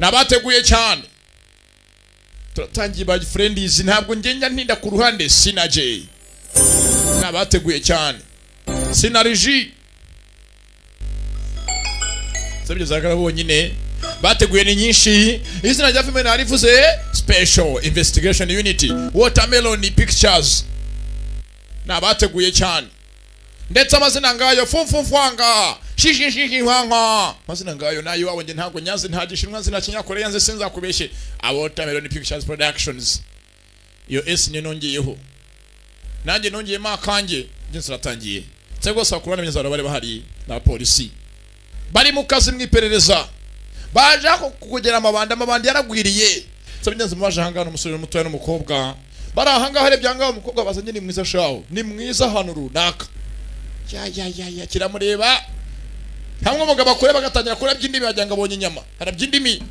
Nabateguye cyane. Turatangiye ba friends, ntabwo ngenda ntinda ku ruhande. Sinaje, nabateguye cyane, sinariji sabyo zakara bonyine bateguye ni nyinshi. Izina rya filime narivuze, Special Investigation Unit, Watermelon Pictures. Nabateguye cyane, ndetse amazina ngayo fumfumfwanga shishishishinkwanka, amazina ngayo nayo iwabo njye ntabwo nyazi, nta gishinwa nzi, nta kinyakoreya nzi, sinzakubeshye. Watermelon Pictures Productions, iyo S niyo nongeyeho, nanjye nongeyemo akanjye. Njye turatangiye. Ndetse rwose bakuru n'imyizaro bari bahari n'abapolisi bari mu kazi mu iperereza, baje kugera amabandi, amabandi yaragwiriye. Nsabye neza mubaje ahangaha n'umusore mutoya n'umukobwa bari ahangaha. Arebye ahangaha, umukobwa bazanye ni mwiza shawo, ni mwiza ahantu runaka. Ya ya ya ya, kiramureba hamwe, umugabo akureba agatangira kurabya indimi, wagira ngo abonye inyama, arabya indimi.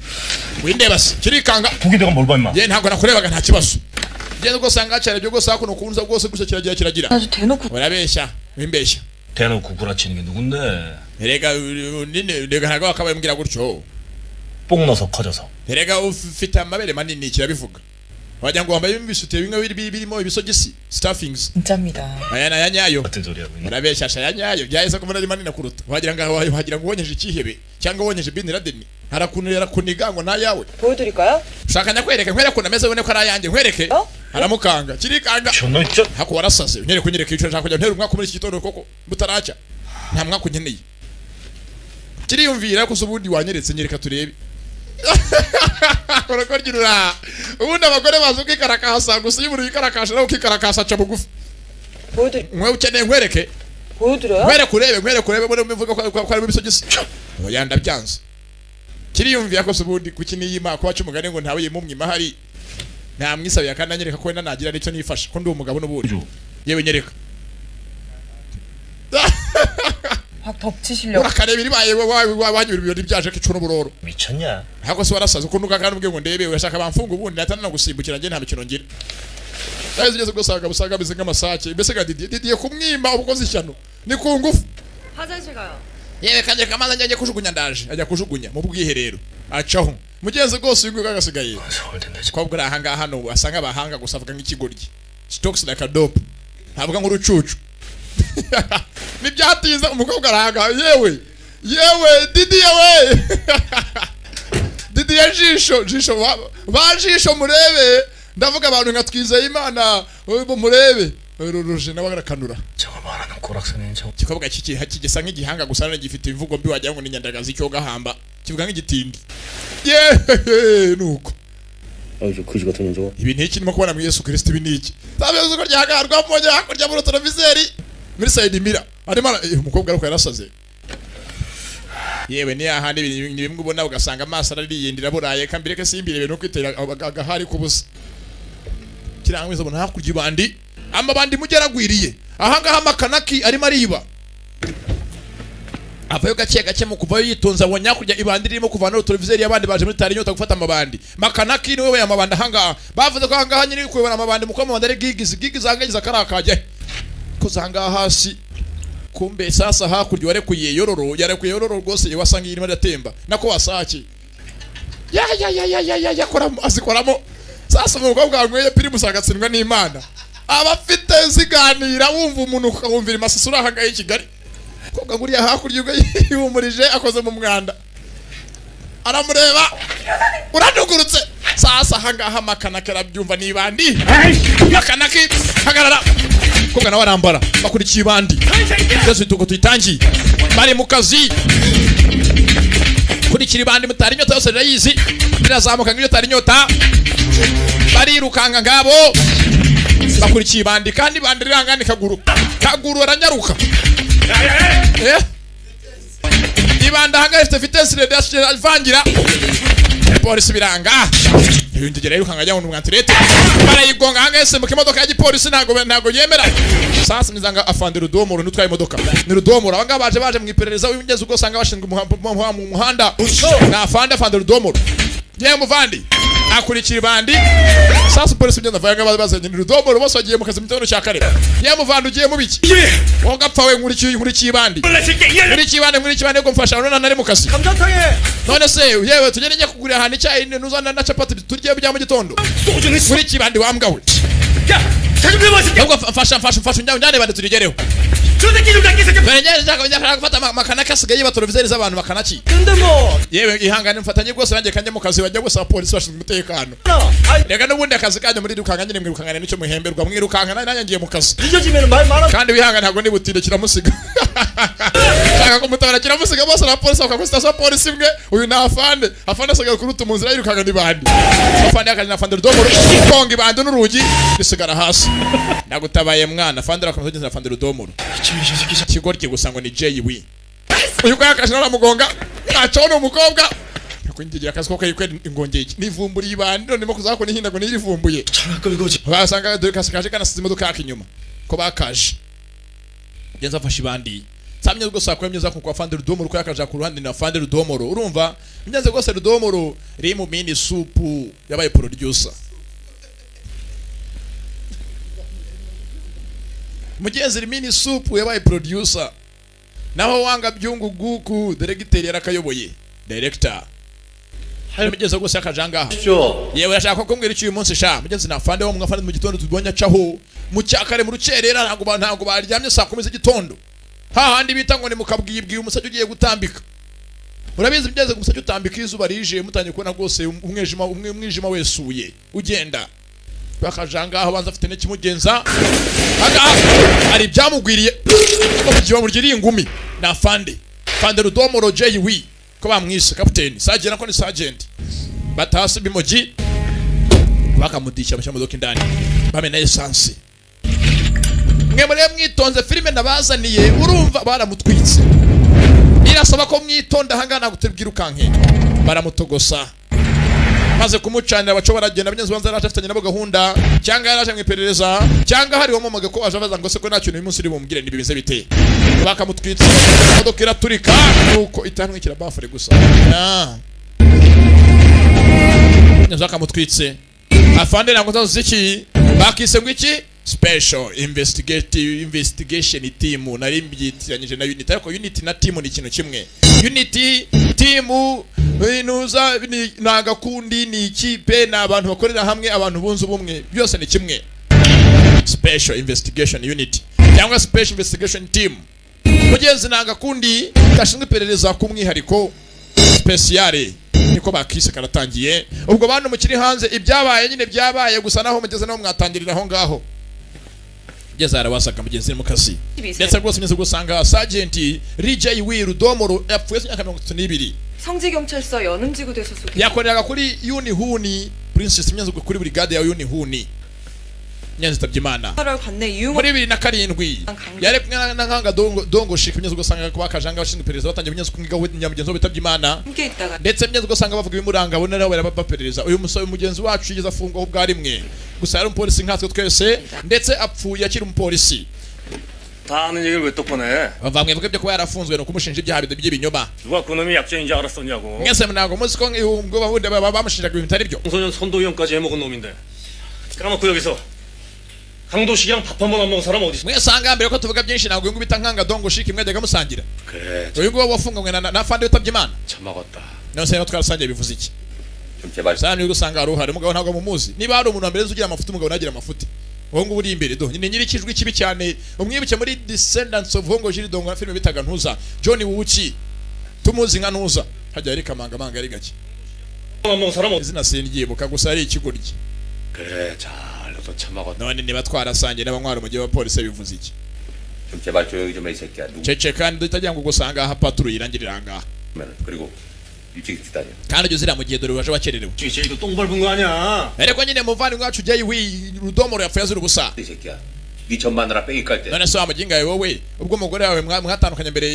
Windeba se? Kirikanga. 보게 내가 뭘 봐, 임마. Ye, ntabwo nakurebaga, nta kibazo. Genda rwose ahangaha cyarebye rwose hakuno kunza rwose gusa kiragira kiragira. 아주 대놓고 Urabeshya, wimbeshya. 대놓고 구라치는 게 누군데? Erega nini, rega ntabwo wakabaye umbwira gutyo. 뽕 넣어서 커져서. Erega ufite amabere manini, kirabivuga, wagira ngo wambaye ibisutiye bimwe birimo ibisogisi, stuffings. 진짜입니다. Aya ni aya nyayo. 같은 소리 하고 있네. Urabeshya sha, aya nyayo byahise kubona ari manini kuruta, wagira ngo wonyeje ikihebe cyangwa wonyeje bin Laden, harakuntu yarakuniga ngo nayawe. 보여드릴까요? Ushaka nyakwereke, nkwereke ukuntu ameze, ubone ko ari ayanjye, nkwereke? Oh? Aramukanga, kirikanga. 저너 진짜. Hako warasaze, unyereke, unyereke icyo nshaka kujya ntera umwaka muri iki gitondo koko butaracya? Nta mwaka unkeneye. Kiriyumvira ko se ubundi wanyeretse, nyereka turebe. Urakoryurura ubundi abagore bazi ukikarakasa gusa, iyo umuntu yikarakasha nawe ukikarakasa aca bugufi. 보여드릴 Mwe ukeneye nkwereke? 보여드려요? Nkwereke urebe, nkwereke urebe mbone ubivuga ko harimo ibisogisi. Oya, ndabyanze. Kiriyumvira ko se ubundi kuki niyima ko baca umugani ngo ntawe yimumwima, hari ntamwisabiye kandi anyereka ko wenda nagira nicyo nifasha, ko ndi umugabo n'ubundi. Yewe, nyereka. 확 덮치시려고 Urakareba iribaye wanyura ibirori byaje ko icuna uburoro. 미쳤냐? Ntabwo se warasaze ukuntu kandi ubwe ngo ndebe, urashaka bamfunga ubundi natana no gusimbukira, njye nta mikino ngira. Nawe ugeze ubwo usanga usanga ameze nk'amasake mbese ga Didier. Didier kumwima ubukoze ishyano ni ku ngufu. 화장실 가요. Yewe, kanjye kamaze, njye kujugunya, ndaje. Ajya kujugunya mu bwiherero, acaho mugenzi rwose uyu nguyu agasigaye. 서울대인데 Kobwa uri ahangaha hano asa nk'abahanga gusa, avuga nk'ikigoryi, stocks like a dope, ntavuga nk'urucucu. Ntibyatinze umukobwa arahanga. Yewe yewe, Didier we, Didier jisho jisho ba jisho murebe, ndavuga abantu nka Twizeyimana murebe ruruje nawe arakanura. 저거 말하는 고락사는 저 Igikobwa kigisa nk'igihanga gusa none gifite imvugo mbi, wagira ngo ni nyandagazi cyo gahamba, kivuga nk'igitindi. Yeee, nuko. 아저 그지 같은 년 저거. Ibi ni iki ndimo kubona mu Yesu Kristo? Ibi ni iki? Tabizi ko ryagarwa mbonye hakurya muri televiseri muri side mirror arimo umukobwa ariko yarasaze. Yewe, ni ahandi ni bimwe ubona ugasanga amaso arariyindira buraye kambireke simbire no kwitera agahari kubusa kirangwiza. Ubona hakurya ibandi, amabandi mugeragwiriye ahangaha, amakanaki arimo ariba, avayo gake gake. Mu kuvayo yitonze, abonye hakurya ibandi ririmo kuvana televiseri y'abandi baje muri tari inyota gufata amabandi. Makanaki niwe we amabandi ahangaha, bavuze ko ahangaha nyiri kuyobora amabandi muko amabandi ari gigizi gigizi ahangaha akari akajya ko ahangaha hasi. Kumbe sasa hakurya warekuye yororo, yarekuye yororo rwose, wasanga irimo iratemba nako wasaki ya ya ya ya ya ya yakoramo azikoramo. Sasa umukobwa wanyweye Primus agatsindwa n'Imana, aba afite ziganira, wumva umuntu ukawumvira imasisi uri ahangaha i Kigali. Umukobwa nguriya hakurya ubwo yihumurije akoze mu mwanda, aramureba, uradugurutse. Sasa ahangaha makanaki arabyumva, nibandi makanaki hagarara. Umukobwa nawe arambara, bakurikiye ibandi byose tuko tuyitangiye, bari mu kazi kurikira ibandi mutari inyota yose rirayizi, rirazamuka nk'iyo tari inyota, barirukanka ngabo bakurikiye ibandi, kandi ibandi rirangana kaguru kaguru aranyaruka. Ibanda ahangaha ifite vitesse avangira polisi biranga, ibintu yirukanka ajya mu mwantirete, barayigonga ahangaha isimbuka imodoka ya gipolisi, ntabwo yemera. Sasa mizanga afande Rudomoro nutwaye imodoka ni Rudomoro. Abangaba baje mu iperereza w'ingezi, ubwo usanga bashinzwe mu muhanda, ni afande Rudomoro. Yewe muvandi, Akurikira ibandi. Sasa polisi ugenda vaga bazanye urudomoro bose bagiye mu kazi mu gitondo cya kare. Yamuvanda ugiye mu biki? Wowe gapfa we, nkurikiye nkurikiye ibandi. Nkurikiye ibandi, nkurikiye ibandi ko mfasha none nari mu kazi. 감자탕에 None se yewe tugende njye kugurira ahantu icyayi nuzana na capati turye bya mu gitondo. Nkurikiye ibandi wa mbwa we. 야! 자좀 내봐 이 새끼야! Ahubwo mfasha mfasha mfasha njyane bande turigereho. 저 새끼 좀 잡기 이 새끼야! Dore njye nshaka gufata makanaki asigaye yiba televiseri z'abantu makanaki. 근데 뭐 Yewe ihangane mfatanye rwose nanjye kanjye mu kazi bajya gusa abapolisi bashinzwe umutekano. 아이 Reka n'ubundi akazi kanyu muri rukanka nyine mwirukankana nicyo muhemberwa mwirukanka nanjye ngiye mu kazi. 늦어지면 말 많아 Kandi wihangane ntabwo nibutinde kiramusiga. Shaka kumutabara kiramusiga bose na polisi bakakora sitasiyo polisi imwe uyu ni afande. Afande asigaye kuruta mu nzira yirukanka n'ibandi. Afande yakajya na afande rudomoro konga ibandi n'urugi risigara hasi. Nagutabaye mwana afande arakomeza ageze na afande rudomoro. Ikigoryi gusa ngo ni JW. Uyu ko yakaje naramugonga ntacaho ni umukobwa. Nakwinjigira akazi ko kweri ingongeye nivumburiye ibandi none ndimo kuzakora ihinda ngo nirivumbuye. 차나 끌고 오지 Basanga dore kasakaje kanasize imodoka yaka inyuma ko bakaje genza afashe ibandi samye rwose akora imyuza ku kwa Fande Rudomoro ko yakaje ku ruhande na Fande Rudomoro urumva imyanze rwose Rudomoro iri mu mini supu yabaye producer mugenzi mini supu yabaye producer naho wanga byungu guku directeur yarakayoboye director hari mugenzi rwose yakaje ahangaha 죠 yewe urashaka kumbwira icyo uyu munsi sha mugenzi na afande wo mwafande mu gitondo tubonye acaho mu cyakare mu rukerera ntabwo ntabwo baryamye saa 10 z'igitondo hahandi bita ngo ni mukabwibwi umusajya ugiye gutambika urabizi mugeze ku musajya utambika izuba rije mutangiye kubona rwose umwijima umwijima wesuye ugenda bakajangaho banza afite n'ikimugenza ahangaha hari ibyamugwiriye bamugiye bamurya ingumi na afande afande Rudomoro JW ko bamwise kapiteni sergeant ko ni sergeant batasi bimogi bakamudisha bashyira mu modoka indani bamena esansi mwe muri mwitonze filime nabazaniye urumva baramutwitse birasaba ko mwitonda ahangaha ntabwo tubwirukanke baramutogosa maze kumucanira baco baragenda abanyazi banza yaraje afitanye nabo gahunda cyangwa yaraje mu iperereza cyangwa hari uwamumaga ko aje abaza ngo se ko nta kintu uyu munsi uri bumubwire ntibimeze bite bakamutwitse imodoka iraturika nuko itantwikira bafure gusa Ah. Nyazo akamutwitse afande ntabwo nzazi iki bakise ngo iki special investigative investigation team nari mbyitiranyije na unit ariko unit na team ni ikintu kimwe unit team inuza ni agakundi ni ikipe ni abantu bakorera hamwe abantu bunze ubumwe byose ni kimwe special investigation unit cyangwa special investigation team mugenzi ni agakundi gashinzwe iperereza ku mwihariko speciale niko bakise karatangiye ubwo bantu mukiri hanze ibyabaye nyine byabaye gusa naho mugeze naho mwatangirira aho ngaho ngeze arabasaga mugenzi mu kazi ndetse rwose meze gusanga sergeant RJ Wi Rudomoro yapfuye imyaka 32 성지경찰서 연음지구대 소속 yakoreraga kuri Yunihuni Princess Myanzi kuri brigade ya Yunihuni Nyanzi Tabyimana 8월 관내 이용호 muri 2007 yari kumwe na Nkanga Dongo Dongo Shik Myanzi ugasanga ko bakajanga abashinzwe iperereza batangiye Myanzi kumwiga we nyamugenzi we Tabyimana 함께 있다가 ndetse Myanzi ugasanga bavuga ibimuranga bo nawe barabaperereza uyu musore mugenzi wacu yigeze afungwa ubwa rimwe gusa yari umupolisi nkatwe twese ndetse apfuye akiri umupolisi 다 아는 얘기를 왜 또 꺼내? bamwe bavuga ibyo kuba yarafunzwe ni ukumushinja ibyaha by'ibinyoma 누가 그놈이 약재인지 알았었냐고. mwese ntabwo muzi ko ubwo bundi baba bamushinjaga ibintu bitari byo 청소년 선도위원까지 해먹은 놈인데 까놓고 여기서 강도식이랑 밥 한 번 안 먹은 사람 어디 있어? mwese ahangaha mbere ko tuvuga byinshi ntabwo uyu nguyu bita Nkanga Dongo Shiki mwajyaga musangira 그래 uyu nguyu wafunganywe na Fande witabye Imana 처먹었다. none se rero twarasangiye bivuze iki 좀 제발 sana niba usanga hari uhari umugabo ntabwo mumuzi niba hari umuntu wa mbere uzi ugira amafuti umugabo ntagira amafuti uwo nguwo uri imbere do ni nyir'ikijwi kibi cyane umwibuke muri Descendants of Hongo Jiri Dongo na filime bitaga Ntuza John Wuki tumuzi nka Ntuza hajya ari kamangamanga ari gake 안 먹은 사람 어디 izina sindyibuka gusa ari ikigoryi 그래 잘 너도 처먹었다. none niba twarasangiye n'abanywa umujyi wa polisi bivuze iki 좀 제발 조용히 좀 해 이 새끼야. 누구 cece kandi utagira ngo gusanga aha paturu irangirira ahangaha 면 그리고 일찍 일찍 다녀. kandi ujya uzira mu gihe dore waje wakererewe 제이도 똥 밟은 거 아니야? ariko nyine muvandimwe wacu ujyayo wi Rudomoro yapfuye azira ubusa 이 새끼야. 네 전 마누라 뺑이 깔 때 none se wa muginga yawe wowe ubwo umugore wawe mwatandukanye mbere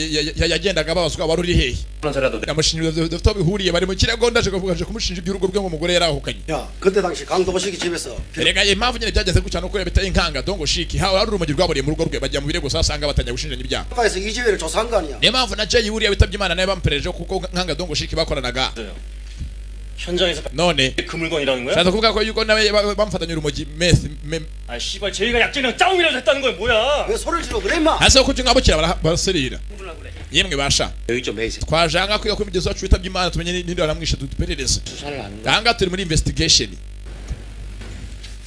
yagendaga ababazwa wari uri hehe 그런 소리라도 yamushinja dufite aho bihuriye bari mu kirego ndaje kuvuga aje kumushinja iby'urugo rwe ngo umugore yarahukanye 야 그때 당시 강도식이 집에서 erega impamvu nyine byagenze gutya nuko yabita inkanga dongo shiki hawe hari urumogi rwaburiye mu rugo rwe bajya mu birego sasanga batangiye gushinjanya ibyaha 가에서 이 집애를 조사한 거 아니야 niyo mpamvu na Jay wuriya witabye Imana nawe bamupereje kuko nkanga dongo shiki bakoranaga 현장에서 None 그 물건이라는 거야? shaza kuvuga ko yuko nawe bamufatanye urumogi meth 아 씨발 제이가 약쟁이랑 짜웅이라도 했다는 거야 뭐야? 왜 소리를 지르고 그래 임마? Hasi ko nkabukira baraserera. Yemwe basha, 조용히 좀 해, 이 새끼. twaje ahangaha kwiga ko imigenzo yacu witabye Imana, tumenye ninde waramwishe, duperereze. 수사를 하는 거야. Ahangaha turi muri investigation.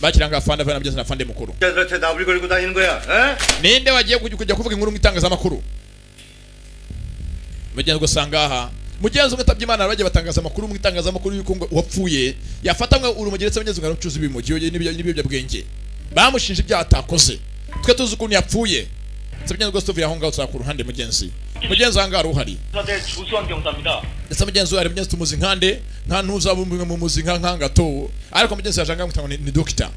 Bakiranga afande avana mugenzi na afande mukuru. 자들한테 나불 걸고 다니는 거야. 에? Ninde wagiye kujya kuvuga inkuru mu itangazamakuru? Mugenzi ugasanga aha mugenzi umwe utabye Imana bagiye batangaza amakuru mu itangazamakuru yuko ngo uwapfuye yafatanywe urumogi, ndetse mugenzi ngo aracuruza ibimogi n'ibiyobyabwenge, bamushinja ibyaha atakoze. Twe tuzi ukuntu yapfuye. Ndetse mugenzi rwose tuvuye aho ngaho tuzakura ku ruhande mugenzi. Mugenzi aha ngaha uhari 수사대 조수환 경사입니다. ndetse mugenzi we hari mugenzi tumuzi nkande nka ntuzaba umwe mumuzi nka nkangato, ariko mugenzi yaje ahangaha ngo ni doctor.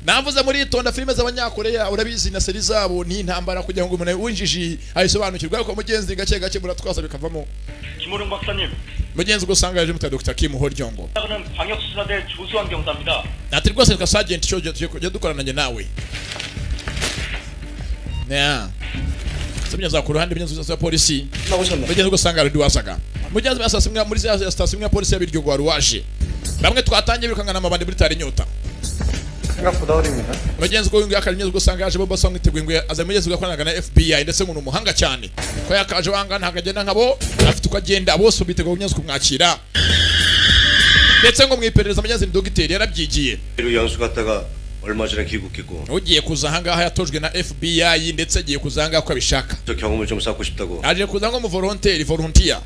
Navuze muritonda, filime z'abanyakoreya urabizi na seri zabo ni intambara kugira ngo umuntu winjiji ayisobanukirwe, ariko mugenzi gake gake muratwaza bikavamo. 김호룡 박사님, Mugenzi ugasanga yaje muta Dr. Kim Horyongo. 는 광역수사대 조수환 경사입니다. Ati rwose twa sergeant cyo tugiye kujya dukorana njye nawe. Yeah. Mugenzi ku ruhande mugenzi wa polisi. 나오셨네. Mugenzi ugasanga ari wasaga. Mugenzi basasa imwe muri za sitasiyo imwe ya polisi y'Abiryogo wari waje. Bamwe twatangiye birukangana amabandi muri tari inyota. 생각보다 어립니다. Mugenzi ko yungu yakari mugenzi ugasanga yaje bo basanga mwiteguye ngo aza mugenzi ugakoranaga na FBI, ndetse ngo ni umuhanga cyane ko yakaje wanga ntabwo agenda nkabo, afite uko agenda, bose biteguye mugenzi kumwakira, ndetse ngo mu iperereza mugenzi ni dogiteri yarabyigiye. 연수 갔다가 얼마 전에 귀국했고 Ugiye kuza ahangaha yatojwe na FBI, ndetse agiye kuza ahangaha ko abishaka. 저 경험을 좀 쌓고 싶다고. Aje kuza ngo mu volontaire, volunteer.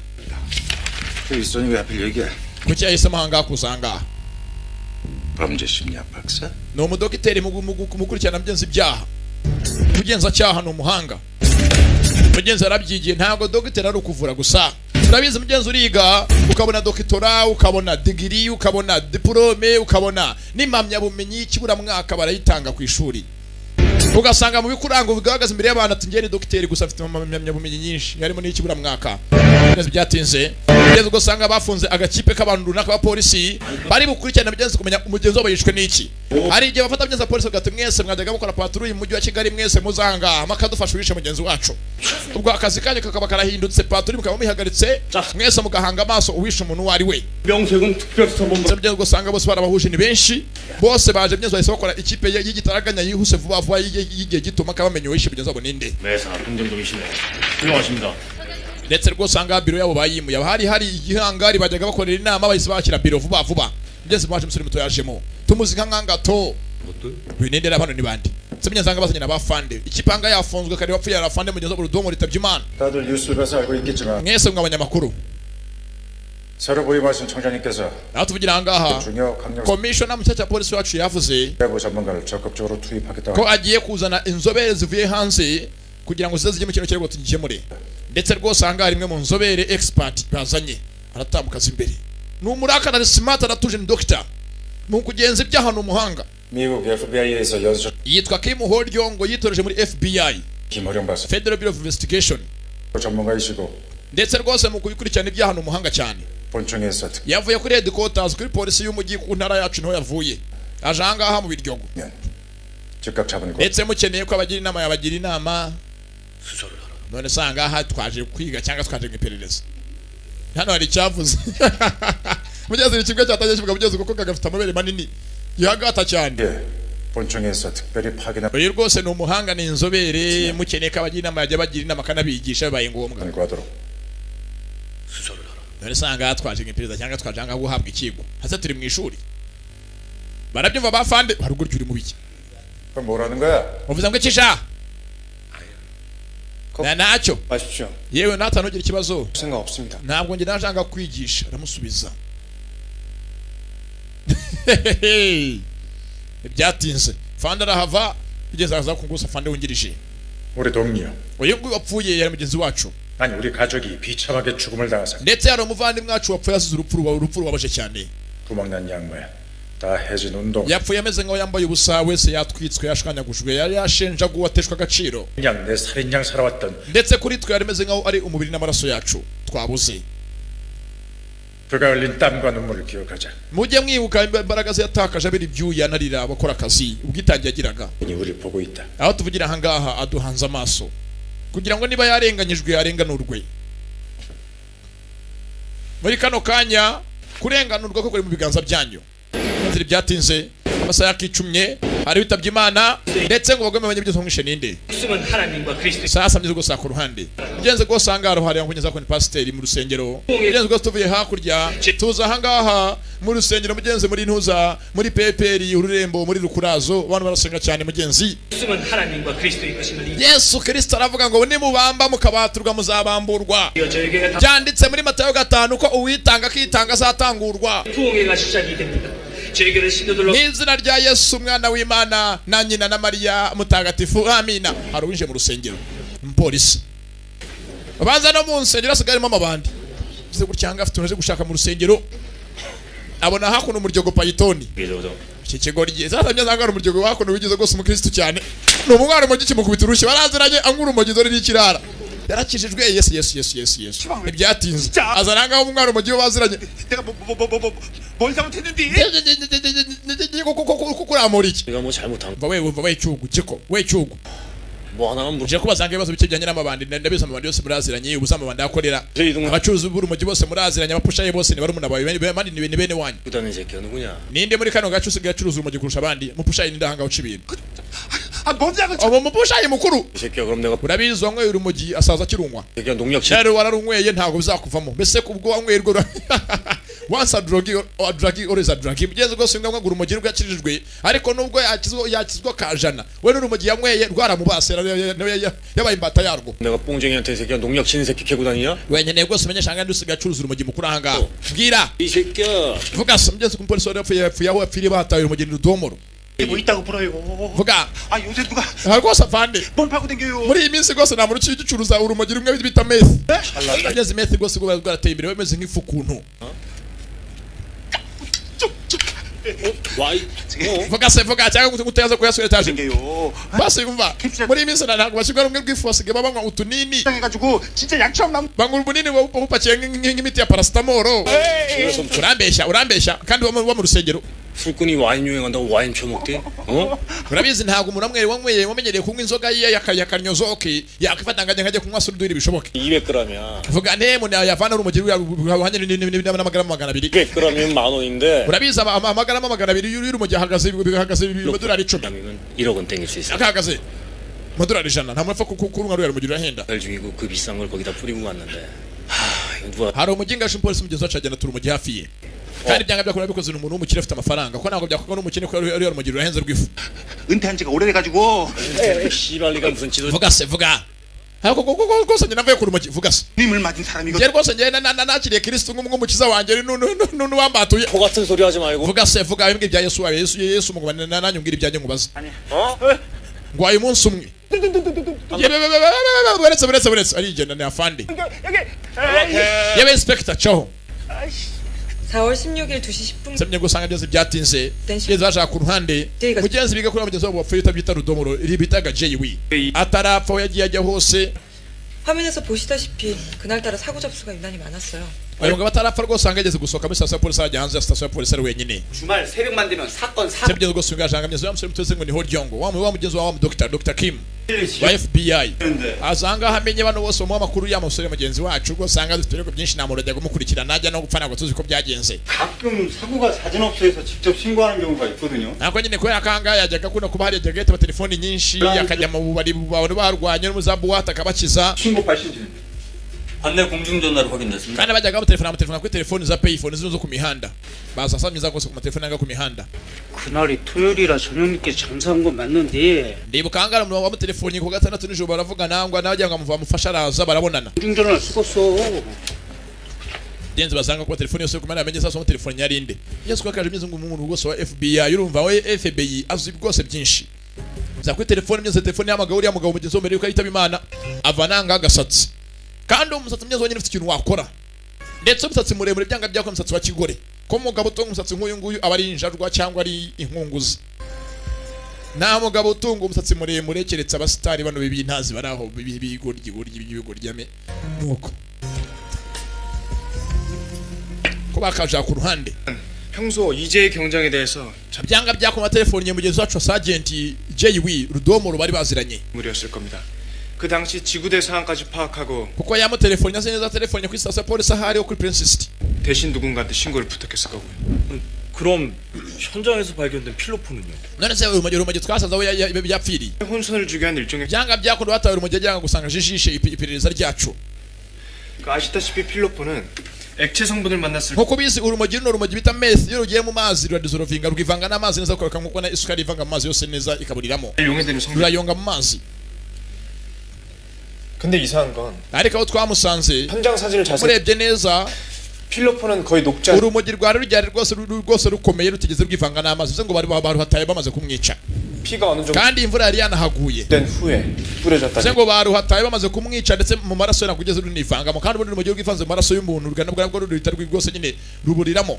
그 있으니 왜 하필 여기야? Kuki yahisemo ahangaha kuza ahangaha? 범죄 심리학 박사? Ni umudogiteri mu gukurikirana mugenzi ibyaha, ubugenzacyaha, ni umuhanga mugenzi, yarabyigiye. Ntabwo dogiteri ari ukuvura gusa, urabizi mugenzi, uriga ukabona doctorat, ukabona degree, ukabona diplôme, ukabona n'impamyabumenyi y'ikiburamwaka barayitanga ku ishuri, ugasanga mu bikuranga bigaragaza imbere y'abantu ati njye ni dogiteri gusa afite impamyabumenyi nyinshi harimo n'ikiburamwaka. Mugenzi byatinze, mugenzi ugasanga bafunze agakipe k'abantu runaka b'abapolisi bari bukurikirana mugenzi kumenya umugenzi wabo yishwe n'iki. Hari igihe bafata mugenzi wa polisi bagati mwese mwajyaga mukora patrouille mu mujyi wa Kigali, mwese muzanga makadufasha uwishe mugenzi wacu. Ubwo akazi kanyu kakaba karahindutse, patrouille mukaba muyihagaritse, mwese mugahanga amaso uwishe umuntu uwo ari we. 명세군 특별수사본부 Mugenzi ugasanga bose barabahuje ni benshi, bose baje mugenzi bahise bakora ikipe y'igitaraganya yihuse vuba vuba y'igihe gito mpaka bamenye uwishe mugenzi wabo ninde. 매사 긍정적이시네. 훌륭하십니다. Ndetse rwose ahangaha biro yabo bayimuye, hari igihangari bajyaga bakorera inama, bahise bakira biro vuba vuba. Mugenzi waje umusore muto yajemo tumuzi nka nkangato uyu ninde? Hano ni bande se? Mugenzi ahangaha bazanye na bafande, ikipe ahangaha yafunzwe kare wapfuye arafande mugenzi wabo urudomo ritabye Imana. 다들 뉴스를 봐서 알고 있겠지만 Mwese mwe abanyamakuru, 새로 부임하신 청장님께서 aho tuvugira ahangaha 중요 강력 komishona mushyashya wa polisi wacu yavuze 외부 전문가를 적극적으로 투입하겠다고 ko agiye kuzana inzobere zivuye hanze kugira ngo zize zijye mu kintu kirego tugikemure. Ndetse rwose ahangaha rimwe mu nzobere expert bazanye aratambuka aza imbere, ni umurakara, ari smart, aratuje, ni doctor mu kugenza ibyaha, ni umuhanga. 미국 FBI에서 연수 Yitwa Kim Horyongo, yitoreje muri FBI, 김호령 박사 Federal Bureau of Investigation, 전문가이시고 ndetse rwose mu kubikurikirana ibyaha ni umuhanga cyane. 본청에서 특 Yavuye kuri headquarters, kuri polisi y'umujyi ku ntara yacu niho yavuye, aje ahangaha mu Biryogo. 즉각 잡은 것 Ndetse mukeneye ko abagira inama yabagira inama. None se ahangaha twaje kwiga cyangwa twaje mu iperereza? Hano hari icyavuze mugenzi, ni kimwe cyatangiye kivuga mugenzi kuko kagafite amabere manini gihagata cyane. 예, 본청에서 특별히 파견한 Uyu rwose ni umuhanga, ni inzobere, mukeneye ko abagira inama yajya bagira inama akanabigisha bibaye ngombwa. 과도록 None se ahangaha twaje mu iperereza cyangwa twaje ahangaha guhabwa ikigo? Hase turi mu ishuri? Barabyumva bafande hari ubwo uri mu biki? 그럼 뭐라는 거야? Uvuze ngo iki sha? Na ntacyo. 마십시오. Yewe natwe ntugire ikibazo. 생각 없습니다. Ntabwo njye nashaka kwigisha, aramusubiza. Ntibyatinze fande arahava, bigeze aza kungusa fande wungirije. 우리 동료 Uyu nguyu wapfuye yari mugenzi wacu. 아니 우리 가족이 비참하게 죽음을 당해서 Ndetse hari umuvandimwe wacu wapfuye azize urupfu urupfu rubabaje cyane. 구멍난 양말 다 해진 운동 Yapfuye ameze nk'aho yambaye ubusa wese, yatwitswe, yashwanyagujwe, yari yashenjaguwe, ateshwa agaciro. 그냥 내 살인양 살아왔던 Ndetse kuri twe yari ameze nk'aho ari umubiri n'amaraso yacu twabuze. 그가 흘린 땀과 눈물을 기억하자 Mujye mwibuka imbaraga ze yatakaje abira ibyuya anarira abakora akazi, ubwitange yagiraga. 우리를 보고 있다 Aho tuvugira ahangaha aduhanze amaso kugira ngo niba yarenganyijwe arenganurwe. Muri kano kanya kurenganurwa ko kuri mu biganza byanyu. Nzira byatinze amasaha yakicumye hari bitabye Imana ndetse ngo bagome banye byose mwishe ninde. Sasa mbizo gusa ku ruhande. Ngenze gosanga haro hari yankunyeza ko ni pasiteri mu rusengero. Ngenze gose tuvuye hakurya tuza ahangaha mu rusengero mugenze muri ntuza muri PPR ururembo muri rukurazo abantu barasenga cyane mugenzi. Yesu Kristo aravuga ngo nimubamba mukabaturwa muzabamburwa. Byanditse muri Matayo 5 ko uwitanga akitanga azatangurwa. N'izina rya Yesu umwana w'Imana na nyina na Mariya mutagatifu amina. Hari uwinje mu rusengero umupolisi babanza no mu nsengero asigarimo amabandi kize gucyanga afite unaje gushaka mu rusengero abona hakuno umuryogo payitoni iki kigoryi sasa myaza ngara umuryogo hakuno wigize gose umukristo cyane ni umwana umugi kimukubita urushyi baraziranye angura umugi dore n'ikirara yarakijijwe Yesu Yesu Yesu Yesu Yesu ibyatinze azaranga umwana umugi baziranye 뭘 잘못했는데 kukuramura iki 내가 뭐 잘못한 va we va we cyugu kiko we cyugu 뭐 하나만 물어 nje kubazanga ibibazo bike bijyanye n'amabandi ndabizi amabandi yose muraziranye ubuza amabandi akorera abacuruzi b'urumogi bose muraziranye abapushaye bose ni barumuna bawe bandi ni bene wanyu 다는 새끼가 누구냐 ninde muri kano gace usigaye acuruza urumogi kurusha abandi mupushaye ninde ahanga uca ibintu 아 뭔지 ubu mupushaye mukuru 이 새끼야 그럼 내가 urabizi wanyweye urumogi asaza akirunywa 새끼야 농약 치 rero wararunyweye ntabwo bizakuvamo mbese kubwo wanyweye rwo once a drug or drug always a drug mugenzi rwose ngo urumogi rwo yakirijwe ariko nubwo yakizwa yakizwa kajana we n'urumogi yanyweye rwaramubase yabaye imbata yarwo 내가 뽕쟁이한테 이 새끼야 농약 치는 새끼 캐고 다니냐 wenyine rwose umenyesha ahangana usigaye acuruza urumogi mukuru ahangaha mbwira 이 새끼야 vuga se mugenzi umupolisi wari yapfuye yapfuye aho yapfiriye bahataye urumogi ni rudomoro 뭐 있다고 불어요 vuga 아 요새 누가 aha rwose afande 뽕 파고 댕겨요 muri iyi minsi rwose nta muntu ugicuruza urumogi rumwe bita meth mugenzi meth rwose rwo rwarateye imbere bameze nk'ifu kuntu 와이 vuga se vuga cyangwa guteza kuyasura etaje 댕겨요 basi umva muri iyi minsi ntabwo bashyirwa rumwe rw'ifu basigaye banywa utunini 해가지고 진짜 약처럼 남 banywa ubunini bupakiye nk'imiti ya paracetamol urambeshya urambeshya kandi uba mu rusengero 술꾼이 와인 유행한다고 와인 처먹대 어? urabizi ntabwo umuntu amwe wanyweye wamenyereye kunywa inzoga ye yakanyozoke yakwifata ngo ajye kunywa suruduri bishoboke 200g이야 vuga ne muntu yavana urumogi ruhanye n'amagarama 200 200g이면 만 원인데 urabizi amagarama 200 y'urumogi ahagaze bihagaze amadolari 10 g이면 1억 원 땡길 수 있어 ahagaze amadolari 100 nta muntu apfa kurunywa ruriya rumogi rurahenda 별 죽이고 그 비싼 걸 거기다 뿌리고 갔는데 하 이거 누가 hari umuginga umupolisi mugenzi wacu agenda atura umugi hafi ye kandi byanga byakora bikoze umuntu w'umukire afite amafaranga ko ntabwo byakorwa n'umukene ko ari urumogi rurahenze rw'ifu 은퇴한 지가 오래돼가지고 씨발리가 무슨 지도 vuga se vuga ariko rwose njye navuye ku rumogi vuga se 님을 맞은 사람이거 njye rwose njye nakiriye Kristo nk'umukiza wanjye n'uwambatuye 포 같은 소리 하지 말고 vuga se vuga imbwa ibya Yesu wawe Yesu Yesu mugumane nanjye umbwira ibyanjye nkubaze ngwaye umunsi umwe buretse buretse buretse arigenda ni afande yewe inspector caho 4월 16일 2시 10분 nsabye gusanga byose byatinze mugenzi bashaka ku ruhande mugenzi biga kuri mugenzi wabo wapfuye utabyita rudomoro iri bitaga JW atarapfa aho yagiye ajya hose 화면에서 보시다시피 그날따라 사고 접수가 유난히 많았어요. ayo ngabo atarapfa rwose usanga yageze gusohoka muri sitasiyo ya polisi ajya hanze ya sitasiyo ya polisi ari wenyine 주말 새벽만 되면 사건 사고 nsabye rwose usanga mugenzi wa musore muteze ngo ni Horyongo wa mugenzi wa Dr. Dr. Kim wa FBI azanga amenye bano bose bamuha amakuru ya musore mugenzi wacu rwose usanga dufite ibirego byinshi nta muntu ajya kumukurikirana najya no gupfa ntabwo tuzi ko byagenze 가끔 사고가 잦은 업소에서 직접 신고하는 경우가 있거든요. ntabwo nyine kubera ko ahangaha yajyaga akunda kuba hari yajyaga yitaba telefoni nyinshi akajya mu bubari abantu barwanye no mu za buwate akabakiza 신고 발신지. 관내 공중전화로 확인됐습니다. kandi bajyaga bamutelefona bamutelefona kuri telefoni za payphone zino zo ku mihanda baza saa myiza rwose ku matelefoni yanga ku mihanda 그날이 토요일이라 저녁 늦게 장사한 건 맞는데 ndibuka ahangaha umuntu wamutelefoniye ku gatandatu nijoro baravugana ngo nawe agira ngo amufashe araza barabonana 공중전화를 쓰겠어. genzi basanga kuba telefoni yose kumana amenye sasa telefoni yari inde Yesu ko akaje myiza ngo umuntu rwose wa FBI urumva we FBI azi rwose byinshi za kuri telefoni myiza telefoni y'amagabo uriya mugabo mugenzi mbere yuko yitaba Imana avananga agasatsi kandi umusatsi mwiza wonyine ufite ikintu wakora ndetse umusatsi muremure byanga byakora umusatsi wa kigore ko umugabo utunga umusatsi nk'uyu nguyu aba ari injarwa cyangwa ari inkunguzi nta mugabo utunga umusatsi muremure keretse abasitari bano b'ibintazi bari aho b'ibigoryi goryi b'ibigoryame nuko ko bakaja ku ruhande 평소 이재의 경장에 대해서 byanga byakoma telefoni mugenzi wacu wa Sergeant JW Rudomoro bari baziranye 인물이었을 겁니다. 그 당시 지구대 상황까지 파악하고 kuko yamutelefonnye azi neza telefone kuri sitasiyo ya polisi ahari ho kuri Prince City. 대신 누군가한테 신고를 부탁했을 거고요. 그럼 현장에서 발견된 필로폰은요? None se urumogi twasanze aho yapfiriye? 혼선을 주기 위한 일종의 Byanga byakunda batawe urumogi yajyaga gusanga jijishe iperereza ryacu. 그 아시다시피 필로폰은 액체 성분을 만났을 Nkuko ubizi, urumogi runo rumogi bita meth, iyo rugiye mu mazi ruradissolvinga, rwivanga n'amazi neza kuko nkuko na isukari ivanga mu mazi yose neza ikaburiramo. 때 용해되는 성분. Rurayonga mu mazi. 근데 이상한 건 Ariko aho twamusanze, 현장 사진을 자세히 murebye neza, 필로폰은 거의 녹지 않 urumogi rwari rujyari rwose rwose rukomeye rutigeze rwivanga n'amazi, bivuze ngo bari baruhataye bamaze kumwica, 피가 어느 정도 kandi imvura yari yanahaguye. 된 후에 Bivuze 뿌려졌다니. ngo baruhataye bamaze kumwica, ndetse mu maraso ye ntabwo ugeze runivangamo, kandi ubundi urumogi rwivanze mu maraso y'umuntu rugana bwo ruhita rwose nyine ruburiramo.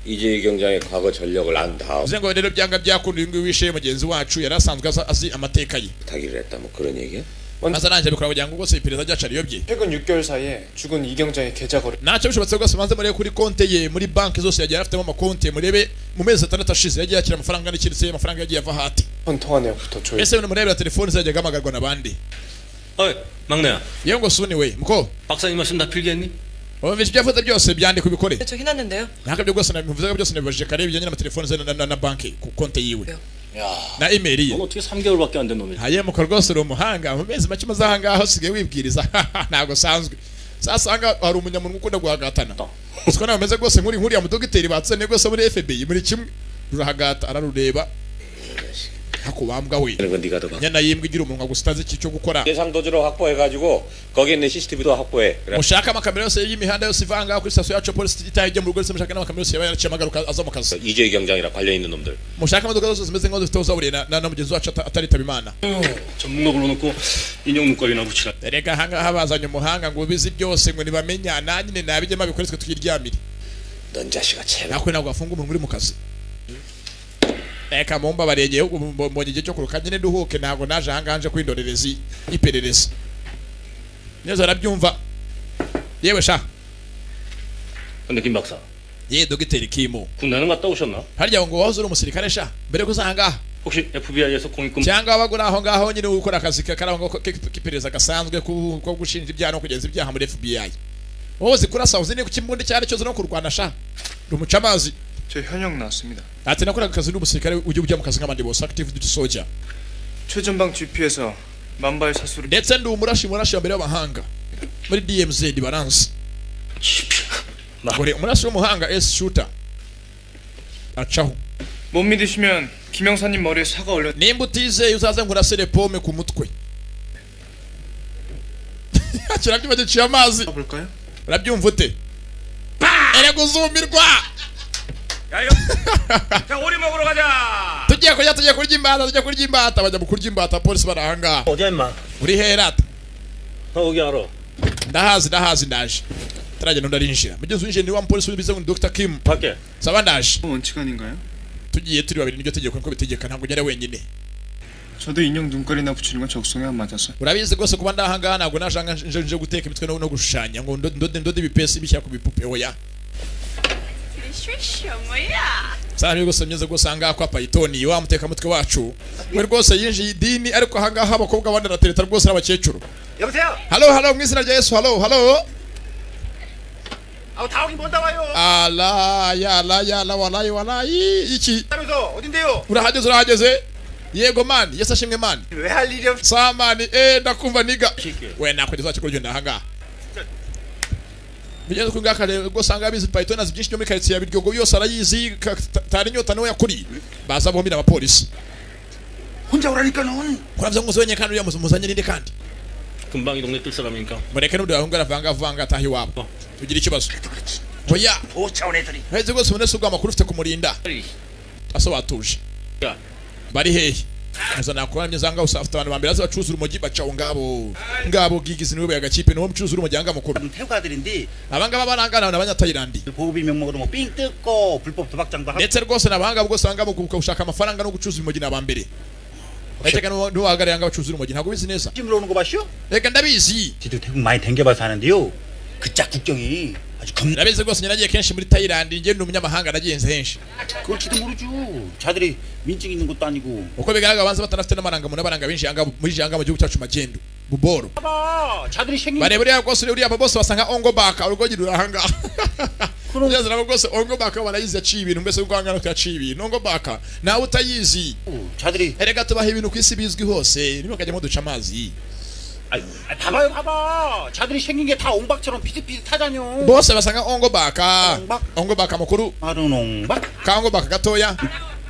이재희 경장의 과거 전력을 안 다음 Bivuze ngo rero byanga byakunda uyu nguyu wishe mugenzi wacu yari asanzwe azi amateka ye, 부탁을 했다 뭐 그런 얘기야? maze arangije abikora kugira ngo rwose iperereza ryacu ariyobye. 최근 6개월 사이에 죽은 이 경장의 계좌 거래 Ntacyo bishobotse rwose, banze murebe kuri konte ye muri banki zose yagiye afitemo amakonte, murebe mu mezi 6 ashize yagiye yakira amafaranga angana iki, ndetse amafaranga yagiye ava hati. 통화 내역부터 조회. Ese murebera telefoni zajyaga ahamagarwa n'abandi? 어이 막내야. Yewe ngo suni we muko. 박사님 말씀 다 필기했니? Wumvise ibyo yavuze byose, byandika ubikore. 저 해놨는데요. Ntabwo ibyo rwose nabivuze byose, nabibajije kare bijyanye n'amatelefoni ze na banki ku konte yiwe 야, na email ye. 넌 어떻게 3개월밖에 안 된 놈이 Hayemuka rwose uri umuhanga, mu mezi make umaze aha ngaha usigaye wibwiriza, ntabwo usanzwe. Sasa aha ngaha hari umunyamuntu ukunda guhagatana, siko nawe umeze rwose nk'uri nk'uriya mudogiteri batsene rwose muri FBI, muri kimwe rurahagata ararureba hakubambwa we. 하는 건 네가 더 봐. Nyana yimbwa igira umunwa gusa utazi icyo gukora. 예상 도주로 확보해가지고 거기 있는 CCTV도 확보해. 그래. Mushake amakamera yose y'imihanda yose ivanga kuri sitasiyo yacu ya polisi itaha ijya mu rugo, ndetse mushake n'amakamera yose yaba yaraciye amagaruka aza mu kazi. 이재희 경장이랑 관련 있는 놈들. Mushake imodoka zose zimeze nk'aho zifite aho zahuriye na mugenzi wacu ataritaba Imana. 전문가 불러놓고 인형 눈깔이나 붙이라. Erega ahangaha bazanye umuhanga ngo ubizi byose ngo nibamenya nanyine nabijyemo abikore twe twiryamire. 넌 자식아 제발. Nakwe ntabwo wafunga umuntu uri mu kazi. Reka mumbabarire ngewe ubu mbonye igihe cyo kuruka nyine nduhuke, ntabwo naje ahangaha nje kwindorerezi iperereza neza arabyumva yewe sha. 근데 김 박사 Ye dogiteri Kimu, 군대는 갔다 오셨나? harya ngo wahoze uri umusirikare sha mbere yo kuza ahangaha? 혹시 FBI에서 공익금 Cyangwa wabaga uri aho ngaho nyine ukora akazi kari aho ngaho k'iperereza gasanzwe ko gushinja ibyaha no kugenza ibyaha muri FBI? Wowe uzi kurasa, uzi niba ikimbunda icyo ari cyo, uzi no kurwana sha, uri umucamazi. 저 현역 나왔습니다. Ati nakoraga akazi n'umusirikare ujya ujya mu kazi nk'abandi bose, active duty soldier. 최전방 GP에서 만발 사수를 Ndetse ndi umurashi, murashi wa mbere w'abahanga muri DMZ baransi gore, umurashi w'umuhanga S shooter acaho. 못 믿으시면 김영사님 머리에 사과 올려 Nimba utizeye uzaze nkurasire pome ku mutwe. Kirabyumva giciye amazi. 볼까요? Urabyumva ute? Erega uzumirwa. 야 이거 자 오리 먹으러 가자. Tugiye kurya, tugiye kurya imbata, tugiye kurya imbata. Bajya mu kurya imbata, polisi bari ahangaha. 어디야 임마? Uri herata? 나 거기 알아. Ndahazi, ndahazi, ndaje. Taragenda undi arinjira, mugenzi winjiye ni wa mupolisi w'ibize ngo ni Dr Kim. 밖에 Saba ndaje. 원칙 아닌가요? Tugiye turi babiri, niryo tegeko niko bitegeka, ntabwo ugera wenyine. 저도 인형 눈깔이나 붙이는 건 적성에 안 맞아서. Urabizi rwose kuba ndahangaha ntabwo naje ahangaha nje guteka imitwe no gushushanya ngo ndode ibipesi bishyira ku bipupe, oya. Sara rwose myiza rwose ahangaha kwa Payitoni wa mutekamutwe wacu we rwose yinjiye idini, ariko ahangaha abakobwa abandi aratereta rwose n'abakecuru. 여보세요? Halo, halo, mu izina rya Yesu, halo, halo. 아우 다 오긴 못 나와요. Ala ya la ya la walayi walayi iki. 하면서 어딘데요? Urahageze, urahageze? Yego mani, Yesu ashimwe mani. 왜 할 일이 없? Sa mani, ndakumva niga we nakugeza cyo kurugenda ahangaha bigeze ku ngaka rero rwose ahangaha bizi Python azi byinshi byo muri quartier ya Biryogo yose arayizi, tari inyota niwe yakuriye, baza bombi n'abapolisi. 혼자 오라니까는. Kuravya ngo wenyine kandi uriya muzanye ninde kandi? 금방 이 동네 뜰 사람이니까 Mureke n'undi wahungu aravanga avanga ataha iwabo ugira ikibazo, oya. 쫓아온 애들이. Heze rwose ubone se ubwo amakuru ufite kumurinda aso batuje 야 bari hehe? Muza nakora myiza ngaho ufite abantu bambere baza bacuruza urumogi bacaho ngabo ngabo gigizi niwe agakipe niwo mucuruza urumogi anga mukuru. 태국 아들인데 Abangaba barangana n'abanyatayilandi 고급 명목으로 뭐 삥 뜯고 불법 도박장도 하고 ndetse rwose n'abahanga bwose abangaba mu gushaka amafaranga no gucuruza urumogi n'abambere. Ndakeka n'uwahagarariye anga bacuruza urumogi ntabwo ubizi neza. 찜으로 오는 거 봤슈? Reka ndabizi. 저도 태국 많이 댕겨봐서 하는데요. 그짝 국경이 아주 겁나 Ndabizi rwose njye nagiye kenshi muri Thailand, njye ndi umunyamahanga nagenze henshi. 그럴지도 모르죠. 자들이 민증 있는 것도 아니고 Uko bigaragara banza batanafite n'amarangamuntu n'abaranga binjiye anga muri anga mu gihugu cyacu magendu. Buboro. Bareba uriya rwose uriya bose basanga ongo baka urugogi rurahanga. Kugeza nabo rwose ongo baka barayizi yaciye ibintu mbese rwangana yaciye ibintu ongo baka nawe utayizi. Erega tubaha ibintu ku isi bizwi hose nimukajya muduca amazi. 봐봐요 봐봐. 자들이 생긴 게 다 옹박처럼 비슷비슷하잖요. Bose basanga ongo baka. Ongo baka mukuru. 마른 옹박. Ka ongo baka gatoya.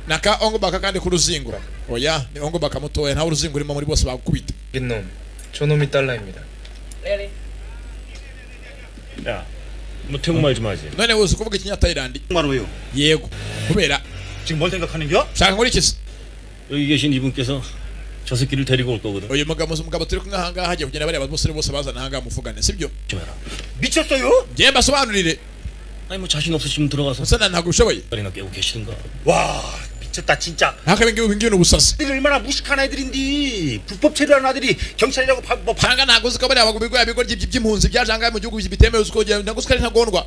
Naka ongo baka kandi ku ruzingo. Oya ni ongo baka mutoya nta uruzingo urimo muri bose bagukubita. 놈, 저놈이 달라입니다. 야, 너 태국말 좀 하지. None uzi kuvuga ikinyatayilandi? 말로요. Yego. Kubera 지금 뭘 생각하는겨? Shaka nkora iki se? 여기 계신 이분께서 저 새끼를 데리고 올 거거든. Uyu mugabo mugabo turi kumwe ahangaha hagiye kugenda bareba abasore bose bazana ahangaha muvugane sibyo? 미쳤어요? Njye mbasobanurire. 아니 뭐 자신 없으시면 들어가서 Musa ntabwo ushoboye. 다리나 깨고 계시든가. 와 미쳤다 진짜. Ntaka ibingibi ngibi ni ubusazi. 애들이 얼마나 무식한 애들인데 불법 체류하는 아들이 경찰이라고 뭐 Cyangwa ntabwo uzi ko bariya bigo bigo by'impunzi byaje ahangaha mu gihugu bitemewe uzi ko ntabwo uzi ko ari ntagondwa.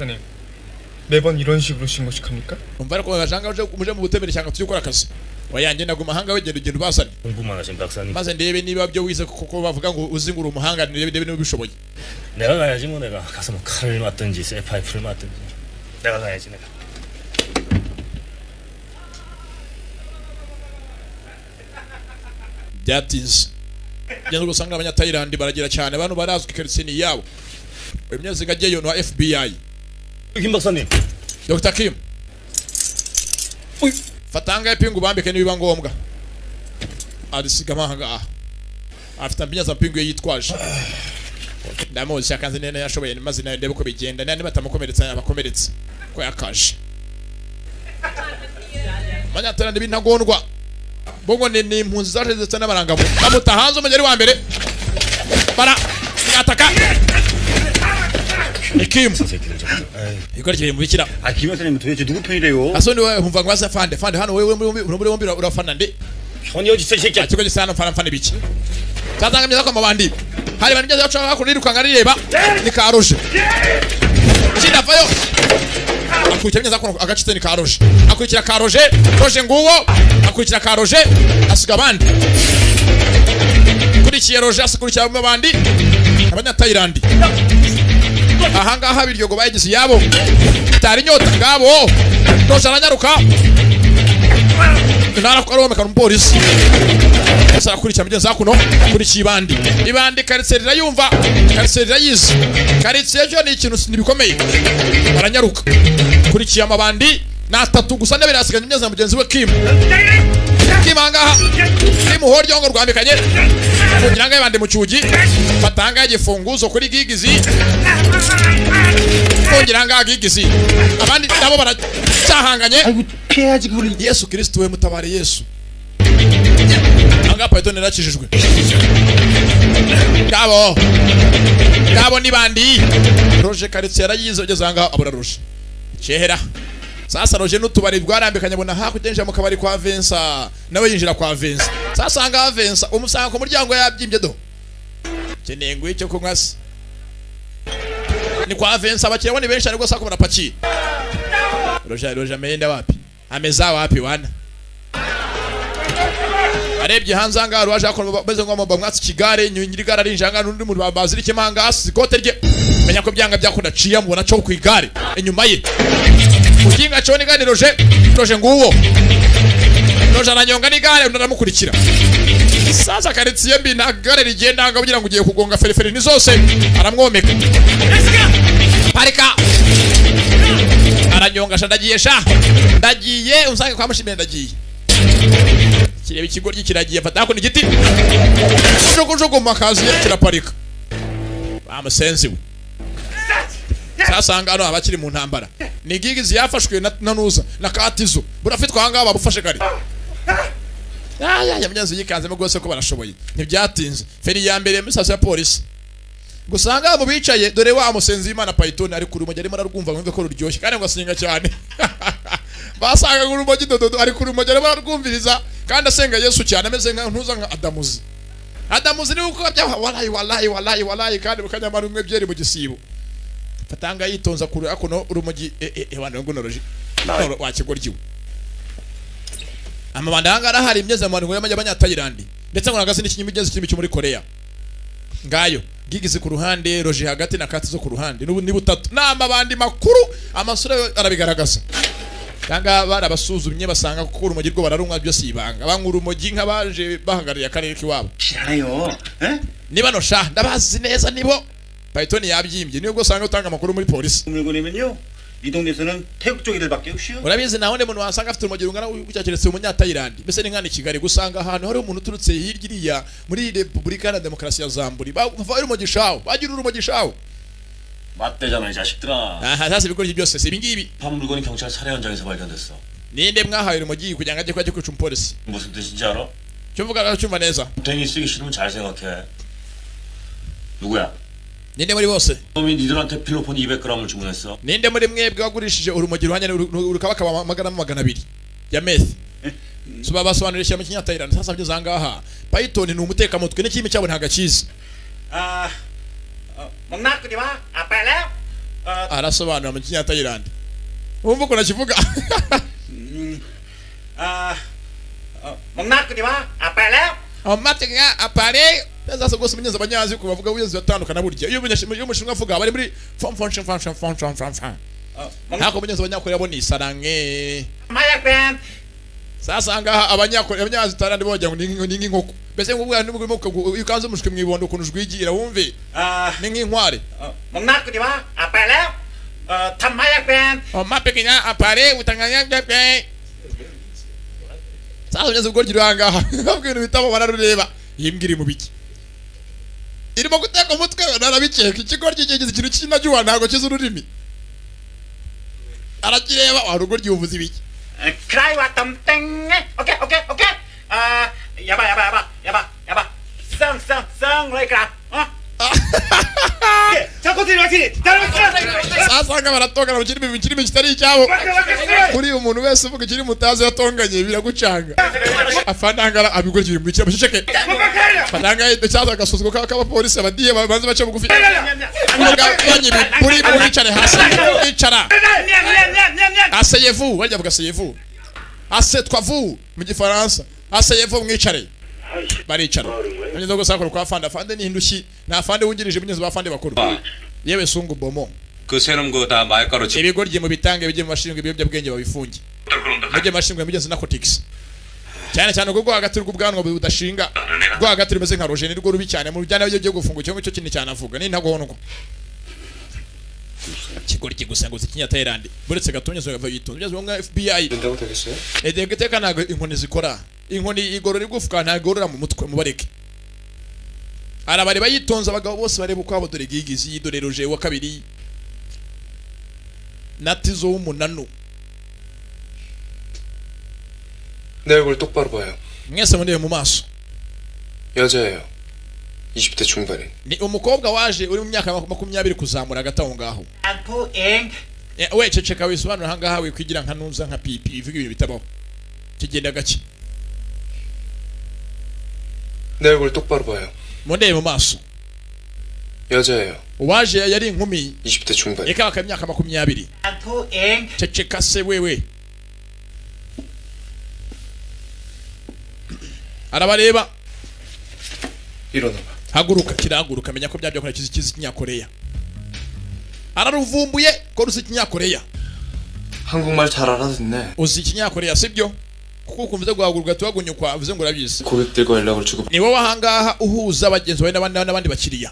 매번 이런 식으로 신고식 합니까? Umva ariko bajanga uje muje mu butemere cyangwa tujye gukora akazi. Oya njye ndaguma ahanga wegera ugenda ubazane. 공부만 하신 박사님. Maze ndebe niba byo wize kuko bavuga ngo uzi ngo uri umuhanga ndebe niba ubishoboye. 내가 가야지 뭐 내가 가서 뭐 칼을 맞든지 쇠파이프를 맞든지 내가 가야지 내가. Byatinze. Ngeze usanga abanyatayilandi baragira cyane abantu barazwi karitsiye ni yabo. Uyu munyaziga agiyeyo ni wa FBI. 김 박사님. Dr. Kim. Fatanga ipingu bambike nibiba ngombwa. Arisiga amahanga. Afite ambinyaza mpingu ye yitwaje. Ndamuzi yakanze nene yashoboye maze nayo ndebe uko bigenda nani batamukomeretsa abakomeretse ko yakaje. Abanyatayilandi b'intagondwa. Bongo ni impunzi zaje ndetse n'abarangamu. Bamuta hanze umugeri wa mbere. Bara ataka. Kim. Ikora kiri mu bikira. 아, 김 여사님 도대체 누구 편이래요? Asoni wewe umva ngo asa fande fande hano wewe muri bombi urafana nde? 편이 어디 있어 이 새끼야. Ikigo gisa hano mfana mfana ibiki. Cyatanga myiza kwa mabandi. Hari abantu byaza baca hakuno yirukanka rireba ni karoje. Kinavayo. Akurikira myiza kuno agacitse ni karoje. Akurikira karoje, roje nguwo, akurikira karoje asiga abandi. Kurikiye roje asikurikira abandi. Abanyatayilandi. Ahangaha biryogo bayigize yabo. Tari inyota ngabo. Roje aranyaruka. Narakoromeka umupolisi. Asa akurikira mugenzi hakuno kurikiye ibandi. Ibandi karitsiye rirayumva, karitsiye rirayizi. Karitsiye cyo ni ikintu nibikomeye. Baranyaruka. Kurikiye amabandi na atatu gusa ndabira asiganye mugenzi na mugenzi we Kim. Kim ahangaha. Kim horyo ngo rwambikanye. Kugira ngo ibandi mu cyugi. Fatanga igifunguzo kuri gigizi. Kugira ngo gigizi. Abandi nabo baracyahanganye. Yesu Kristo we mutabare Yesu. Anga Python yarakijijwe. Ngabo. Ngabo ni bandi. Roger Karitsi yarayize ugeze anga abura Roger. Cyehera. Sasa Roger n'utubari bwarambikanye abona hakurya mu kabari kwa Vincent. Nawe yinjira kwa Vincent. Sasa anga Vincent umusanga ku muryango yabyimbye do. Keneye ngo icyo kunywa se. Ni kwa Vincent abakiriya ni benshi ariko sako barapakiye. Roger ameenda wapi? Ameza wapi wana? Arebye hanze anga rwaje akora beze ngo bamwatsi kigare nyiri gara rinje anga n'undi muntu bazirike manga asikote rye menya ko byanga byakunda ciya mubona cyo kwigare inyuma ye ukinga cyo ni gane Roger Roger nguwo Roger aranyonga ni gare ndaramukurikira sasa karitsiye mbi nta gare rigenda anga kugira ngo ugiye kugonga feriferi ni zose aramwomeka parika aranyonga sha ndagiye sha ndagiye unsange kwa mushimire ndagiye kireba ikigoryi kiragiye fata hakuno igiti jugujugu makazi kiraparika bamusenzi we sasanga hano abakiri mu ntambara ni gigizi yafashwe na nuza na katizo burafitwa ahangaha babufashe kare ya myanzi yikanzemo rwose ko barashoboye ntibyatinze feri ya mbere muri sitasiyo ya polisi gusanga mu bicaye dore wa musenzi w'Imana Python ari kuri urumogi arimo ararwumva ngo ko ruryoshye kandi ngo asenga cyane basangaga urumogi dododo ari kuri urumogi arimo ararwumviriza kandi asenga Yesu cyane ameze nka ntuza nka Adamuzi Adamuzi ni uko bya wallahi wallahi wallahi wallahi kandi bukanyamara umwe byeri mu gisibo fatanga yitonza kuri akuno urumogi wana ngo noroji wakigoryiwe amabanda hanga arahari imyeze mu ngo y'abanyatayilandi ndetse ngo nagase n'ikinyimigezi kirimo cyo muri Korea Ngayo gigize ku ruhande, roje hagati na kati zo ku ruhande. N'ubu ni butatu. N'amabandi makuru amasura arabigaragaza. Kanga barabasuzumye basanga kuko urumogi rwo bararunywa byose ibanga. Banywa urumogi nk'abaje bahagarariye akarere kiwabo. 알아요. 에? Niba no sha ndabazi neza nibo. Python yabyimbye niyo usanga utanga amakuru muri polisi. 물건이면요. 이 동네에서는 태국 쪽 애들밖에 없이요. Urabizi naho undi muntu wasanga afite urumogi rungana gutya keretse umunyatayilandi. Mbese ni nk'hano i Kigali gusanga ahantu hari umuntu uturutse hirya iriya muri Repubulika Iharanira Demokarasi ya Zamburi. Bava urumogi shawo, bagira urumogi shawo. 맞대잖아 이 자식들아. Aha sasa ibigoryi byose si ibingibi. 판 물건이 경찰 살해 현장에서 발견됐어. Ninde mwahaye urumogi kugira ngo ajye kujya kwica umupolisi? 무슨 뜻인지 알아? Cyo mvuga aracyumva neza. 댕이 쓰기 싫으면 잘 생각해. 누구야? Ninde muri bose? 놈이 니들한테 필로폰 200g을 주문했어. Ninde muri mwebwe wagurishije urumogi ruhanye rukabakaba amagarama 200 ya meth? So babasobanurira ishyamba cy'inyatayirani. Sasa byo zangaha Python ni umutekamutwe n'ikimi cyabo ntago akizi. 아, 먹나 끄지 마. 아빠 Arasobanura mu kinyatayirani. Wumva ukuntu akivuga. 아, 먹나 끄지 마. 아빠 Amateka apare. Sasa rwose umunyenzi abanyazi ku bavuga ubuyenzi batandukana burya. Iyo umushinwa avuga bari muri fom fom fom fom fom fom fom fom. Ntako umunyenzi abanyakoreya bo ni isarange. 마약밴. Sasa ngaha abanyakoreya abanyazi tarandi bogira ngo ni nk'inkoko. Mbese ngo ubwana nubwo iyo ukanze umushwi mwibondo ukuntu ujwigira wumve. Ni nk'inkware. 먹나 끄지 마. 아빠 탐 마약밴. Amapekenya apare utanganya byape. Sasa umunyenzi ubwo ryo ngaha. Babwo ibintu bitabo bararureba. Yimbwira mu biki. Irimo guteka umutwe narabikeka ikigoryi kigize ikintu cy'inajuwa ntago kizi ururimi. Arakireba warugo ryuvuze ibiki. 크라이 왔던 땡. 오케이 오케이 오케이. 아, 야바 야바 야바 야바 야바. 쌍쌍쌍 라이크라. 어? 자, 코트리 화이팅! Sasa baratongana mu kirimi kirimi kitari icyabo. Kuri umuntu wese uvuga ikiri mutazi yatonganye biragucanga. Afanangara abigoryi mu kirimi ceceke. Fananga cyangwa agasuzgo k'abapolisi abadiye babanze bace bugufi. Mugabanye buri mwicare hasi. Icara. Asseyez-vous, bajya vuga asseyez-vous. Assieds-toi-vous mu gifaransa. Asseyez-vous mwicare. Baricara. Ngenzo gusa akora kwa fanda fande ni hindushyi na fande wungirije munyezo ba fande bakuru. Yewe sungu bomo. 그 세놈 그거 다 마약가루 집. Ibigoryi mu bitange bijye mu mashinga ibiyobyabwenge babifunge. Mujye mashinga mugenzi narcotics. Cyane cyane ubwo hagati rw'ubwanwa budashinga. Rwo hagati rumeze nka roje ni rwo rubi cyane mu bijyana byo gufunga cyo cyo kinini cyane avuga ni ntagondwa. Ikigoryi gusa ngo zikinya Thailand. Buretse gatonye zo yava yitonze. Byazo nka FBI. 된다고 되겠어요? Edegiteka ntago inkoni zikora. Inkoni igorora igufwa ntagorora mu mutwe mubareke. Arabareba yitonze abagabo bose bareba uko abo dore gigizi dore roje wa kabiri. Natizo w'umunanu. 내 얼굴 똑바로 봐요. Mwese mundebe mu maso. 여자예요. 20대 중반인. Ni umukobwa waje uri mu myaka 20 kuzamura hagati aho ngaho. 안포 엥. We ceceka wisobanura aha ngaha wikwigira nka ntuza nka pipi ivuga ibintu bitabaho. Kigenda gake. 내 얼굴 똑바로 봐요. Mundebe mu maso. 여자예요. Uwaje yari inkumi 20대 중반. ikabaka imyaka 20. 안포 엥. Ceceka se wewe. Arabareba. 일어나봐. Haguruka kirahaguruka menya ko byabyo akora kizi kinyakoreya. Araruvumbuye ko ruzi kinyakoreya. 한국말 잘 알아듣네. Uzi kinyakoreya sibyo? Kuko ukumva guhaguruka tuhagunyukwa uvuze ngo urabizi. 고객들과 연락을 주고 Ni wowe ahangaha uhuza abagenzi bawe n'abandi bakiriya.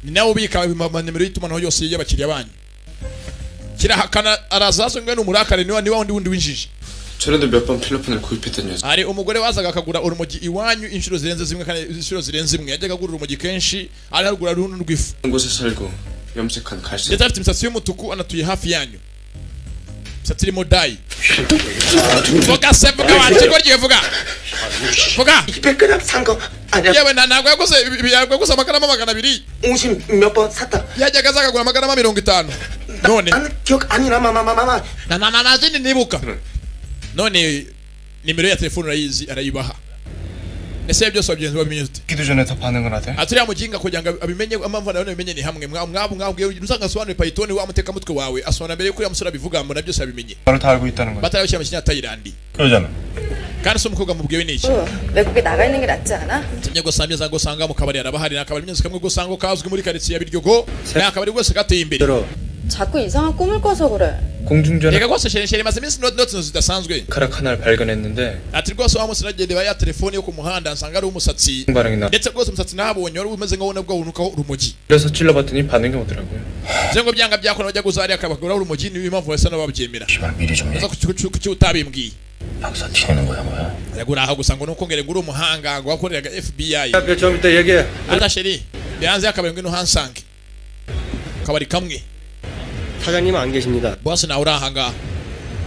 Ni nawe ubika amanimero y'itumanaho yose y'abakiriya banyu. Kirahakana arazazo ngo n'umurakare niwa wundi winjije. 전에도 몇 번 필로폰을 구입했던 여자. Hari umugore wazaga akagura urumogi iwanyu inshuro zirenze zimwe kandi inshuro zirenze imwe yajyaga agura urumogi kenshi ararugura runo rw'ifu. 한 곳에 살고 염색한 갈색. Ndetse afite imisatsi y'umutuku anatuye hafi yanyu. Imisatsi irimo dayi. Vuga se vuga wa kigoryi vuga. Vuga. 200g 산 거 아니야. Yewe ntabwo yaguze amagarama 200. 50 몇 번 샀다. Yajyaga aza akagura amagarama 50. None 나는 기억 아니나 마마마마마. na zindi nibuka. None nimero ya telefone urayizi arayibaha. Ese byose wabigenza wabimenye ute? 기도 전에 다 반응을 하대. Aturiya muginga kugira ngo abimenye amamva nawe abimenye ni hamwe mwabwiye usanga asobanura Python wa mutekamutwe wawe asobanura mbere yuko uriya musore abivuga mbona byose abimenye. 바로 다 알고 있다는 거야. Batarabishyira mu kinyatayilandi. 그러잖아. Kandi se umukobwa mubwiwe n'iki? 외국에 나가 있는 게 낫지 않아? Tumye gusa mbyeza ngo usanga mu kabari arabahari, ni akabari mbyeza kamwe gusa ngo kazwi muri karitsiye ya Biryogo, ni akabari rwose gateye imbere. 자꾸 이상한 꿈을 꿔서 그래. 공중전화 Reka rwose chérie, chérie, maze iminsi noti zidasanzwe. 카락 하나를 발견했는데 Ati rwose wa munsi nagendeye ya telefone yo ku muhanda nsanga ari umusatsi, 반응이 나. ndetse rwose umusatsi nahabonye wari umeze nkaho nabwo wunukaho urumogi. 그래서 찔러봤더니 반응이 오더라고요. Nze ngo byanga byakora bajya guza hariya akabakuraho urumogi, niyo mpamvu basa n'ababyemera. Ese kuki utabimbwiye? 박사 티내는 거야 뭐야? Ariko uraha gusa ngo nuko ngere ngo uri umuhanga ngo wakoreraga FBI. 앞에 좀 이따 얘기해. Ata chérie, hanze y'akabari ngwino hansange. Akabari kamwe. 사장님 안 계십니다. Boss nawe uri aha ngaha,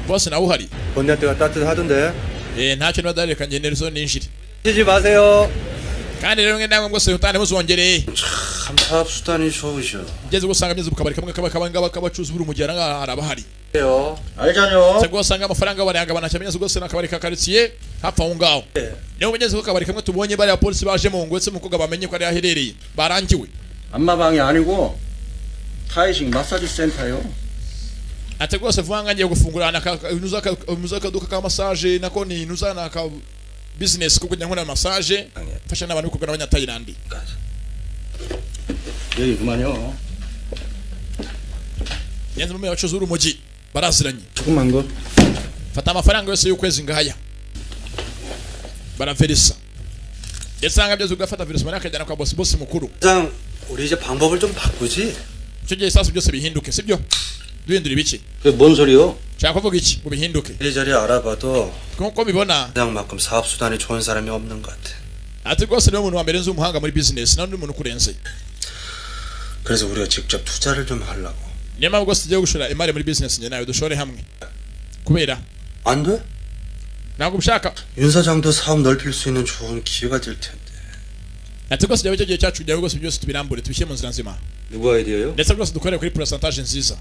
boss nawe uhari. 번데때가 따뜻하던데. Eh, ntacyo niba dareka ngende zo ninjire. 쉬지 마세요. Kandi rero mwe namwe mwose utane muzongereye. 참 사업 수단이 좋으셔. Ngeze gusanga mbyeze mu kabari kamwe kaba kaba ngaba kabacuruza urumogi aha harabahari. 알잖요. Cyangwa usanga amafaranga barayagabana cyane rwose n'akabari ka karitsiye hafi aho ngaho. Niyo mugeze ku kabari kamwe tubonye bariya polisi baje mu ngo, ndetse umukobwa bamenye ko ari aherereye barangiwe. 안마방이 아니고 타이식 마사지 센터요. Ati rwose vuba ngiye gufungura nuza akaduka ka massage, nako ni nuza naka business kuko njya nkora massage mfasha n'abantu bikorwa n'abanyatayilandi. 여기 그만요. Yanze mu bacuruza urumogi baraziranye. 조금만 거. Fata amafaranga yose y'ukwezi ngaya baraverisa, ndetse anga byose ugafata virus mara akajyana kwa boss, boss mukuru. 장 우리 이제 방법을 좀 바꾸지. Icyo gihe isasu byose bihinduke, sibyo? Duhindura ibiki? 그게 뭔 소리요? Nshaka kuvuga iki ngo bihinduke? 이리저리 알아봐도 Nkuko mbibona, 사장만큼 사업 수단이 좋은 사람이 없는 것 같아. Ati rwose niwe muntu wa mbere nzi umuhanga muri business, nta n'undi muntu ukurenze. 그래서 우리가 직접 투자를 좀 하려고. Niyo mpamvu rwose tugiye gushora imari muri business, njye nawe dushore hamwe kubera 안 돼? Ntabwo ubishaka? 윤 사장도 사업 넓힐 수 있는 좋은 기회가 될 텐데. Ati rwose byaba icyo gihe cyacu kugira ngo rwose byose tubirambure, tubishyire mu nzira nzima, 누구 아이디어요? ndetse rwose dukorere kuri pourcentage nziza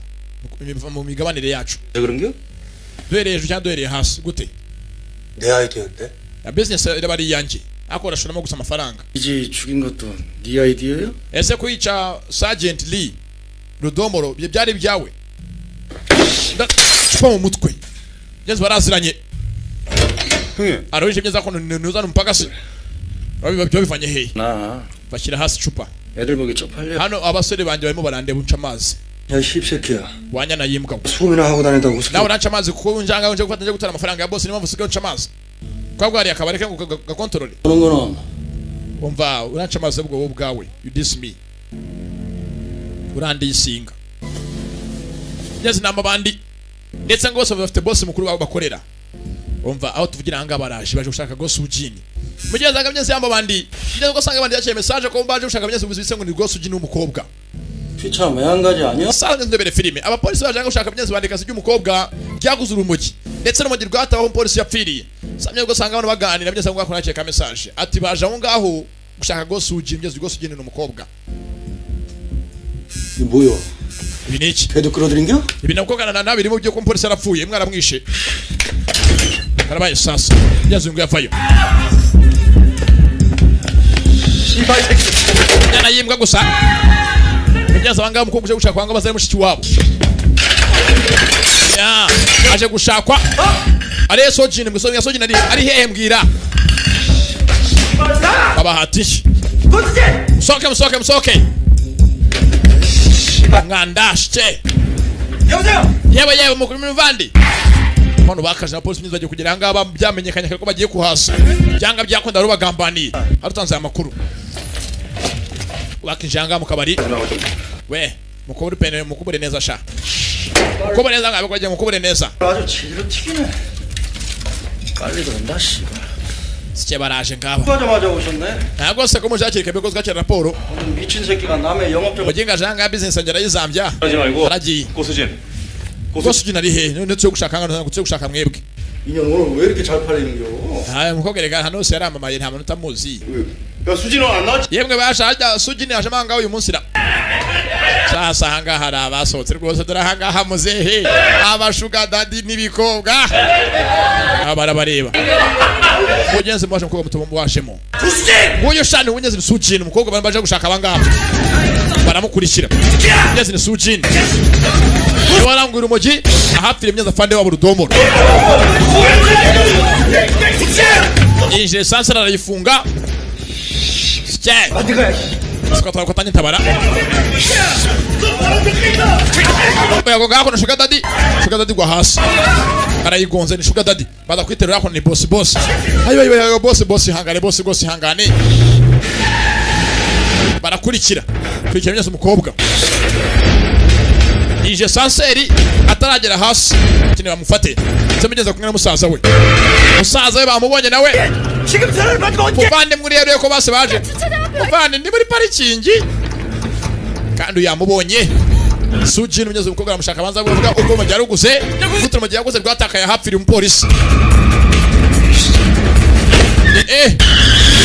mu migabanire yacu. 왜 그런겨? Duhereye hejuru cyangwa duhereye hasi gute? 내 아이디어인데. Ya business iraba ari iyanjye ariko urashoramo gusa amafaranga. 이지 죽인 것도 네 아이디어요? Ese kwica Sergeant Lee Rudomoro ibyo byari ibyawe? Cupa mu mutwe ngeze baraziranye. 형님. Arabije neza ko nuzana umupaka se babivanye hehe? 나 Bashyira hasi icupa. 애들 보기 쪽팔려. Hano abasore banjye barimo barandeba unca amazi. 야 씹새끼야. Wanyana yimbwa, 소음이나 하고 다닌다고 우습게. nawe uranca amazi kuko njanga nje gufata nje gutara amafaranga ya boss, niyo mpamvu usigaye unca amazi kwa bwariye akabari ke ngo gakontorore. 그런 거는 Umva, uranca amazi ubwo wowe ubwawe, you diss me, urandisinga ngeze inama abandi, ndetse ngo bose bafite boss mukuru wabo bakorera. Umva aho tuvugira aha ngaha baraje baje gushaka Gosujini mugenzi anga mugezi yamba abandi ngeze ko usanga abandi yaciye message ko baje gushaka mugezi bise ngo ni Gosujini w'umukobwa. 피차 매한가지 아니야? Sasa ndebere filime abapolisi baje gushaka mugezi bandika se ry'umukobwa ryaguze urumogi, ndetse n'urumogi rwataho umupolisi yapfiriye. Samye ubwo usanga abantu baganira mugezi ngo akora ka message ati baje aho ngaho gushaka Gosujini mugezi Gosujini ni umukobwa. 이게 뭐야? Ibi ni iki? 걔도 끌어들인겨? Ibi nabwo ganana nabi birimo byo ko umupolisi yarapfuye mwaramwishe karabaye. Sasa mugezi ngo yavayo 씨발 새끼. Nyana yimbwa gusa mugezi abangaba umukobwa uje gushaka wanga bazari mushiki wabo ya aje gushakwa ari Sojini mbwe Sojini Sojini ari hehe mbwira babahatiye. Musohoke, musohoke, musohoke mwandashye. 여보세요. Yewe yewe mukuru muvandi bano bakaje na polisi bagiye kugera ahangaha byamenyekanye ko bagiye kuhasa byanga byakunda rubagambaniye harutanze aya makuru wakinjira ahangaha mu kabari we mukubure pene mukubure neza sha mukubure neza ngabe kwagiye mukubure neza. 아주 제대로 튀기네. 빨리 들어온다 씨발. Sike baraje ngaba. 하자마자 오셨네. Ntabwo se ko muje hakiri kare ko twakira raporo. 오늘 미친 새끼가 남의 영업점 Muginga aje ahangaha business yanjye arayizambya. 하지 말고 Aragiye. 고수진 Rwose ugina ari hehe none? Tujye gushaka hano, ntabwo tujye gushaka mwebwe. 인연 오늘 왜 이렇게 잘 팔리는겨? Aya mukobwa reka hano hose yaramamaye, nta muntu utamuzi. 야 수진아 안 나왔지? Yemwe basha Sujini yaje ahangaha uyu munsi ra sasa ahangaha hari abasohotse rwose, dore ahangaha muzehe abashuga dadi n'ibikobwa aba barabareba. Mugenzi mwaje umukobwa muto wajemo nguyu shani mugenzi ni Sujini umukobwa baje gushaka abangaba baramukurikira mugenzi ni Sujini. Waranguye urumogi ahapfira imyenda afande wabo rudomoro. Yinjiye sansara arayifunga. Sike tabara. Yagonga hakuno Sugar Daddy. Sugar Daddy gwa hasi. Arayigonze ni Sugar Daddy. Baza kwiterura hakuno ni boss boss. Ayo ayo ayo boss boss hangane boss boss hangane. Barakurikira. Kurikira myose umukobwa. Ije sanseri ataragera hasi. Kine bamufate. Semugeza kumwe na musaza we. Musaza we bamubonye nawe. Muvande muri rero ko base baje. Muvande ndi muri parikingi. Kandi yamubonye. Sujin umunyezi umukobwa aramushaka abanza kuvuga uko mujyaruguze. Gutura mujyaruguze rwatakaye hapfira umupolisi.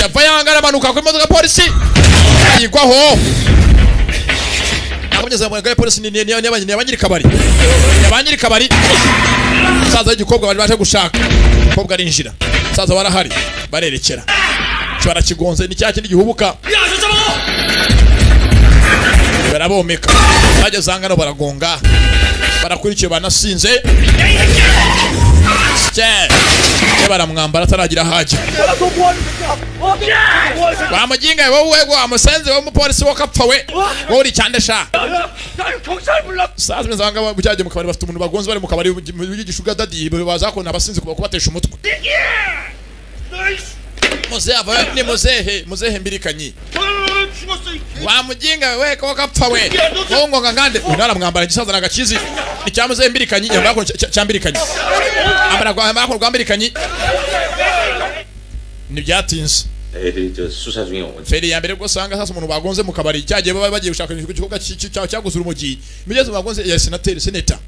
Yava yangara manuka ku modoka polisi. Yigwaho. Akomeza mu gare polisi ni abanyiri kabari. Abanyiri kabari. Saza y'igikobwa bari baje gushaka. Umukobwa arinjira. Saza barahari barerekera. Barakigonze ni cyakindi gihubuka. Barabomeka. Bageze hangano baragonga. Barakurikiye banasinze. Baramwambara ataragira haje. Bamuginga wowe wa musenze wo mupolisi wo kapfa we. Wowe uri cyande sha. Saza meza hanga bucyaje mu kabari bafite umuntu bagonze bari mu kabari y'igishuga daddy bazakona abasinze kubatesha umutwe. Muzehe ni muzehe muzehe mbirikanyi. Wa mujinga we ko kapfa we. Wowe ngo ngande naramwambara gisaza nagakizi. Ni cya muzehe mbirikanyi nyamba ko cyambirikanyi. Ambara kwa kwa mbirikanyi. Ni byatinze. Feri ya mbere rwose sasa umuntu bagonze mu kabari cyagiye baba bagiye gushaka igikorwa cyaguzura umugi. Mugeze bagonze ya senateri seneta.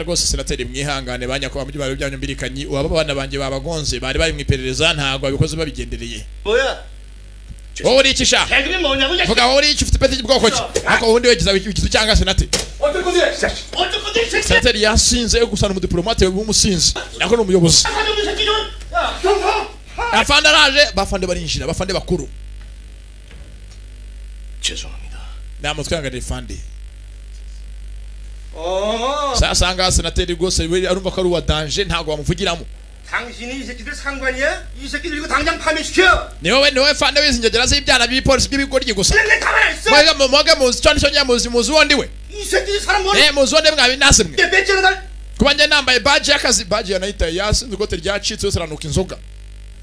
Rwose senateri mwihangane banyakwa mu byaro byanyu mbirikanyi uba abana banjye babagonze bari bari mu iperereza ntago babikoze babigendereye. Wowe uri iki sha? Vuga wowe uri iki ufite peti bwoko ki? Ariko ubundi wegiza ikizu cyangwa senate. Senateri yasinze gusa n'umudiplomate w'umusinzi. Nako n'umuyobozi. Afande araje bafande barinjira bafande bakuru. Namutwangarira ifande. Sasa nga senateri rwose arumva ko ari uwa danger ntago bamuvugiramo. 당신이 이 새끼들 상관이야? 이 새끼들 이거 당장 파면시켜. Ni wowe fande w'izinjagera z'ibyana by'ipolisi by'ibigoryi gusa. 내 가만히 있어. Mwega muzi cyane cyo muzi muzi wondi we. 이 새끼들 사람 뭐? Muzi wonde mwabi nasimwe. 배째로 날. Kuba njye nambaye badge y'akazi badge yanayita yasinze ikote ryacitse yose aranuka inzoga.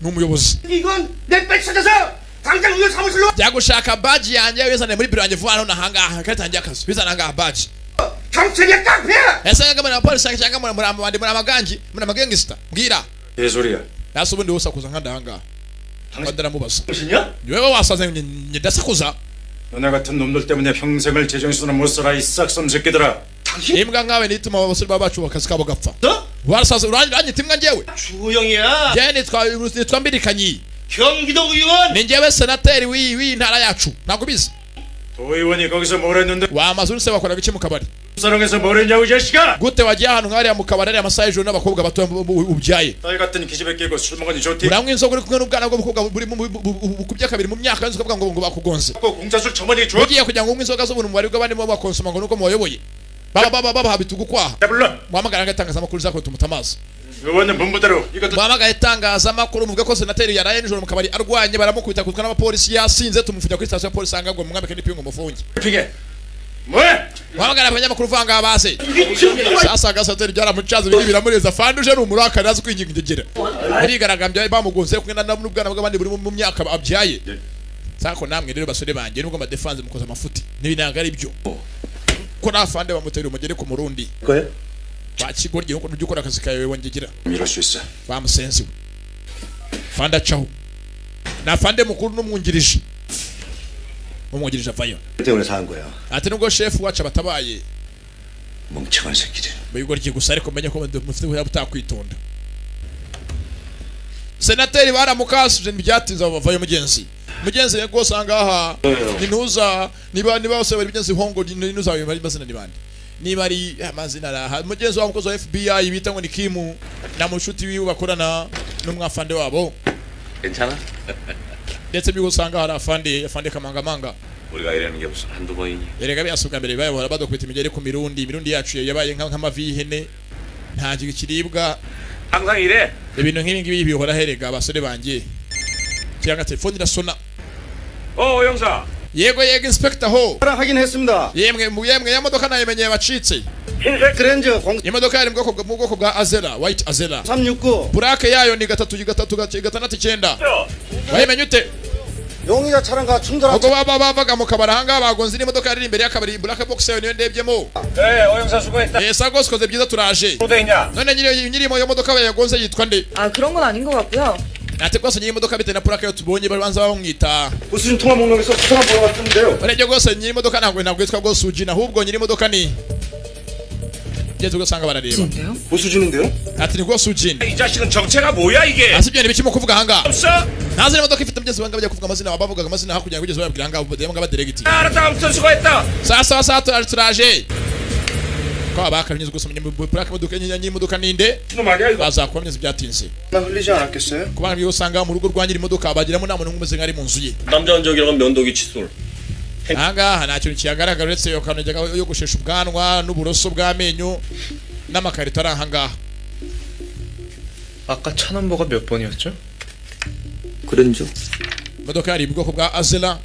N'umuyobozi. 이건 내 배지 찾아서 당장 의원 사무실로. Byagushaka badge yanjye wizane muri biro yanjye vuba hano nahangaha katangiye akazi. Bizana ngaha badge. 경찰이야 깡패야. Ese nga muri abapolisi cyangwa muri amabandi muri amagangi muri amagangista mbwira. 개소리야. Nase ubundi usakuza nkanda ndaramubaza. 당신이야? Wewe wasaze ndasakuza. 너네 같은 놈들 때문에 평생을 제정신으로 못 살아 이 싹섬 새끼들아. Imbwa nkawe nituma abasore bacu bakazi kabo gapfa. Warasaze uranyita imbwa njyewe. 주호영이야. Njyewe nitwa mbirikanyi. 경기도 의원. Ni njyewe senateri w'intara yacu. Ntabwo ubizi. 도의원이 거기서 뭘 했는데? Wamaze uruse bakoraga iki mu kabari? 사랑에서 뭘 했냐고 이 자식아! Gute wagiye ahantu nk'ariya mu kabari ariya amasaha y'ijoro n'abakobwa bato ubyaye. 딸 같은 기집애 끼고 술 먹으니 좋디. Uranywa inzoga uri kumwe n'ubwana bw'umukobwa buri bukubye kabiri mu myaka y'inzoga ukavuga ngo bakugonze. 공짜 술 처머니 줘. Ugiye kugira ngo unywe inzoga z'ubuntu mu bari bw'abandi bo bakonsoma ngo nuko mubayoboye. Baba bitugukwaha. Muhamagara agatangazamakuru zakwe tumutamaza. 의원은 본부대로 이것도 muhamagaye itangazamakuru muvuge ko senateri yaraye nijoro mu kabari arwanye baramukubita kutwa n'abapolisi yasinze tumufungira kuri sitasiyo ya polisi angagwa mumwambike n'ipingu mufunge. Muhamagara abanyamakuru vanga base. Sasa gasenateri byaramucaze biri biramureza fanduje ni umurakari azi kwinginga ingegera. Arigaragambya bamugonze kumwe n'ubwana bw'abandi buri mu myaka abyaye. Sako namwe rero basore banjye nubwo amadefanze mukoze amafuti n'ibinanga ari byo. Ko nafande bamutera umugere ku murundi. Bakigorye nkuko ujya ukora akazi kawe wongegera. 이럴 수 있어. Bamusenzi we. Fanda acaho. Na fande mukuru n'umwungirije. Umwungirije avayo. 때문에 사는 거야. Ati nubwo chef wacu abatabaye. 멍청한 새끼들. Bigorye gusa ariko menye ko mufite butakwitonda. Senateri baramukasuje ntibyatinze bavayo mugenzi. Mugenzi rwose angaha nintuza niba bose bari mugenzi hongo nintuza bari mazina ni bande. Niba ari amazina araha mugenzi wa mukozi wa FBI bita ngo ni Kimu na mushuti wiwe bakorana n'umwafande wabo. 괜찮아? Ndetse byo usanga hari afande kamangamanga. 우리가 이러는 게 무슨 한두 번이니. Erega byasubwa mbere bayobora badukubita imigeri ku mirundi, imirundi yacu yabaye nk'amavi y'ihene, nta kiribwa. 항상 이래. Ibintu nk'ibi ngibi bihora herega abasore banjye. Cyangwa telefone irasona. 어, 형사. Yego yego inspector ho. 확인했습니다. Yemwe yemwe ya modoka nayimenyeye bacitse. 흰색 그랜저 Imodoka yari mu bwoko bwa Azera, white Azera. 0369 Burake yayo ni 3 3 6 9. Wayimenye ute? 용의자 차량과 충돌한 Ubwo baba bavaga mu kabari ahangaha bagonze n'imodoka yari imbere y'akabari, black box yayo niyo ndebyemo. 네, 어 형사 수고했다. Eh, sawa rwose byiza turaje. 또 있냐? None nyiri iyo modoka yagonze yitwa nde? 아 그런 건 아닌 것 같고요. Ati rwose nyiri imodoka bitewe na plaque yo tubonye babanza bamwita. 우수진 통화 목록에서 수상한 번호가 뜨는데요. Urebye rwose nyiri imodoka ntabwo yitwa rwose Ujina, ahubwo nyiri imodoka ni ngeze ugasanga barareba. 진짜요? 우수진인데요? Ati ni rwose Ujina. 이 자식은 정체가 뭐야 이게? Asi ibyo ni ibiki mu kuvuga ahangaha? 없어? Ntazi imodoka ifite mugenzi wanjye bajya kuvuga amazina, bavugaga amazina hakurya kugeza bababwira ahangaha bademanga baderegiti. 알았다. 아무튼 수고했다. Sawa sawa sawa turaje turaje. Kwa bakamenye gusa plaque imodoka nyiri imodoka ninde? 놈 아니야 이거? Bazakuba mugenzi byatinze. 나 흘리지 않았겠어요? Kubana byo usanga mu rugo rwa nyiri imodoka bagiramo nta muntu umeze nk'ari mu nzu ye. 남자 흔적이랑은 면도기 칫솔. Ahangaha nta kintu kihagaragara uretse iyo kantu yogoshesha ubwanwa n'uburoso bw'amenyo n'amakarito ari ahangaha. 아까 차 넘버가 몇 번이었죠? 그랜저? Imodoka yari ubwoko bwa Azera.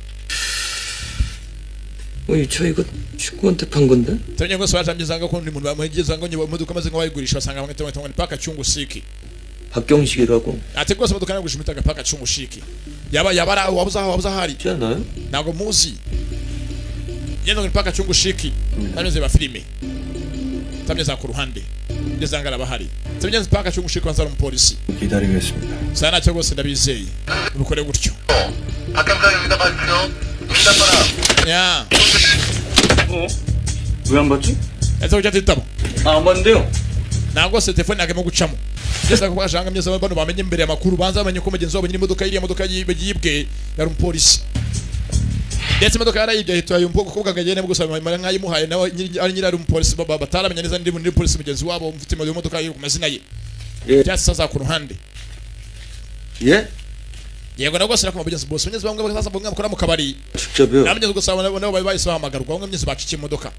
어이 저 이거 친구한테 판 건데? Tumenye rwose bajamye ngo kundi muntu bamuhegeza ngo imodoka maze ngo bayigurisha basanga bamwe ngo ni paka cyungu siki. 박경식이라고. Ati rwose imodoka nagurisha imitaga paka cyungu siki. Yaba yaba wabuze aho wabuze ahari. 있지 않아요? Ntabwo muzi. Yenda ngo ni paka cyungu siki. Tameze ba filime. Tameze ku ruhande. Ngeze ngara bahari. Tameze paka cyungu siki kwanza ari umupolisi. 기다리겠습니다. Sana cyo rwose ndabizeye. Ubikore gutyo. Ya. 왜 안 받지? Ese kuki atitaba? 아, 안 받는데요. Ntabwo se telefone ntabwo irimo gucamo. Ngeze ko bashanga myeza bano bamenye imbere amakuru banza bamenye ko mugenzi wabo nyiri imodoka iriya modoka yibwe yari umupolisi. Ndetse imodoka yarayibye ahita yumva ko kagagene gusa mara nkayimuhaye nawe ari nyiri ari umupolisi bataramenya neza ndi muri polisi mugenzi wabo mfite imodoka yo ku mazina ye. Byatsi sasa ku ruhande. 예? Yego nabwo sinakoma mugenzi boss mugenzi bamwe sasa bamwe bakora mu kabari. 직접요? Namenye gusa nabo bari bahise bahamagarwa bamwe mugenzi bacikiye imodoka.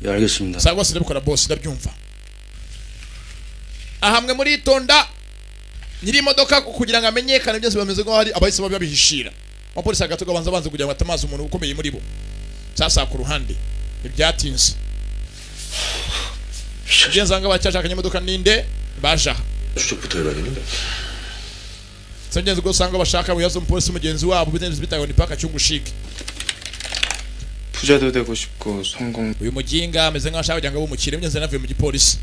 예, 알겠습니다. Sasa rwose ndabikora boss ndabyumva. Ahamwe muri itonda nyiri imodoka kugira ngo amenyekane byose bameze nkaho hari abahise babihishira. Abapolisi hagati banza banze kugira ngo atamaze umuntu ukomeye muri bo. Sasa ku ruhande ibyatinze. Mugenzi wanjye bacyashakanye imodoka ninde baja. 추적부터 해봐야겠는데. Mugenzi ubwo usanga bashaka buyazo umupolisi mugenzi wabo bigenze bitago ni paka cyungushike. 부자도 되고 싶고 성공. Uyu muginga ameze nkaho ashaka kugira ngo abe umukire mugenzi navuye mu gipolisi.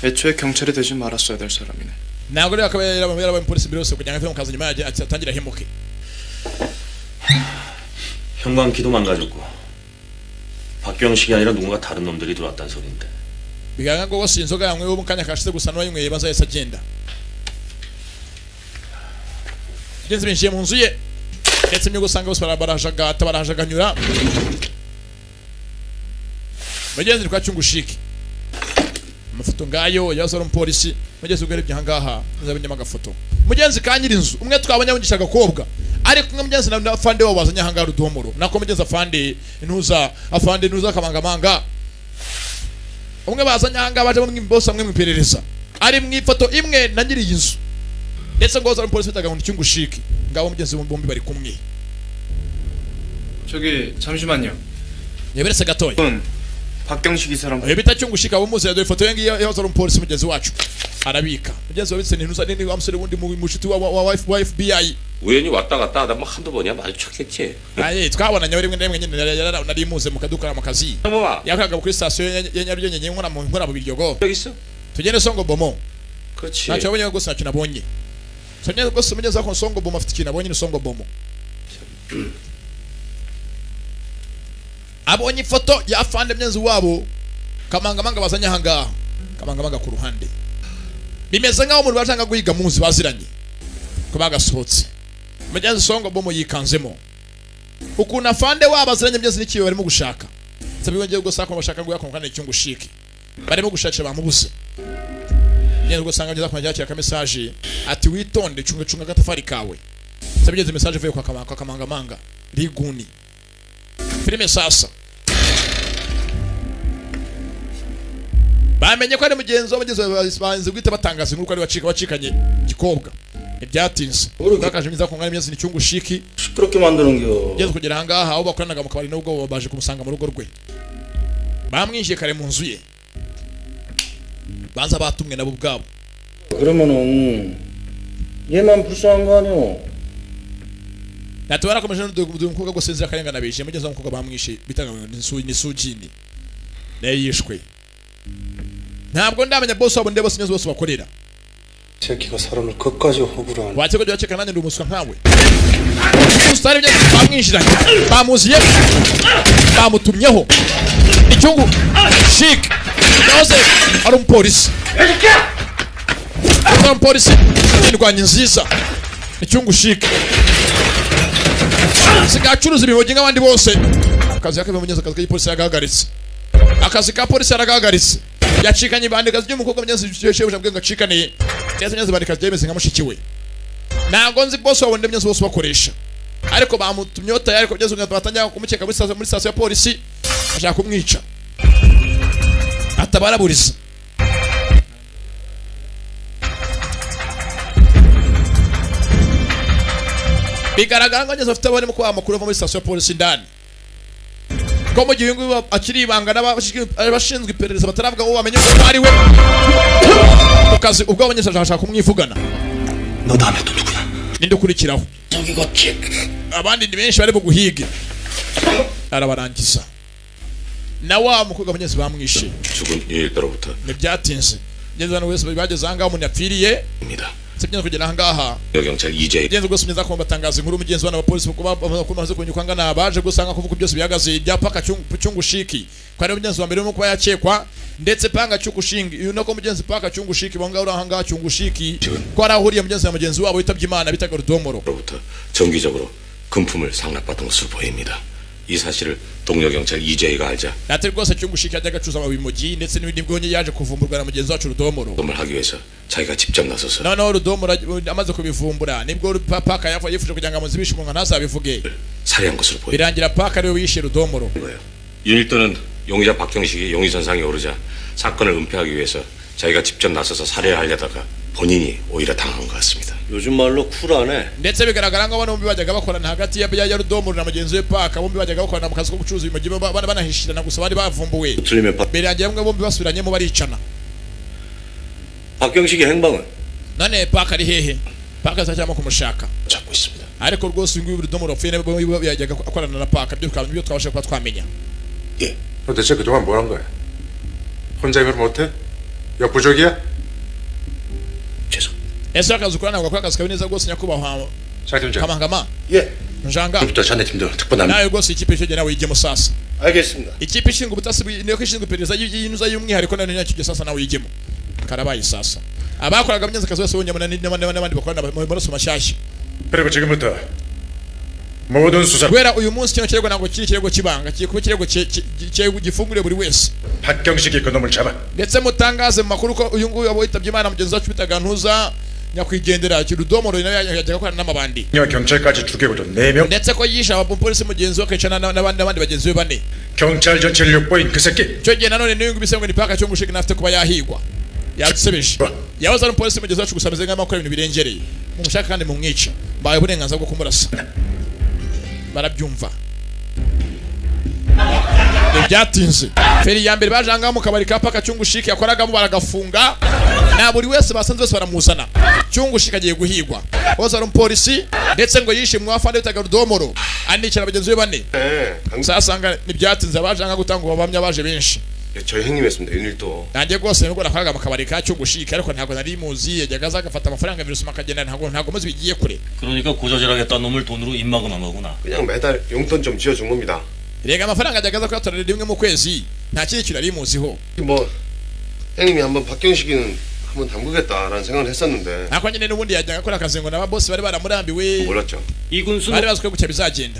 애초에 경찰이 되지 말았어야 될 사람이네. Ntabwo rero akaba yarabaye umupolisi mbere yose kugira ngo ave mu kazi nyuma atangire ahemuke. 현관키도 망가졌고 박경식이 아니라 누군가 다른 놈들이 들어왔다는 소린데. Bigaragara ko rwose inzoga yanywewe mu kanya kashize gusa n'uwayinyweye baza yahise agenda. Mugenzi binjiye mu nzu ye ndetse imyuga usanga bose barajagata barajaganyura. Mugenzi ni kwa cyungushiki. Amafoto ngayo yaza ari umupolisi. Mugenzi ubwo arebye ahangaha azabonyemo agafoto. Mugenzi ka nyiri inzu umwe twabonye avugisha agakobwa ari kumwe mugenzi na afande wabo bazanye ahangaha rudomoro. Nako mugenzi afande ntuza afande ntuza kamangamanga. Umwe bazanye ahangaha baje bamwe bose amwe mu iperereza. Ari mu ifoto imwe na nyiri iyi nzu. Ndetse ngo ari umupolisi bitaga ngo cyungushiki. Ngabo mugenzi bombi bari kumwe. 저기 잠시만요. Yeberetse gatoya. 박경식 이 사람. Oyo bita cyungushika bumuze dore ifoto ye ngiyo yahoze ari umupolisi mugenzi wacu. Arabika. Mugenzi wabitse ntuza nini wa musore wundi mushuti wa FBI. 우연히 왔다 갔다 하다 뭐 한두 번이야 마주쳤겠지. Aye twabonanye rimwe na rimwe nyine nari muze mu kaduka mu kazi. Yakoraga kuri station ya Nyarugenge nkora mu nkora mu Biryogo. 여기 있어? Tugende Songo Bomo. 그렇지. Ntacyo nabonye rwose ntacyo nabonye. Sonye rwose mugenzi wako Songo Bomo afite ikintu abonye ni Songo Bomo. Abonye ifoto ya afande myenzi wabo kamangamanga bazanye ahangaha. Kamangamanga ku ruhande. Bimeze nkaho umuntu bashaka guhiga munsi baziranye. Ko bagasohotse. Mugenzi Songo Bomo yikanzemo. Ukuntu afande wabo aziranye myenzi n'ikiyo barimo gushaka. Sabibonye ubwo sako bashaka ngo yakonkane icyungushike. Barimo gushakira bamubuze. Mugenzi ubwo sanga ngeza kumajya yakira ka message ati witonde cunga cunga gatafari kawe. Sabigeze message ivuye kwa kamangamanga riguni. Filime sasa bamenye ko ari mugenzi w'abagenzi banze guhita batangaza inkuru ko ari bacika bacikanye gikobwa. Ntibyatinze bwakaje myiza ku mwanya myiza ni cyungu shiki 시끄럽게 만드는겨. Ugeze kugera ahangaha aho bakoranaga mu kabari nubwo baje kumusanga mu rugo rwe, bamwinjiye kare mu nzu ye, banza batumwe nabo ubwabo. 그러면은 얘만 불쌍한 거 아니오? Natwe barakomeje n'umukobwa gusinzira akarengana bije mugeze umukobwa bamwishe bitanga ni Sujini naye yishwe. Ntabwo ndamenya boss wabo ndebo sinzi bose bakorera. 새끼가 사람을 끝까지 호구로 하는. Wakeko wakeka nanjye ndi umuswa nkawe. Usitari bya bamwinjiranye bamuziye bamutumyeho icyungu shik yahoze ari umupolisi, ari umupolisi indwanyi nziza. Icyungu shik sigacuruza ibihogi nk'abandi bose. Akazi yake bimunyeza akazi k'ipolisi yaragahagaritse, akazi ka polisi yaragahagaritse. Yacikanye ibandikazi ry'umukobwa mugenzi shebuja mbwe ngo acikaniye ndetse mugenzi bandikazi byemeze nka mushiki we. Ntabwo nzi boss wabo ndemye bose bakoresha, ariko bamutumyeho tayari ko byeze batangira kumukeka muri sitasiyo ya polisi bashaka kumwica atabaraburiza. Bigaragara ngo ngeze bafite abarimo kubaha amakuru ava muri sitasiyo ya polisi indani ko mu gihe uyu nguyu akiri ibanga n'abashinzwe iperereza bataravuga uwo bamenye ko ari we mu kazi ubwo abanyeshuri bashaka kumwivugana. Ninde ukurikiraho? Abandi ni benshi bari buguhige. Arabarangiza na wa mukobwa abanyeshuri bamwishe. 죽은 일들로부터 Ntibyatinze ngeze hano wese bageze ahangaha umuntu yapfiriye sibyo kugera ahangaha 경찰 이재 Mugenzi rwose mwiza ko batangaza inkuru mugenzi wana abapolisi kuba bamaze kumenya uko angana baje gusanga kuvuga byose bihagaze ibya paka cyungu shiki ko ari mugenzi wa mbere urimo kuba yakekwa ndetse panga cyungushingi uyu nako mugenzi paka cyungushiki bonga uri ahangaha cyungushiki ko arahuriye mugenzi na mugenzi wabo witabye Imana bitaga Rudomoro. 로부터 정기적으로 금품을 상납받은 것으로 보입니다. 이 사실을 동료 경찰 이재희가 알자 Natwe rwose cyungushiki yajyaga acuruza amabimogi ndetse n'ibindi bwonye yaje kuvumburwa na mugenzi wacu Rudomoro. 을 하기 위해서 자기가 직접 나서서 Noneho Rudomoro amaze kubivumbura nibwo paka yifuje kugira ngo amuzibishe umunwa ntazabivuge, 살해한 것으로 보입니다. birangira paka ariwe wishe Rudomoro. 거예요. 윤일도는 용의자 박경식이 용의선상에 오르자 사건을 은폐하기 위해서 자기가 직접 나서서 살해하려다가 본인이 오히려 당한 것 같습니다. 요즘 말로 쿨하네. Ndetse bigaragara ngo bombi bajyaga bakorana hagati ya Rudomoro na mugenzi we Paka, bombi bajyaga bakorana mu kazi ko gucuruza ibimogi banahishirana gusa bari bavumbuwe. 틀리면 박 Birangira bamwe bombi basubiranyemo baricana. 박경식의 행방은 None Paka ari hehe? Paka azacyamo kumushaka 찾고 있습니다. ariko rwose uyu nguyu Rudomoro wapfuye nawe yajyaga akorana na Paka byo twabasha kuba twamenya. 예. 너 대체 그동안 뭘 한 거야? 혼자 힘을 못해? 역부족이야? 죄송. Ese akazi ukora ntabwo akora akazi kawe neza rwose nyakubahwa 자 팀장. Kamangama 예. Njanga. 부터 전에 팀도 특보 남 Nawe rwose ikipe icyo gihe nawe uyigemo sasa. 알겠습니다. Ikipe ishinzwe ubutasi niyo ishinzwe iperereza y'inuza y'umwihariko nayo nicyo gihe sasa nawe uyigemo. Karabaye sasa abakoraga myenzi akazi bose bonyemo n'abandi bakorana mu maraso mashyashya. 그리고 지금부터 모든 수사 Guhera uyu munsi kino kirego ntabwo kiri ikirego cy'ibanga, kigiye kuba ikirego gifunguriye buri wese. 박경식이 그놈을 잡아. Ndetse mutangaze mu makuru ko uyu nguyu witabye Imana mugenzi wacu bitaga Ntuza nyakwigendera Rudomoro nawe yajyaga akorana n'amabandi, 여 경찰까지 죽이고도 4명. ndetse ko yishe abapolisi mugenzi we akicana n'abandi bagenzi be bane. 경찰 전체를 욕보인 그 새끼. Icyo gihe nanone n'uyu nguyu bisa ngo ni paka cyungushiki nafite kuba yahigwa yadusebeje yahoze ari umupolisi mugenzi wacu gusa ameze nk'aho akora ibintu birengereye. Mumushaka kandi mumwice, mbaye uburenganzira bwo kumurasa. Barabyumva ntibyatinze feri ya mbere baje ahangaha mu kabari ka paka cyungushiki yakoragamo baragafunga na buri wese basanze bose baramuzana. Cyungushiki agiye guhigwa hose ari umupolisi ndetse ngo yishe mwafande bitaga Rudomoro anicara bagenzi be bane. Sasanga ntibyatinze abaje ahangaha gutanga ubuhamya baje benshi. 저희 형님이었습니다. 윤일도. Nanjye rwose nubwo nakoraga mu kabari ka cyungushiki ariko ntabwo nari muzi, yajyaga aza agafata amafaranga birusuma akagenda, ntabwo muzi bigiye kure. 그러니까 고자질하겠다는 놈을 돈으로 입막음한 거구나. 그냥 매달 용돈 좀 쥐어준 겁니다. Rega amafaranga ajyaga aza kuyatorera rimwe mu kwezi nta kindi kintu nari muziho. 뭐 형님이 한번 박경식이는 한번 담그겠다라는 생각을 했었는데 Ariko nyine n'ubundi yajyaga akora akazi ngo n'ababosi bari baramurambiwe 몰랐죠. 이 군수는 bari bazi ko gutya bizagenda.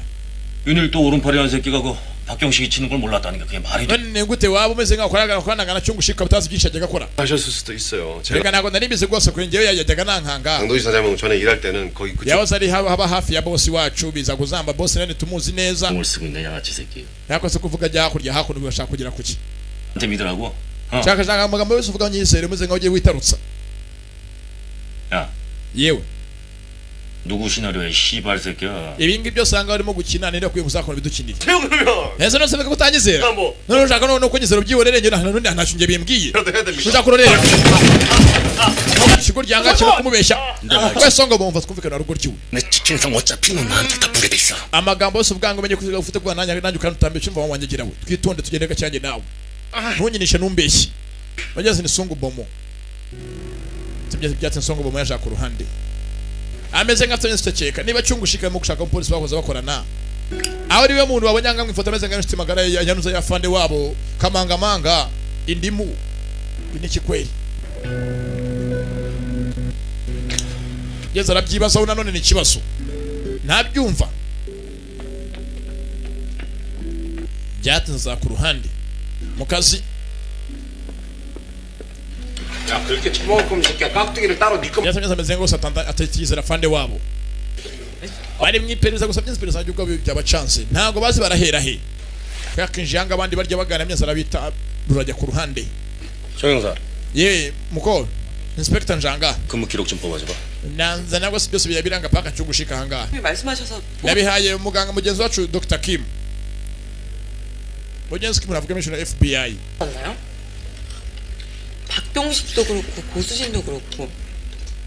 윤일도 오른팔이라는 새끼가 그 박경식이 치는 걸 몰랐다는 게 그게 말이 돼? None gute waba umeze nkaho ukorana ukoranaga na Cyungushika utazi byinshi yajyaga akora? 하셨을 수도 있어요. 제가 Reka ntabwo nari mbizi rwose kuri njyewe yajyaga nankanga. 강도희 사장은 전에 일할 때는 거의 그쪽 Yahoze ari haba hafi ya bosi wacu biza kuzamba bosi nane tumuzi neza. 공을 쓰고 있네 양아치 새끼. Yakoze kuvuga ajya hakurya hakuno bashaka kugera kuki. 한테 믿으라고? 어. Shaka shaka amagambo yose uvuga nyizere umeze nkaho ugiye witarutsa. 야 Yewe 누구 시나리오야 씨발 새끼야. ibi ngibi byose usanga barimo gukina ninde akwiye kuzakora ibidukinira. 그러면 Ese none se ko utanyizera? None ushaka none kunyizera ubyihorere njye nta ntacyo njye bimbwiye. 해야 됩니다. Ushaka kurorera. Ikigo ryanga kiri kumubeshya. Wese ngo bumva twumvikana rugo ryiwe. 내 치킨상 어차피 넌 나한테 다 부게 돼 있어. Amagambo yose uvuga ngo umenye ko ufite kuba nanjye nanjye ukanutambira cyumva wanjye we. Twitonde tugende gacyanjye nawe. Ntunyinishe numbeshye. Bageze ni sungu bomo. Tibye byatse sungu bomo yaje ku ruhande. Ameze nka tonyese cyeka niba cyungushika mu gushaka umupolisi bakoze bakorana. Aho ari we muntu wabonye anga mwifoto ameze nka inshuti magara yanuza ya fande wabo kamangamanga indimu. Ni kikweli. Yeza arabyibazaho nanone ni ikibazo. Ntabyumva. Byatinze ku ruhande. Mu kazi 야 그렇게 처먹을 거면 새끼야 깍두기를 따로 네 거. Yatamye ameze ngo satanda atetizera fande wabo. Bari mu iperereza gusa by'inspireza y'ubwo byabacance. Ntago bazi barahera he. Yakinjiye anga abandi barya bagana myeza arabita rurajya ku ruhande. 정형사 Ye muko Inspector Njanga 근무 기록 좀 뽑아줘봐. nanza nabwo si byose biranga paka cyugushika ahangaha. 말씀하셔서 Nabihaye muganga mugenzi wacu Dr. Kim. Mugenzi Kim aravuga mission FBI. 맞나요? 박병식도 그렇고 고수진도 그렇고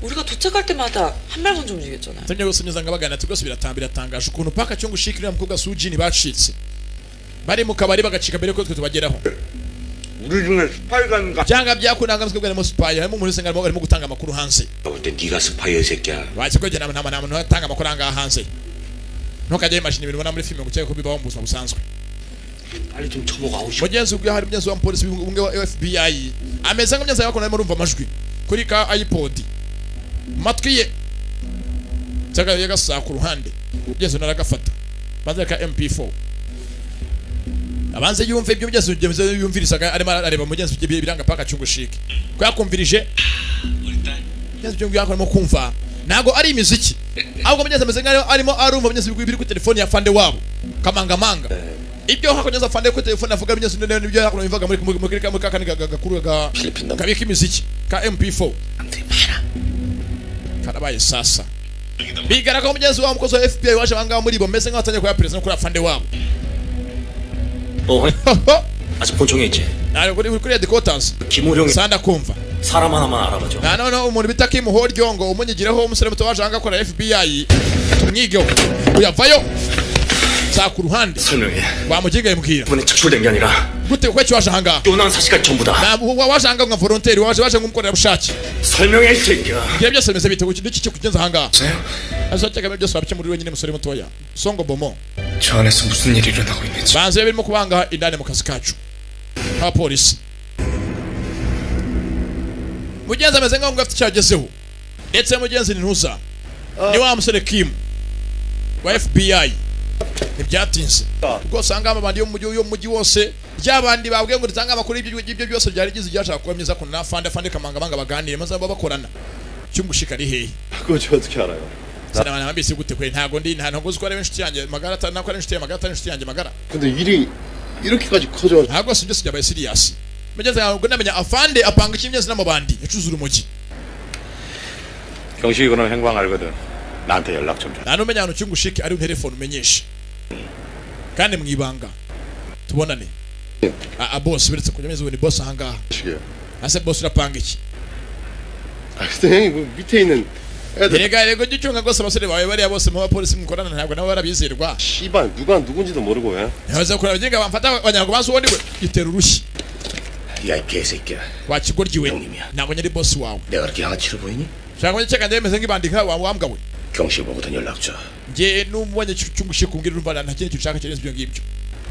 우리가 도착할 때마다 한 발 먼저 움직였잖아요. Tumye gusubiza ngo bagana tugose biratangaje ukuntu paka cyungushika uriya mukobwa Sujini bacitse. Bari mu kabari bagacika mbere ko twe tubageraho. 우리 중에 스파이가 Byanga byakunanga mutwe bwa spy harimo umuntu usenga arimo gutanga amakuru hanze. 볼때 네가 스파이야 이 새끼야. Wazi ko jye nta muntu atanga amakuru angaha hanze. Ntukajye imashini ibintu ubona muri filime ngo ukeke ko bibaho mu buzima busanzwe. 빨리 좀 처먹어 아우 씨. Mugenzi ubwe hari mugenzi wa polisi umwe wa FBI ameze nk'umugenzi yakona arimo arumva amajwi kuri ka iPod matwi ye cyangwa yagasa ku ruhande mugenzi naragafata banze ka MP4 abanze yumve ibyo mugenzi yumvirisaga arimo areba mugenzi biranga paka cyungushike ko yakumvirije mugenzi byo yakoramo kumva ntago ari imiziki ahubwo mugenzi ameze nkaho arimo arumva mugenzi biri kuri telefone ya fande wabo kamangamanga ibyo hakoneza fande kuri telefone avuga mugenzi nibyo yakono bivaga muri muri kakani gakuru ga kabika imiziki ka MP4 karabaye sasa bigaragara ko mugenzi wa mukozi wa FBI waje banga muri bo meze nkaho atangiye kuya perezida kuri afande wabo. 아직 본청에 있지. Nari kuri kuri headquarters. 김호령이 sanda kumva 사람 하나만 알아봐줘. Na none umuntu bita Kim Horyongo umunyigireho umusore muto waje anga akora FBI tumwigeho uyavayo za ku ruhande 설명해. wamugigaye mbwira. 이번에 착출된 게 아니라 gute kuko waje ahangaha 또 사실까지 전부 다. Na waje ahangaha nka volontaire waje waje nk'umukorerabushake. 설명해 이 새끼야. Ibyo byose bimeze bite kuki n'iki kugenza ahangaha? Azateka byose wabikemura wenyine musore mutoya. Songo bomo. 저 안에서 무슨 일이 일어나고 있는지. Banze birimo kubanga indani mu kazi kacu. Abapolisi. Mugenzi ameze nkaho ngo afite icyagezeho. Ndetse mugenzi ni ntuza. Ni wa musore Kim wa FBI. Ntibyatinze. Rwose ahangaha amabandi yo mu mujyi wose ryabandi babwiye ngo ritanga amakuru y'ibyo byose byari gize ibyashaka kuba myiza kuna fande fande kamangamanga baganire maze baba bakorana. Cyungushika ari hehe? 그거 저 어떻게 알아요? Sana bambise gute kwe ntago ndi nta ntago uziko ari inshuti yanjye magara nako ari inshuti yanjye magara inshuti yanjye magara. 근데 일이 이렇게까지 커져. Ntago si byose byabaye serious. Mugeze ngo namenya afande apanga ikimyezi n'amabandi yacuza urumogi. 경식이 그놈 행방 알거든. 나한테 연락 좀 줘. Nta numenya ahantu cyungushike ari telefone umenyeshe. Kandi mwibanga. Tubonane. A boss biretse kujya meze ni boss ahangaha. Ase boss urapanga iki? 아, 근데 형이 그 밑에 있는 Erega rego gicyunga rwose abasore bawe bariya bose mu bapolisi mukorana ntabwo nabo barabizerwa. 씨발 누가 누군지도 모르고 왜? Yaza kureba abagenga bamfata abanyago bazi uwo ndiwe gitera urushyi. 야, 이 개새끼야. Wa kigoryi we ntabwo nyari boss wawe. 내가 그렇게 양아치로 보이니? Shaka ngo cyeka ndemeze nk'ibandi nka wa mbwa we. 경식 보고든 연락 줘. Nge numubonye cyungushye kumbwira urumva nta kintu ushaka kirenze ibyo ngibyo.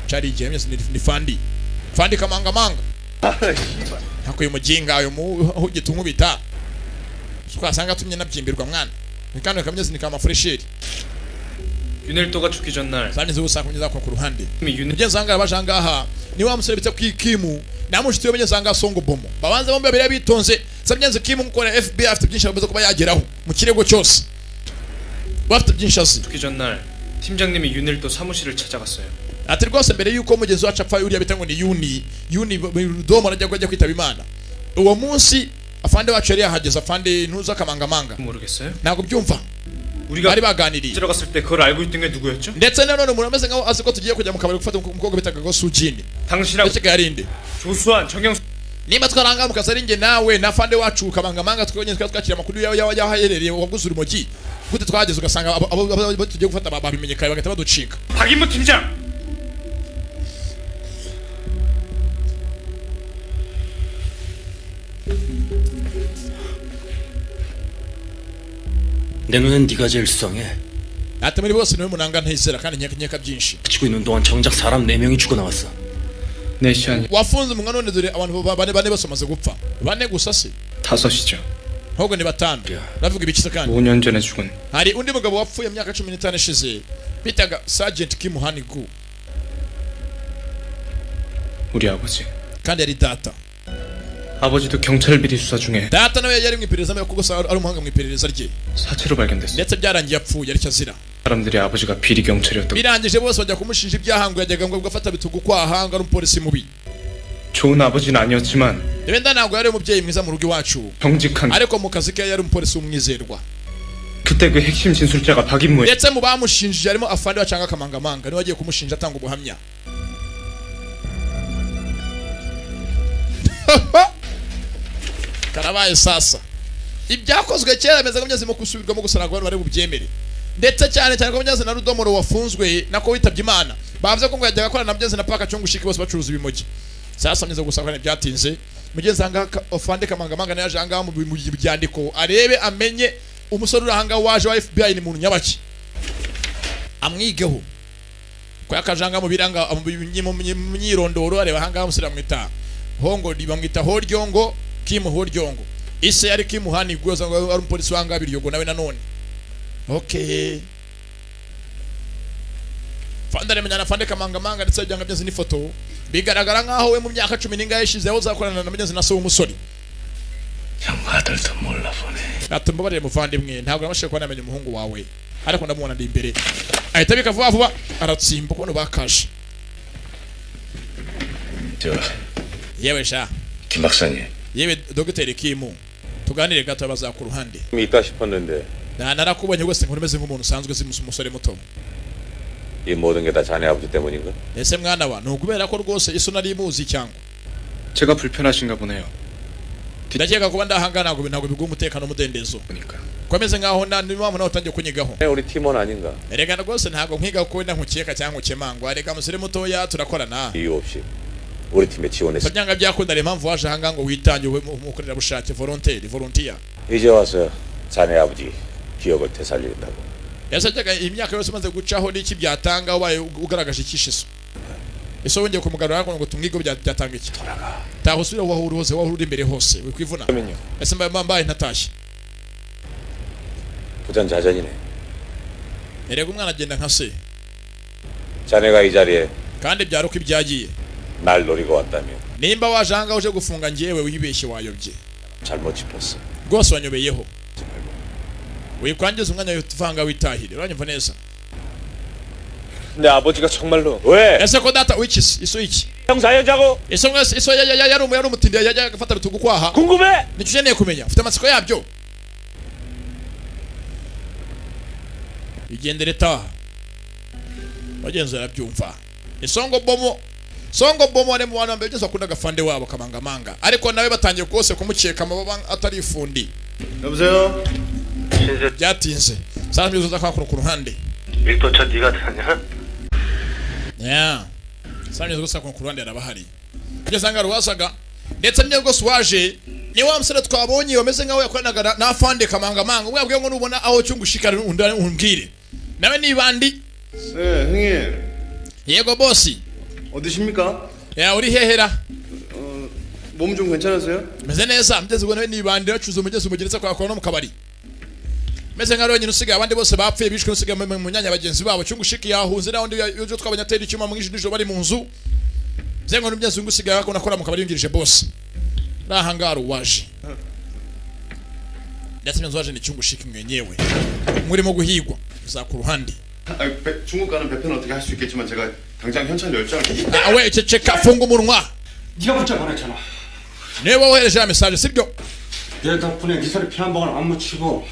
Cari igihe myese ni fandi. Fandi kamangamanga. Ntako uyu mujinga uyu muhugita unkubita. Twasanga tumye nabyimbirwa mwana. Nikano kamyezi ni kama fresheri. 윤일도가 죽기 전날 Sanze gusa kunyuza ku ruhande. Mugenzi wanjye abaje ahangaha ni wa musore bita Kimu na mushiti we mugenzi wanjye Songo Bomo. Babanza bombi babiri bitonze. Sabyenze Kimu gukora FBI afite byinshi abaza kuba yageraho mu kirego cyose. Bafite byinshi azi. 죽기 전날 팀장님이 윤일도 사무실을 찾아갔어요. Ati rwose mbere yuko mugenzi wacu apfa uriya bita ngo ni Yuni Domo arajya kujya kwitaba Imana. Uwo munsi afande wacu yari yahageze, afande ntuza kamangamanga. 모르겠어요? Ntabwo byumva. 우리가 bari baganiriye. 들어갔을 때 그걸 알고 있던 게 누구였죠? Ndetse nanone umuntu ameze nkaho azi ko tugiye kujya mu kabari gufata umukobwa bitaga ngo Sujini. 당신하고 Ndetse yarinde. 조수한 정영수 Niba twaranga mu kazi ari njye nawe na afande wacu kamangamanga twonyine twari twakira amakuru yaho aherereye waguze urumogi. Gute twahageze ugasanga abo tugiye gufata babimenye kare bagahita baducika. 박인무 팀장! 내 눈엔 네가 제일 수상해. Ati muri bose niwe munanga ntizera kandi nkeka byinshi. 치고 있는 동안 정작 사람 4명이 죽어 나왔어. 4시 아니 Wafunze umunwa none dore abantu bane bose bamaze gupfa. Bane gusa se? 5이죠. Ahubwo ni batanu. Ndavuga ibiki kandi? 5년 전에 죽은 Hari undi mugabo wapfuye imyaka 15 ishize bitaga Sergeant Kim Hanigu 우리 아버지. kandi yari data. 아버지도 경찰 비리 수사 중에 Data nawe yari mu iperereza mbere kuko gusa ari umuhanga mu iperereza rye. 사체로 발견됐어. Ndetse byarangiye apfuye aricyo azira. 사람들이 아버지가 비리 경찰이었다고. Birangije bose bajya kumushinja ibyaha ngo yajyaga ngo gafata bitugu kwaha ngo ari umupolisi mubi. 좋은 아버지는 아니었지만 Wenda ntabwo yari umubyeyi mwiza mu rugo iwacu. 정직한 Ariko mu kazi ke yari umupolisi w'umwizerwa. 그때 그 핵심 진술자가 박인무의 Ndetse mu bamushinjije harimo afande wacanga akamangamanga niwe wagiye kumushinja atanga ubuhamya. Karabaye sasa. Ibyakozwe kera bimeze nk'imyezi mu gusubirwamo gusa ntabwo abantu bari bubyemere. Ndetse cyane cyane ko Mugenzi na Rudomoro wafunzwe nako witabye Imana. Bavuze ko ngo yajyaga akorana na Mugenzi na Paka Cyungushiki bose bacuruza ibimogi. Sasa mugeze gusa kandi byatinze. Mugenzi anga afande kamangamanga naye aje anga mu byandiko arebe amenye umusore uri ahanga waje wa FBI ni muntu nyabaki. Amwigeho. Ko yakajanga mu biranga mu myirondoro areba ahanga umusore amwita Hongo bamwita Horyongo Kim Horyongo. Ise yari Kim Hanigwe ngo ari umupolisi wanga Biryogo nawe nanone. Okay. Fanda remenya na fande kamangamanga ndetse byanga byose ni foto. Bigaragara nkaho we mu myaka 10 n'ingahe ishize aho uzakorana na mugenzi na so w'umusore. 아들도 몰라 보네. Ati mbabarire muvandimwe ntabwo nabashije kuba namenya umuhungu wawe. Ariko ndamubona ndi imbere. Ahita abika vuba vuba aratsimba kubona bakaje. 저 Yewe sha. 김 박사님. Yewe Dr. Kim. Tuganire gato baza ku ruhande. 있다 싶었는데 Na narakubonye rwose nkuru meze nk'umuntu usanzwe uzi umusore muto. 이 모든 게 다 자네 아버지 때문인가? Ese mwana wa nukubera ko rwose iso nari muzi cyangwa 제가 불편하신가 보네요. ndakeka kuba ndahangana ntabwo biguha umutekano umudendezo. Komeze nkaho nda ni mpamvu nawe utangiye kunyigaho. 우리 팀원 아닌가? Erega rwose ntabwo nkwiga ko wenda nkukeka cyangwa ukemangwa. Erega musore mutoya turakorana. 이유 없이 우리 팀에 지원했어. Byanga byakunda ari impamvu waje ahanga ngo witange ube umukorerabushake volontaire volunteer. 이제 와서 자네 아버지 기억을 되살린다고. Yasajyaga imyaka yose umaze gucaho n'iki byatanga ubaye ugaragaje ikishiso. Ese wongeye kumugarura ngo tumwige byatanga iki? Taho usubire aho uri hose aho uri imbere hose wikwivuna. Ese mbaye ntatashye. 부전 자전이네. Erega umwana agenda nka se. 자네가 이 자리에 Kandi byari uko ibyagiye. 날 노리고 왔다며. Nimba waje ahangaha uje gufunga njyewe wibeshye wayobye. 잘못 짚었어. Rwose wanyobeyeho. Wikwangiza umwanya wivanga witahire. Uranyumva neza? 내 아버지가 정말로 왜? Ese ko data wikisi iso iki? 형사 여자고 Iso mwese iso yari umutindi yajyaga gufata bitugu kwaha. 궁금해? Nicyo ukeneye kumenya. Ufite amatsiko yabyo. Igendere taha. Bagenzi barabyumva. Isongo bomo Songo bomo ari mu bantu mbere byose bakundaga fande wabo kamangamanga. Ariko nawe batangiye kose kumukeka amababa atari ifundi. 여보세요. Byatinze. Sasa mbyuzuza kwa ku ruhande. 일도차 네가 타냐? Yeah. Sasa mbyuzuza kwa ku ruhande arabahari. Kugeza ngaro wasaga ndetse mye rwose waje ni wa musore twabonye wameze nkaho yakoranaga na fande kamangamanga. Umwe yabwiye ngo nubona aho cyungushika umbwire. Nawe nibandi. 네, 형님. Yego bosi. 어디십니까? Ya uri hehera. 몸 좀 괜찮으세요? Meze neza mugeze ubwo nawe nibandi bacuza umugezi umugeretse kwa kwa no mu kabari. Meze nka wenyine usigaye, abandi bose bapfuye bishwe, usigaye mu myanya bagenzi babo. Cyungushiki yahunze naho ndi yojo twabonye atera icyuma mu nijoro bari mu nzu. Zengo n'umbyezi usigaye akona akora mu kabari yungirije boss. Rahangaro waje. Ndetse waje ni Cyungushiki mwenyewe. Murimo guhigwa za ku ruhande. 중국 가는 배표는 어떻게 할 수 있겠지만 제가 당장 현찰 10장을 Awe ceceka funga umunwa. 네가 문자 보냈잖아. Niba wohereje ya message sibyo? 내 덕분에 네 소리 피한 방울 안 묻히고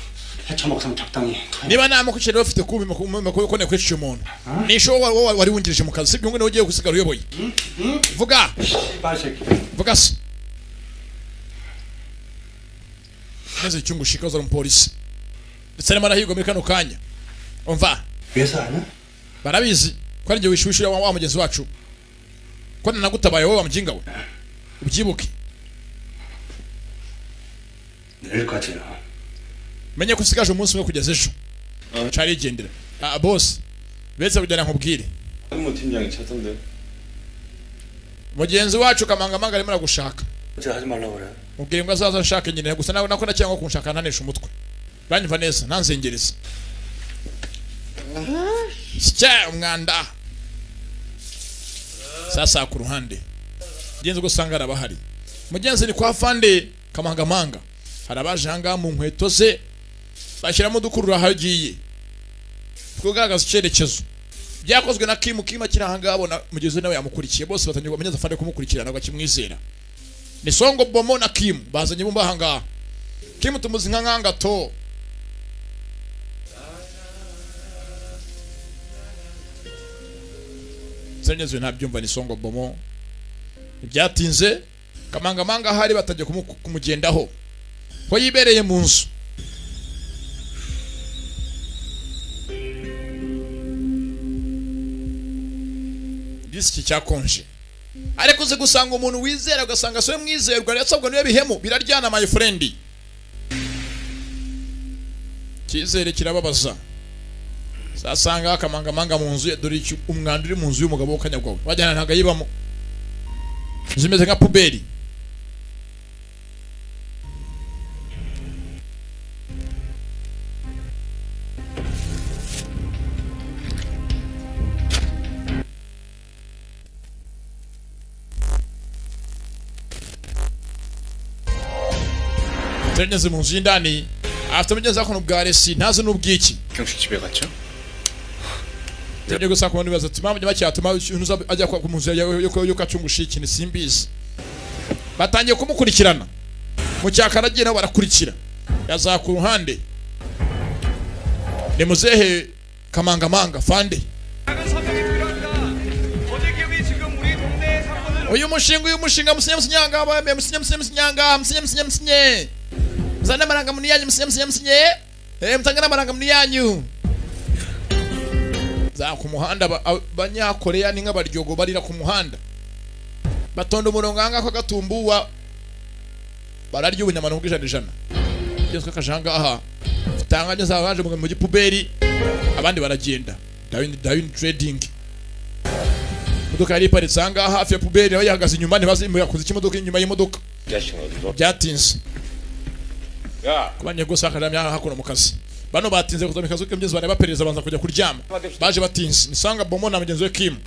해쳐먹으면 적당히. Niba nta makuru rero ufite kubi makuru ko nekwicisha umuntu. Nisho wari wungirije mu kazi sibyo ngo niwe ugiye gusigara uyoboye. Vuga. Vuga se. Maze Cyungushiki azara umupolisi. Ndetse arimo arahigwa muri kano kanya. Umva. Barabizi ko ari njye wishyushira wa mugenzi wacu. Ko nagutabaye wowe wa mujinga we. Ubyibuke. Menye ko usigaje umunsi umwe kugeza ejo. Carigendera. Ah boss. Betse kujyana nkubwire. 뭐 팀장이 찾던데. Mugenzi wacu Kamangamanga arimo aragushaka. 하지 말라고 그래. Mubwire ngo azaza ashake nyine gusa nawe nako ndacyangwa kunshaka ntanesha umutwe. Uranyumva neza ntanzengereza. Sya umwanda. Sasa ku ruhande. Mugenzi gusanga arabahari. Mugenzi ni kwa fande Kamangamanga. Harabaje hanga mu nkweto ze bashyiramo dukurura hagiye. Kugaragaza icyerekezo. Byakozwe na Kim Kim akiri hanga abona mugenzi nawe yamukurikiye bose batangiye kumenyeza fande kumukurikirana bakimwizera. Ni Songo Bomo na Kim bazanye bumba hanga. Kim tumuzi nka nkanga to. Senyezwe ntabyumva ni Songo Bomo. Ibyatinze Kamangamanga hari batangiye kumugendaho. Ko yibereye mu nzu. Disiki cyakonje. Ariko uzi gusanga umuntu wizera ugasanga so mwizerwa yasabwa niwe bihemu biraryana my friend. Kizere kirababaza. Sasanga Kamangamanga mu nzu dore umwanda uri mu nzu y'umugabo w'akanyagwawe. Wajyana ntaga yibamo. Zimeze nka puberi. Tugeze mu nzu y'indani afite mugenzi wako n'ubwa resi ntazi n'ubwiki. 경식 집에 갔죠? Tujye gusa kubona ibibazo ati mpamvu bacyatuma ajya kwa mu nzu yo kacungushiki ni simbizi. Batangiye kumukurikirana. Mu cyakaragiye nabo barakurikira. Yaza ku ruhande. Ni muzehe Kamangamanga fande. Uyu mushinga musinye musinyanga abaye musinye musinye musinyanga musinye musinye musinye. Muzane amarangamuntu yanyu musinye musinye musinye. Mutange n'amarangamuntu yanyu. Za ku muhanda abanyakoreya ni nk'abaryogo barira ku muhanda. Batonda umurongo anga ko gatumbuwa bararya ubunyamano bw'ijana ijana. Byose kajanga aha. Tanganye zabaje mu gipuberi abandi baragenda. Dawin trading. Imodoka yari iparitse aha hafi ya puberi aho yahagaze inyuma ntibazi yakoze ikimodoka inyuma y'imodoka. Byatinze. Kubanye gusa akajamya hakuno mu kazi. Bano batinze kuza mu kazi k'imbyezi bane bapereza banza kujya kuryama. Baje batinze. Nisanga Bomo na mugenzi we Kim.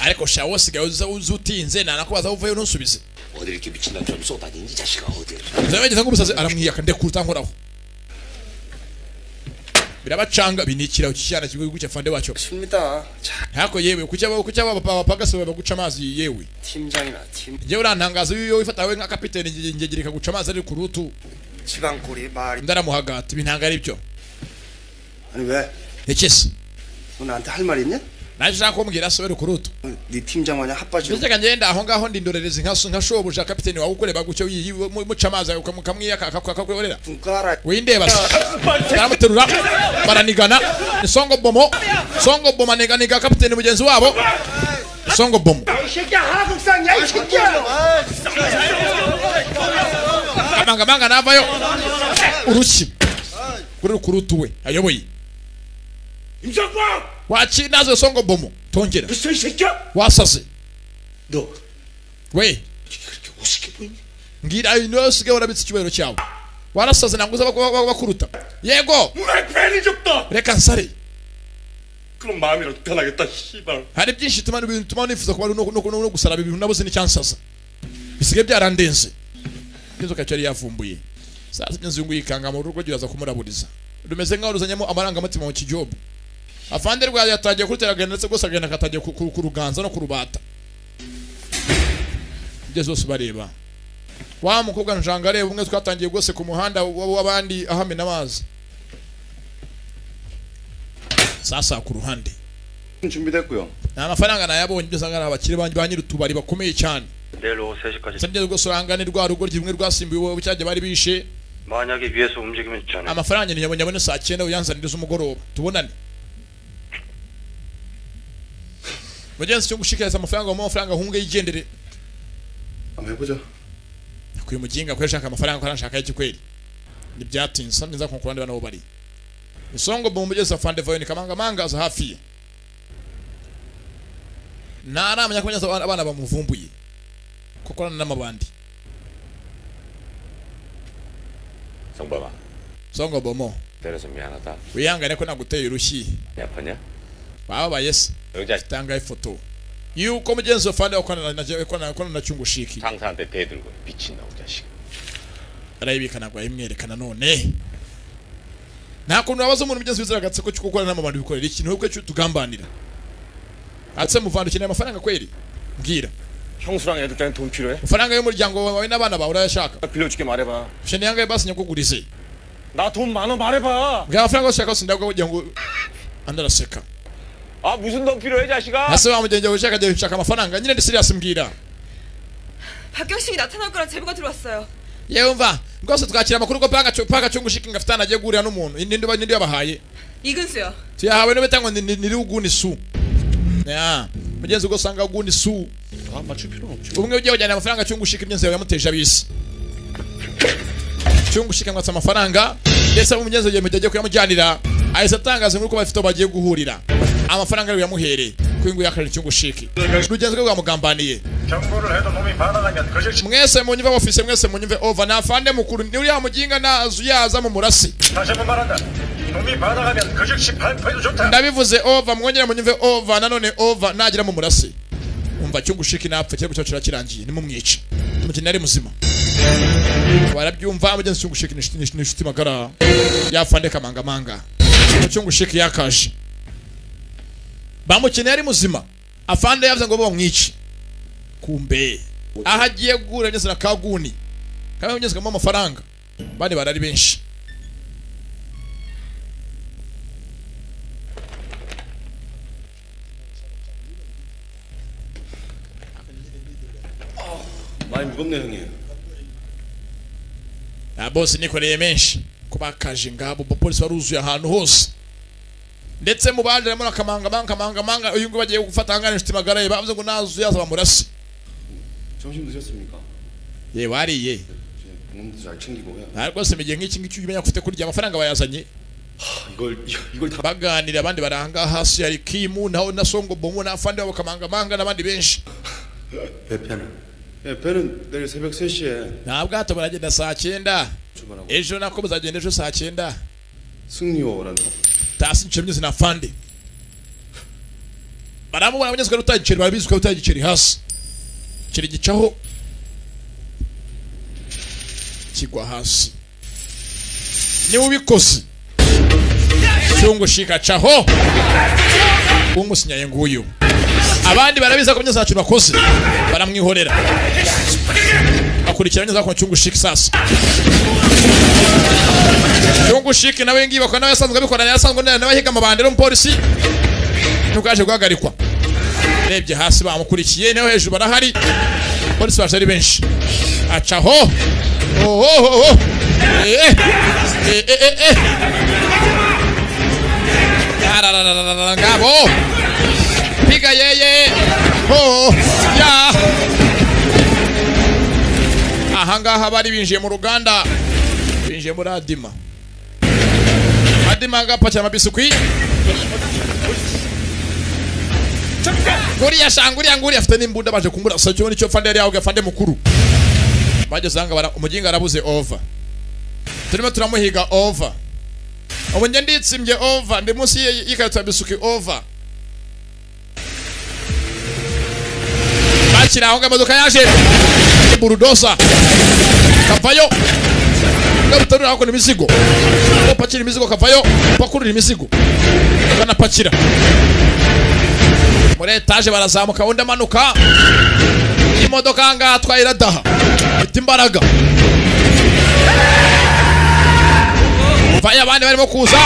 Ariko shawo sigaye uzutinze nanakubaza uvuye ntusubize. 어디 이렇게 미친 남처럼 쏘다니니 자식아 어디. Zabageze nk'umusazi aramwiyaka ndekuruta nkoraho. Birabacanga binikira cyana kigo gucya fande wacyo. Ntako yewe kucya abapagasi baguca amazi yewe. 팀장이나 팀. Ngewe urantangaza iyo wifata we nka kapiteni ngegirika guca amazi ari ku rutu. 지방꼬리 말이. Ndaramuhagata ibintanga ari byo. 아니 왜? Ekese. 너 나한테 할 말 있냐? Naje nshaka kumbwira asubire ku rutu. 네 팀장 마냥 핫바지. Mbese ngenda aho ngaho ndindorereza nka shobuja kapiteni wawe ukoreba gucyo muca amazi ukamwiyaka akakwerera. Windeba. Baramuterura baranigana. Songo Bomo. Songo Bomo aniganiga kapiteni mugenzi wabo. Songo Bomo. 이 새끼야 하라국산이야 이 새끼야. Kamangamanga navayo. Urushyi. Kuri kurutu we ayoboye. 임석범! Wachi nazo Songo Bomo. Tongera. 무슨 이 새끼야? Wasaze. 너 We. 그렇게 우습게 보이니? Mbwira ibintu byose usigaye warabitse icyubahiro cyawe. Warasaze ntabwo uza bakuruta. Yego. Reka nsare. 그럼 마음이라도 편하겠다 씨발. Hari byinshi bituma ibintu bituma nifuza kuba no gusaraba ibintu nabuze n'icyansaza. Bisigaye byarandenze. Inzoka yari yavumbuye. Sasa inzungu yikanga mu rugo giraza kumuraburiza. Rumeze nkaho ruzanyemo amarangamutima mu kijobo. Afande rwa yatangiye kurutera agenda ndetse rwose agenda akatangiye kuruganza no kurubata. Ibyo zose bareba. Wa mukobwa njanga areba umwe twatangiye rwose ku muhanda w'abandi ahamena amazi. Sasa ku ruhande. 준비됐고요. Nta mafaranga nayabonye ibyo usanga ari abakire ba nyir'utubari bakomeye cyane. 내일 오후 3시까지. Sabye rwose urangane rwa rugo rumwe rwasimbuye ubu cyagiye bari bishe. 만약에 위에서 움직이면 있잖아요. Amafaranga nyabonye abone saa 9 uyanzanire z'umugoroba. Tubonane. Mugenzi cyo gushikiriza amafaranga mu mafaranga hunge yigendere. 한번 해보자. Kuyu muginga ko yashaka amafaranga ko arashaka iki kweli. Ni byatinze samye nza konkurande bana bo bari. Isongo bombo afande vayo ni kamanga manga aza hafi ye. Ntaramenya ko abana bamuvumbuye. Kuko n'amabandi. 성범아. Songo bomo. 때려서 미안하다. Wihangane ko naguteye urushyi. 아팠냐? Bababaye se. 영자 Tanga ifoto. Yuko mugenzi afande wakorana na Cyungushiki. 상사한테 대들고 미친놈 자식. Arayibika ntabwo ayimwerekana none. Nta kuntu wabaza umuntu mugenzi wizera agatsiko cyo gukora n'amabandi bikorera ikintu ubwo cyo tugambanira. Atse muvando ukeneye amafaranga kweli? Mbwira. 형수랑 애들 때문에 돈 필요해? Amafaranga y'umuryango wawe n'abana bawe urayashaka? 빌려줄게 말해봐. Ukeneye angahe basi nyakugurize? 나 돈 많아 말해봐. Mbwira amafaranga ushaka yose ndaguha kugira ngo andi araseka. 아 무슨 돈 필요해 자식아? Ese wa mugenzi wawe ushaka agiye gushaka amafaranga nyine ndi serious mbwira. 박경식이 나타날 거란 제보가 들어왔어요. Yewe umva rwose twakira amakuru ko paka Cyungushiki ngafite ahantu agiye guhurira n'umuntu ninde yabahaye. 이근수요. Tuyahawe n'ubita ngo ni Ruguni Su. Ya mugenzi ubwo usanga Ruguni Su. 아 맞출 필요는 없지. Umwe ugiye kujyana amafaranga Cyungushiki imyenzi yawe yamuteje abisi. Cyungushiki ngo atse amafaranga ndetse umugenzi ugiye agiye kuyamujyanira ahise atangaza nk'uko bafite bagiye guhurira. Amafaranga ariwe yamuhereye kuri ngo yakarira Cyungushiki. Rugenzi rwe rwamugambaniye. 경고를 해도 놈이 반항하면 그 즉시 Mwese munyumve office mwese munyumve over na afande mukuru ni uriya muginga nazu yaza mu murasi. 다시 한번 말한다. 놈이 반항하면 그 즉시 발포해도 좋다. Ndabivuze over mwongere munyumve over nanone over nagira mu murasi. Umva Cyungushiki napfa kirego cyacu kirakirangiye nimumwice. Tumukene ari muzima. Barabyumva mugenzi Cyungushiki ni inshuti magara yafande kamanga manga. Cyungushiki yakaje. Bamukeneye ari muzima. Afande yavuze ngo bamwice. Kumbe aho agiye guhura neza na Kaguni. Kamwe mugenzi kamuha amafaranga. Bane barari benshi. 많이 무겁네 형님. Na boss nikoreye menshi kubakaje ngabo polisi baruzuye ahantu hose. Ndetse mu baje harimo akamanga manga manga manga uyu ngo bagiye gufata angana inshuti magara ye bavuze ngo nazu yaza bamurase. 점심 드셨습니까? Ye wariye. 몸도 잘 챙기고요. Nta rwose migiye nk'iki ngiki umenya ko ufite kurya amafaranga bayazanye. 이걸 이걸 다 Baganira abandi baranga hasi hari Kimu naho na Songo Bomo na afande babo kamanga manga n'abandi benshi. 배편은? 예, 배는 내일 새벽 3시에 Nta bwato baragenda saa 9. 출발하고 Ejo nako bazagenda ejo saa 9. 승리호라는 Tasi nshemye na afande. Baramubona mugenzi ko utagiceri barabizi ko utagiceri hasi. Kiri gicaho kigwa hasi. Ni ubikoze. Cyungushika caho. Umusinyaye nguyu. Abandi barabiza ko mugezi bakoze. Baramwihorera. Akurikira neza ko Cyungushiki sasa. Cyungushiki nawe ngiye bakora nawe yasanzwe abikora yasanzwe nawe ahiga amabandero umupolisi. Nukaje guhagarikwa. Rebye hasi bamukurikiye nawe hejuru barahari. Polisi baje ari benshi. Acaho. Oh oh oh. Eh eh eh eh. Ngabo. Piga yeye. Oh ya. Ahangaha bari binjiye mu ruganda. Binjiye muri Adima. Adima ngapakira amabisukwi. Nguriya shanguriya nguriya afite n'imbunda baje kumurasa cyo nicyo fande yari yawe afande mukuru. Bageze ahangaha umuginga arabuze over. Turimo turamuhiga over. Ubu njye nditsimbye over, ndi munsi y'ikarito ya bisuki over. Bakira aho imodoka yaje. Bulldozer. Kavayo. Gabutarura ako imizigo. Upakira imizigo kavayo, pakurura imizigo. Banapakira. Muri etaje barazamuka undi amanuka. Imodoka ngaha twayiradaha. Ifite imbaraga. Vaya abandi barimo kuza.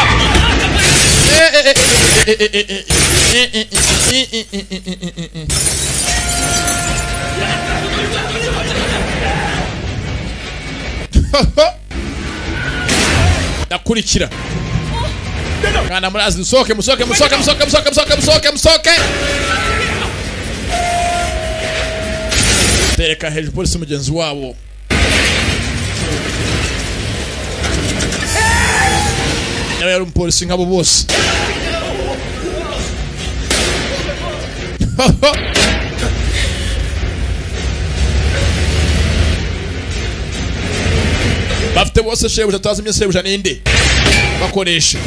Ndakurikira. Mwana murazi musoke musoke musoke musoke musoke musoke musoke musoke. Tereka hejuru polisi mugenzi wabo. Nawe yari umupolisi nk'abo bose. Bafite bose shebuja tazimye shebuja ninde bakoresha.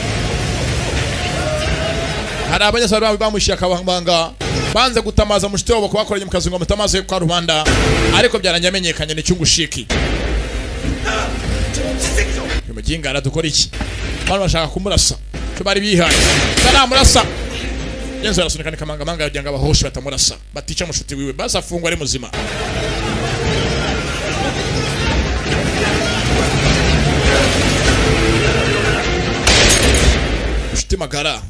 Hari abanyasabari bamushyira akabanga banze gutamaza mushite wabo kubakoranye mu kazi ngo mutamaze kwa rubanda, ariko byarangiye amenyekanye n'icyungushiki. Uyu muginga aradukora iki? Bano bashaka kumurasa cyo bari bihaye taramurasa. Yenzo arasunika ni kamanga manga kugira ngo abahoshe batamurasa batica mushuti wiwe basafungwa ari muzima. Mushuti magara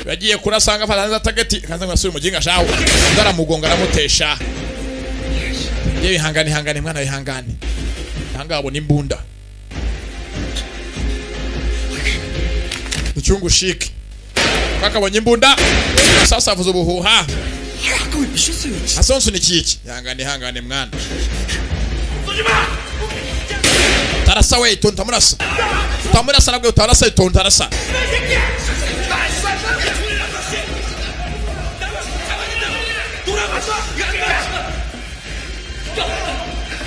yagiye kurasanga afata tageti kanza ngo asubire umuginga shawo ndaramugonga aramutesha. Yewe ihangane ihangane mwana ihangane. Hangabo nimbunda. Icyungushiki. Kakabonye imbunda sasa avuze ubuhuha. Asonsu nikiki. Ihangane ihangane mwana. Tarasa we itonta murasa. Utamurasa nabwo utarasa itonta arasa.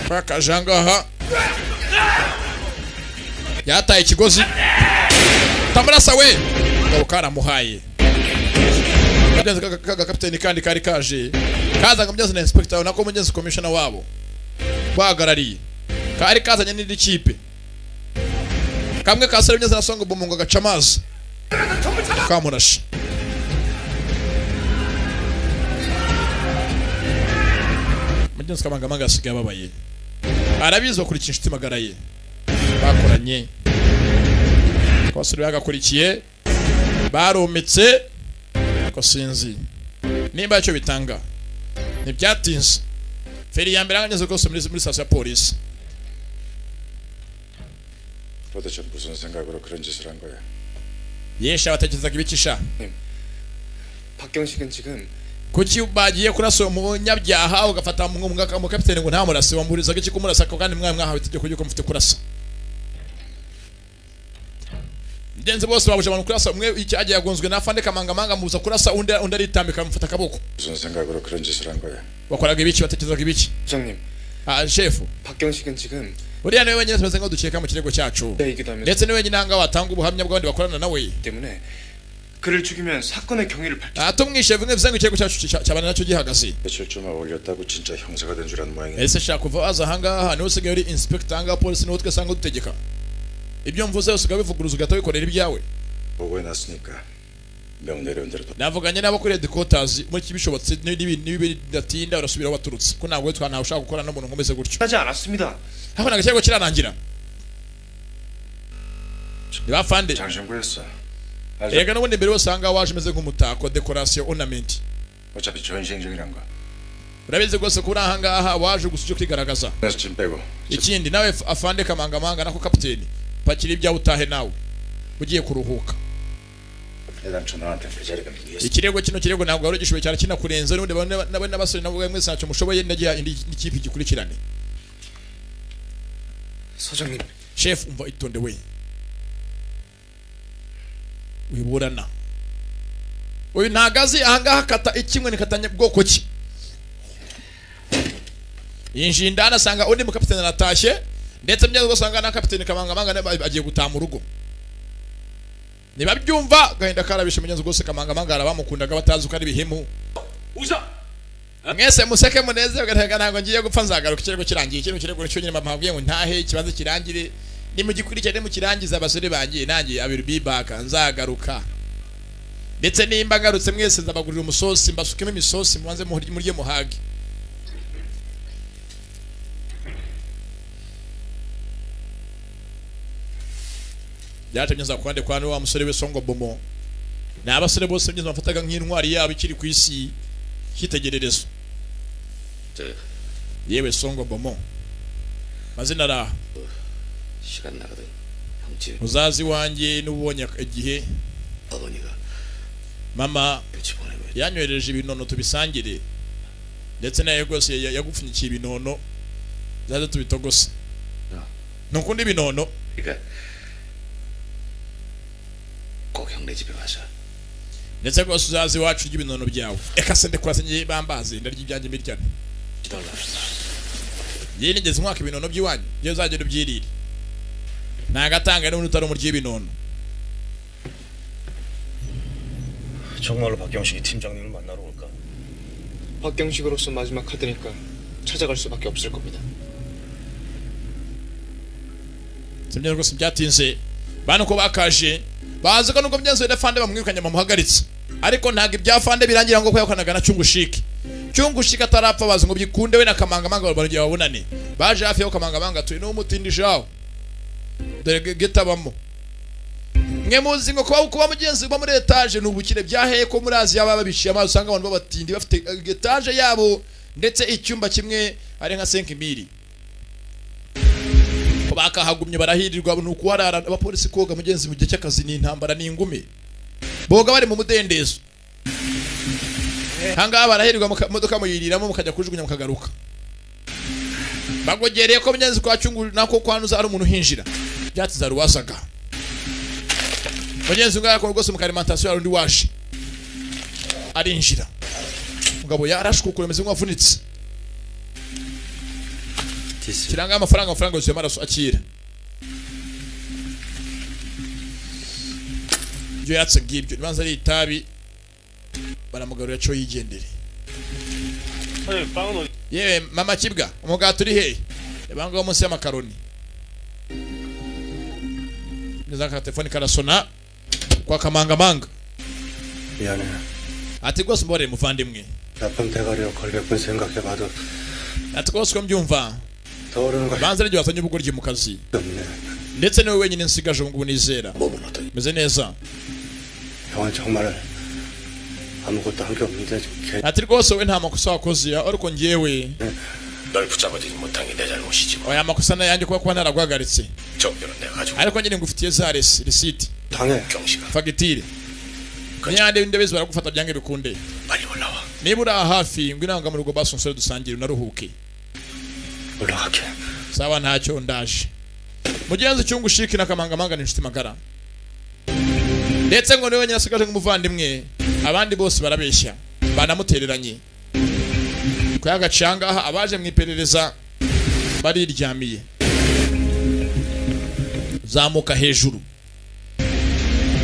Pakajangaha. Yataye ikigozi. Tamurasa we. Ngabo karamuhaye. Kagenzi kaga kapiteni kandi kari kaje. Kaza ngo mugeze na inspector nako mugeze commissioner wabo. Bahagarariye. Kari kazanye n'indi kipe. Kamwe kasere mugeze na songo bomungo gaca amazi. Kamurashe. Mugenzi kamanga manga asigaye ababaye. Arabizi bakurikira inshuti magara ye. Bakoranye. Abasore bagakurikiye barometse ko sinzi nimba icyo bitanga ntibyatinze. Feri ya mbere angeze rwose muri station ya polisi. 도대체 무슨 생각으로 그런 짓을 한 거야? Yesha batekerezaga ibikisha. 박경식은 지금 kuki bagiye kurasa umunyabyaha ugafata mu kapiteni ngo ntamurase wamurizaga iki kumurasa kandi mwa mwahawe itegeko ry'uko mufite kurasa. Ngenzi bose babuje abantu kurasa umwe icyagiye yagonzwe na afande kamanga manga muza kurasa undi aritambika amufata akaboko. 무슨 생각으로 그런 짓을 한 거야? Wakoraga ibiki batekerezaga ibiki? 부장님. Ah chef. 박경식은 지금 uriya niwe wenyine tumeze ngo dukeka mu kirego cyacu. Ndetse niwe wenyine hanga watanga ubuhamya bw'abandi bakorana nawe. 때문에 그를 죽이면 사건의 경위를 밝히. Ah tumwishe bimwe bivuze ngo ikirego cyacu cyabana nacyo gihagaze. 며칠쯤 올렸다고 진짜 형사가 된 줄 아는 모양이네. Ese shaka kuva aza hanga niwe usigaye uri inspector hanga polisi niwe twese dutegeka. Ibyo mvuze usigaye bivuguruza ugahita wikorera ibyawe. 보고해 놨으니까 명 내려온 대로. Navuganye n'abo kuri headquarters muri kibishobotse n'ibi bidatinda urasubira aho waturutse ko ntabwo twa ntawe ushaka gukora n'umuntu nkomeze gutyo. 하지 않았습니다. Hako ntabwo ikirego kirarangira. Ni bafande. 장신구였어. Erega n'ubundi mbere usanga waje umeze nk'umutako decoration ornament. 어차피 전시행정이란 거. Urabizi rwose ko uri aha ngaha waje gusa uje kwigaragaza. 짐 빼고. Ikindi nawe afande kamangamanga nako kapiteni pakira ibyawe utahe nawe ugiye kuruhuka. 애당초 너한테 그 자리가 미웠어. Ikirego kino kirego ntabwo wari ugishoboye cyane kinakurenze n'ubundi nawe n'abasore nabo mwese ntacyo mushoboye ndagiha indi kipe gikurikirane. 서장님. Chef umva itonde we. Wiburana. Uyu ntagazi ahangaha kata ikimwe nikatanye bwoko ki. Yinjiye indani asanga undi mukapiteni aratashye, ndetse mugeze ugasanga na kapiteni Kamangamanga agiye gutaha mu rugo. Nibabyumva gahinda karabishe mugenzi rwose Kamangamanga arabamukundaga batazi uko ari bihemu. Mwese museke munezerwe ntabwo ngiye gupfa nzagaruka ikirego kirangiye ikintu kirego cyo nyine mama ngo ntahe ikibanza kirangire nimugikurikirane mukirangiza abasore bangiye nangiye I will be back nzagaruka. Ndetse nimba ngarutse mwese nzabagurira umusosi mbasukemo imisosi mubanze murye muhage. Byatemye nza kwande kwa wa musore we Songo Bomo. N'abasore bose mbyinzo bafataga nk'intwari yabo ikiri ku isi cyitegererezo. Yewe Songo Bomo. Mazina ra. Muzazi wanjye n'ubonye igihe mama yanywereje ibinono tubisangire ndetse naye rwose yagupfunyikiye ibinono zaze tubitogose. Nukunda ibinono? Ndetse rwose uzazi wacu urya ibinono byawe. Eka se ndekura ngiye bambaze ndarya ibyanjye mbiryane. Ngiye nigeze umwaka ibinono by'iwanyu ngiye uzagenda ubyirire. Nagatanga n'umuntu utari umuryi w'ibinono. 정말로 박경식이 팀장님을 만나러 올까? 박경식으로서 마지막 카드니까 찾아갈 수밖에 없을 겁니다. Simbyaro rwose byatinze. Bano ko bakaje bazi ko nubwo byanze da fande bamwirukanye bamuhagaritse, ariko ntago ibya fande birangira ngo kwayokanaga na Cyungushiki. Cyungushiki atarapfa bazi ngo byikunde we na Kamangamanga barongera babonane. Baje hafi yo Kamangamanga tuye n'umutindishaho dore getabamo. Mwe muzi ngo kuba mugenzi uba muri etage n'ubukire byaheye ko muri Aziya baba babiciye amazi usanga abantu babatindi bafite etage yabo ndetse icyumba kimwe ari nka 5000. Ko bakahagumye barahirirwa nuko warara abapolisi koga mugenzi mu gihe cy'akazi ni intambara ni ingumi. Boga bari mu mudendezo. Hanga barahirirwa mu modoka muyiriramo mukajya kujugunya mukagaruka. Bagogereye ko mugenzi kwa Cyungu nako kwanuza ari umuntu hinjira. Byatiza ruwasaga. Mugenzi ngara rwose mu alimentation arundi waje. Arinjira. Mugabo yarashwe kuremeza nk'avunitse. Kiranga amafaranga yuzuye amaraso akira. Ibyo yatse ngibyo nibanza ari itabi baramugarura cyo yigendere. Yewe mama kibwa umugati uri he? Yabanga munsi y'amakaroni. Neza ka telefone karasona kwa Kamangamanga. 미안해. Ati rwose mbore muvandimwe. 나쁜 대가리로 걸백분 생각해봐도 Ati rwose ko mbyumva. 떠오르는 걸 Banza ryo wasanye ubugoryi mu kazi. 없네. Ndetse niwe wenyine nsigaje ngo nizera. Meze neza. 형은 정말 아무것도 한 게 없는데 걔 Ati rwose we nta makosa wakoze ariko ngewe 널 붙잡아주지 못한 게 내 잘못이지. Oya makosa nayanjye kuba naraguhagaritse. 정변은 내가 가지고 Ariko nyine ngufitiye za receipt. 당해. 경식아. Fagitire. Nyande ndebezi baragufata byange bikunde. 빨리 올라와. Niba uri hafi ngwino nga mu rugo basunsore dusangire unaruhuke. 올라갈게. Sawa ntacyo ndaje. Mugenzi Cyungushiki na Kamangamanga ni inshuti magara. Ndetse ngo niwe nyasigaje nk'umuvandimwe, abandi bose barabeshya, banamutereranye. Kuyagacanga aha abaje mu iperereza bariryamiye. Zamuka hejuru.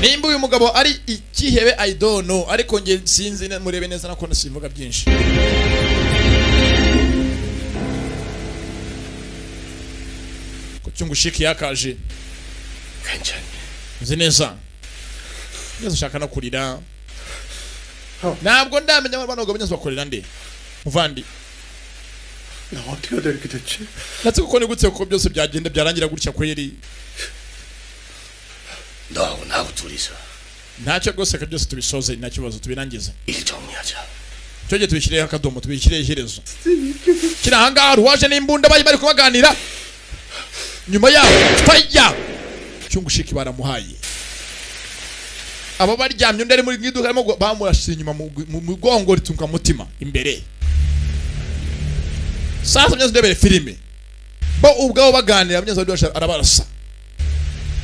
Nimba uyu mugabo ari ikihebe I don't know, ariko nge sinzi murebe neza nako simvuga byinshi. Cyungushiki yakaje. Nzi neza. Neza ushaka no kurira. Ntabwo ndamenya abantu bagabo neza bakorera nde. Muvandi. 나 어떻게 이렇게 됐지? Natse kuko nigutse kuko byose byagenda byarangira gutya kweri. 너하고 나하고 둘이서 Ntacyo rwose ko byose tubisoze nta kibazo tubirangize. 일 정리하자. Cyo tubishyireho akadomo tubishyireho iherezo. Kiri ahangaha ruwaje n'imbunda bari kubaganira. Nyuma yaho fire Cyungushiki baramuhaye. Abo baryamye undi ari muri iduka arimo bamurashe inyuma mu mugongo ritunka mutima imbere. Sasa mnyazo ndebere filime. Bo ubwabo baganira mnyazo arabarasa.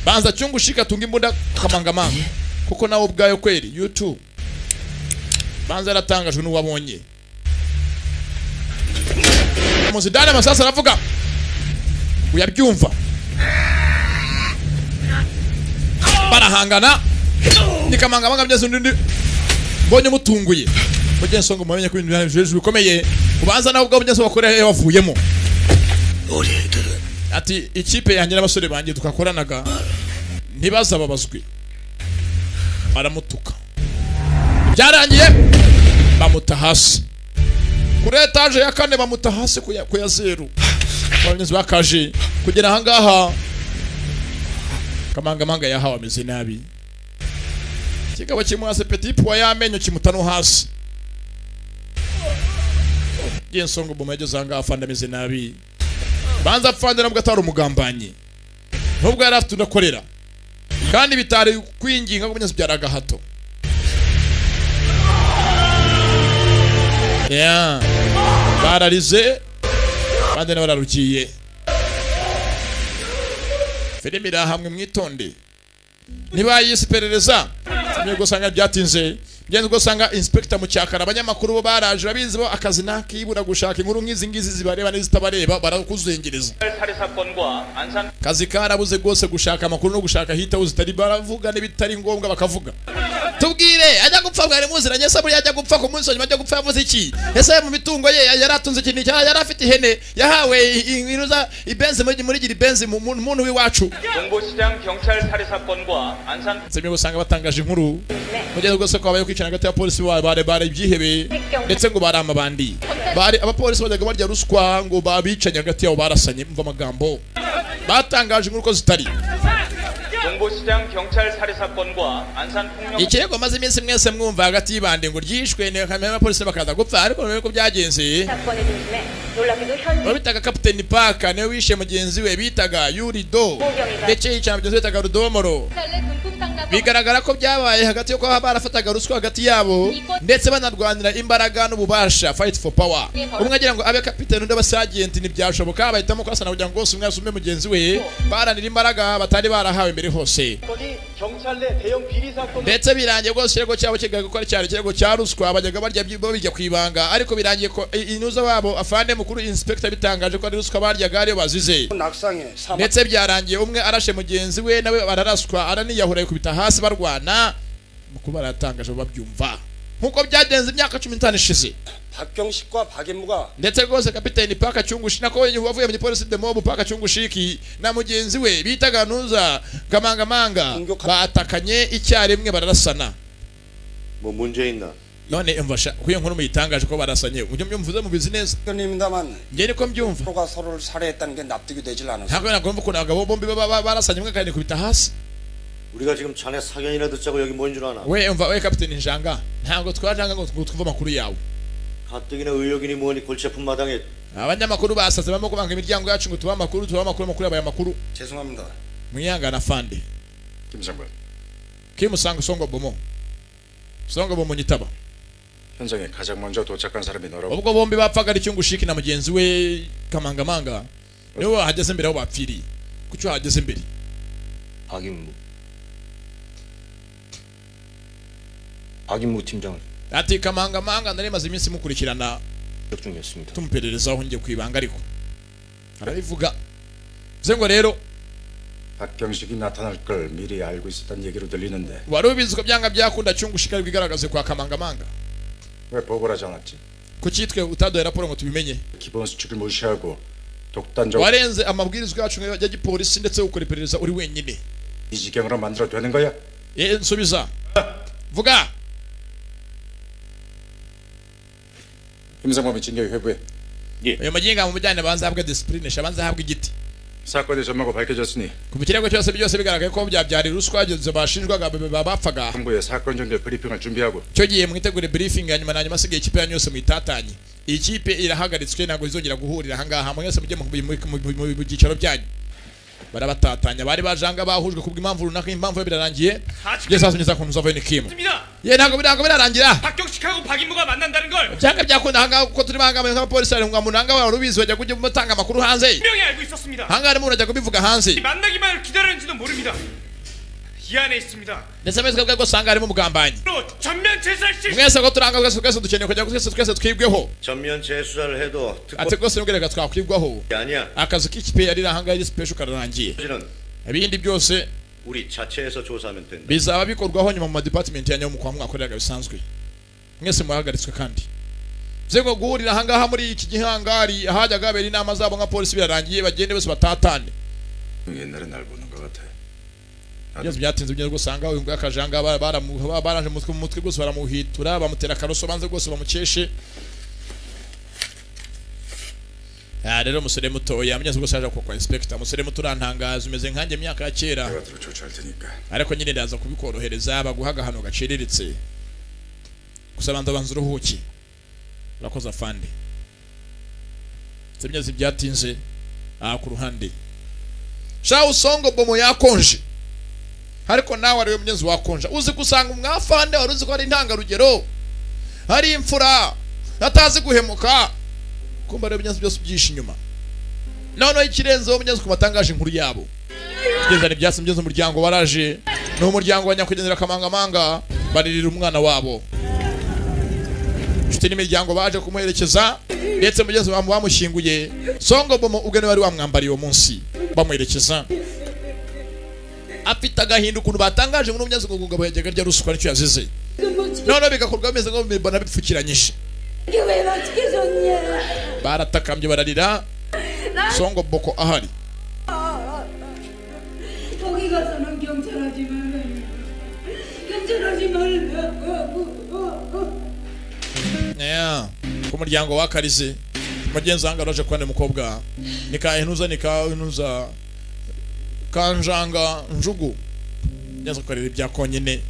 Banza Cyungushiki atunga imbunda Kamangamanga kuko nawe ubwayo kweri YouTube. Banza aratangajwe n'uwabonye. Muzidane amasasa aravuga uyabyumva barahangana nikamanga byose undi mbonye mutunguye mugenzi ngo mumenye ko ibintu bikomeye ubanza nawe ubwo mugenzi bakorera bavuyemo. Ati ikipe yanjye n'abasore banjye tukakoranaga ntibazababazwe. Baramutuka byarangiye bamuta hasi kuri etage ya kane, bamuta hasi ku ya zero. Abagenzi bakaje kugera aha ngaha Kamangamanga yahawe ameze nabi, kigabo kimwase petit pois y'amenyo kimuta no hasi. Gensongo boma yageze aha ngaha afande ameze nabi, banza afande nabwo atari umugambanyi nubwo yari afite udakorera kandi bitari kwinginga ko byara agahato. Yeah. Bararize bande bararukiye. Filimi ira hamwe mwitonde. Niba yisiperereza mwe gusanga byatinze, byenze gusanga inspector mu cyakara abanyamakuru bo baraje babizi bo akazi nakibura gushaka inkuru nkizi ngizi zibareba n'izitabareba barakuzengereza. Kazi karabuze gose gushaka amakuru no gushaka hita uzitari baravuga n'ibitari ngombwa bakavuga. Tubwire ajya gupfa bwari muziranye se buri ajya gupfa ku munsi ajya gupfa yavuze iki? Ese mu mitungo ye yaratunze ikintu cya yarafite ihene yahawe inuza ibenzi muri gira ibenzi mu muntu w'iwacu. Semye gusanga batangaje inkuru mugeze gose ko abaye kwicana hagati ya polisi bare bare ibyihebe ndetse ngo barama bandi bari abapolisi bajyaga barya ruswa ngo babicanye hagati yabo barasanye mva amagambo batangaje inkuru ko zitari. Ikirego maze iminsi mwese mwumva hagati y'ibande ngo ryishwe n'abapolisi bakaza gupfa ariko none ko byagenze bitaga Captain Parker niwe wishe mugenzi we bitaga Yurido ndetse yica mugenzi we bitaga Rudomoro. Bigaragara ko byabaye hagati yo kuba barafataga ruswa hagati yabo ndetse banarwanira imbaraga n'ububasha, fight for power. Umwe agira ngo abe captain undi abasagent ntibyashoboka bahitamo kwasana kugira ngo bose umwe asume mugenzi we baranira imbaraga batari barahawe mbere hose. Ndetse birangiye rwose ikirego cyabo kigaga ko ari cyari ikirego cya ruswa bajyaga barya bijya kwibanga ariko birangiye ko inuza wabo afande mukuru inspector bitangaje ko ari ruswa baryaga ariyo bazize. Ndetse byarangiye umwe arashe mugenzi we nawe bararaswa araniyahura yikubita hasi barwana mukuru baratangaje babyumva nkuko byagenze imyaka 15 ishize. 박경식과 박인무가 ndetse rwose kapiteni Paka Cyungushi nako wavuye mu gipolisi de mob Paka Cyungushiki na mugenzi we bitaga Nuza Kamangamanga batakanye icyarimwe bararasana. 뭐 문제 있나? None umvasha kuyo nkuru muyitangaje ko barasanye ujye mbyumvuze mubizi neza. Nge niko mbyumva. 서로가 서로를 살해했다는 게 납득이 되질 않아서. Ntabwo nagomba ukuntu abagabo bombi barasanye umwe kandi kubita hasi. 우리가 지금 자네 사견이나 듣자고 여기 모인 줄 아나? We umva we kapiteni Njanga ntabwo twajanga ngo twumve amakuru yawe. 가뜩이나 의혹이니 뭐니 골치 아픈 마당에 abanyamakuru basaze barimo kubanga imiryango yacu ngo tubahe amakuru tubahe amakuru amakuru yabaye amakuru. 죄송합니다. Mwihangana afande. 김상관. Kimusanga songo bomo. Songo bomo nyitaba. 현장에 가장 먼저 도착한 사람이 너라고. Ubwo bombi bapfaga ari Cyungushiki na mugenzi we Kamangamanga niwe wahageze mbere aho bapfiriye. Kuki wahageze mbere? 박인무. 박인무 팀장을. Ati Kamangamanga nari maze iminsi mukurikirana tumupererezaho ngiye kwibanga ariko arabivuga bivuze ngo rero 박경식이 나타날 걸 미리 알고 있었던 얘기로 들리는데 wari ubizi ko byanga byakunda Cyungushiki bigaragaze kwa Kamangamanga. 왜 보고를 하지 않았지? Kuki twe utaduhaye raporo ngo tubimenye? 기본 수칙을 무시하고 독단적으로 warenze amabwirizwa yacu ya gipolisi ndetse ukora iperereza uri wenyine. 이 지경으로 만들어 되는 거야? 예, nsubiza vuga. 김상범이 징계 회부해. 예. Uyu muginga mumujyane banza ahabwe discipline abanza ahabwe igiti. 사건이 전모가 밝혀졌으니 ku kirego cyose byose bigaragaye ko byabyara ruswa bashinjwaga bapfaga. 정부의 사건 종결 브리핑을 준비하고 icyo gihe mwitegure briefing hanyuma na nyuma asigaye ikipe yanyu yose muyitatanye. Iyi kipe irahagaritswe ntabwo izongera guhurira ahangaha mwese mujye mu byicaro byanyu. Barabatatanya bari bajanga bahujwe kubw'impamvu runaka impamvu birarangiye. Yesu asubiza ku nzova ni Kim. Ye ntabwo ntabwo birarangira. 박경식하고 박인무가 만난다는 걸. Byanga byakunda ahangaha kuko turi banga nk'abapolisi bari ngo munanga wari ubizi bajya kujya mutanga amakuru hanze. 분명히 알고 있었습니다. Ahangaha harimo urajya kubivuga hanze. 만나기만을 기다렸는지도 모릅니다. 이 안에 있습니다. Ndetse ameze bwa usanga harimo umugambanyi. 전면 재살 Mwese ko turanga, twese twese dukeneye kugira ngo twese twese twibweho. 전면 재수사를 해도 Ati rwose nubwo reka twakwibwaho, 특검이 아니야. akazi k'ikipe yari iri ahangaha iri special kararangiye. 사실은 Ibindi byose 우리 자체에서 조사하면 된다. bizaba bikorwaho nyuma mu madepartment yanyu mu kwa mwakoreraga bisanzwe. Mwese muhagaritswe kandi bivuze ngo guhurira ahangaha muri iki gihangari ahajyaga habera inama zabo nka polisi birarangiye, bagende bose batatane. 옛날에 날 보는 것 같아. Byose byatinze bigeze gusanga uyu nguyu akajanga baraje mu mutwe, mu mutwe rwose baramuhitura, bamutera akaroso banze rwose bamukeshe. Ah, rero umusore mutoya mugenzi rwose yaje kwa inspector. Umusore muto urantangaza, umeze nkanjye imyaka ya kera. 내가 들어 조치할 테니까. Ariko nyine ndaza kubikorohereza, baguha agahano gaciriritse gusa banza banza uruhuki. Urakoze afande. Semyezi byatinze aha ku ruhande sha usongo bomo yakonje, ariko nawe ariwe mugenzi wakonja. Uzi gusanga umwafande wari uzi ko ari intangarugero, ari imfura, atazi guhemuka, kumba rero mugenzi byose byishe inyuma. Noneho ikirenzeho mugenzi ku batangaje inkuru yabo kugeza ibyatsi mugenzi umuryango waraje, ni umuryango wa nyakwigendera Kamangamanga, baririra umwana wabo. Inshuti n'imiryango baje kumuherekeza, ndetse mugenzi bamushyinguye Songo Bomo ubwe niwe wari wamwambariye uwo munsi bamuherekeza, afite agahinda ukuntu batangaje ngo n'umugenzi ngo ngabo yajyaga arya ruswa nicyo yazize, noneho bigakorwa bimeze ngo mbona bipfukiranyije. 이게 왜 어떻게 줬냐? Baratakambye bararira Songo Boko ahari. 거기 가서는 경찰하지 말라. 경찰하지 말라고. Yeah. Ku muryango wa Karize mugenzi wanjye araje kubana umukobwa nikahenuza nikahenuza kanjanga njugu nyaza korera ibya konyine.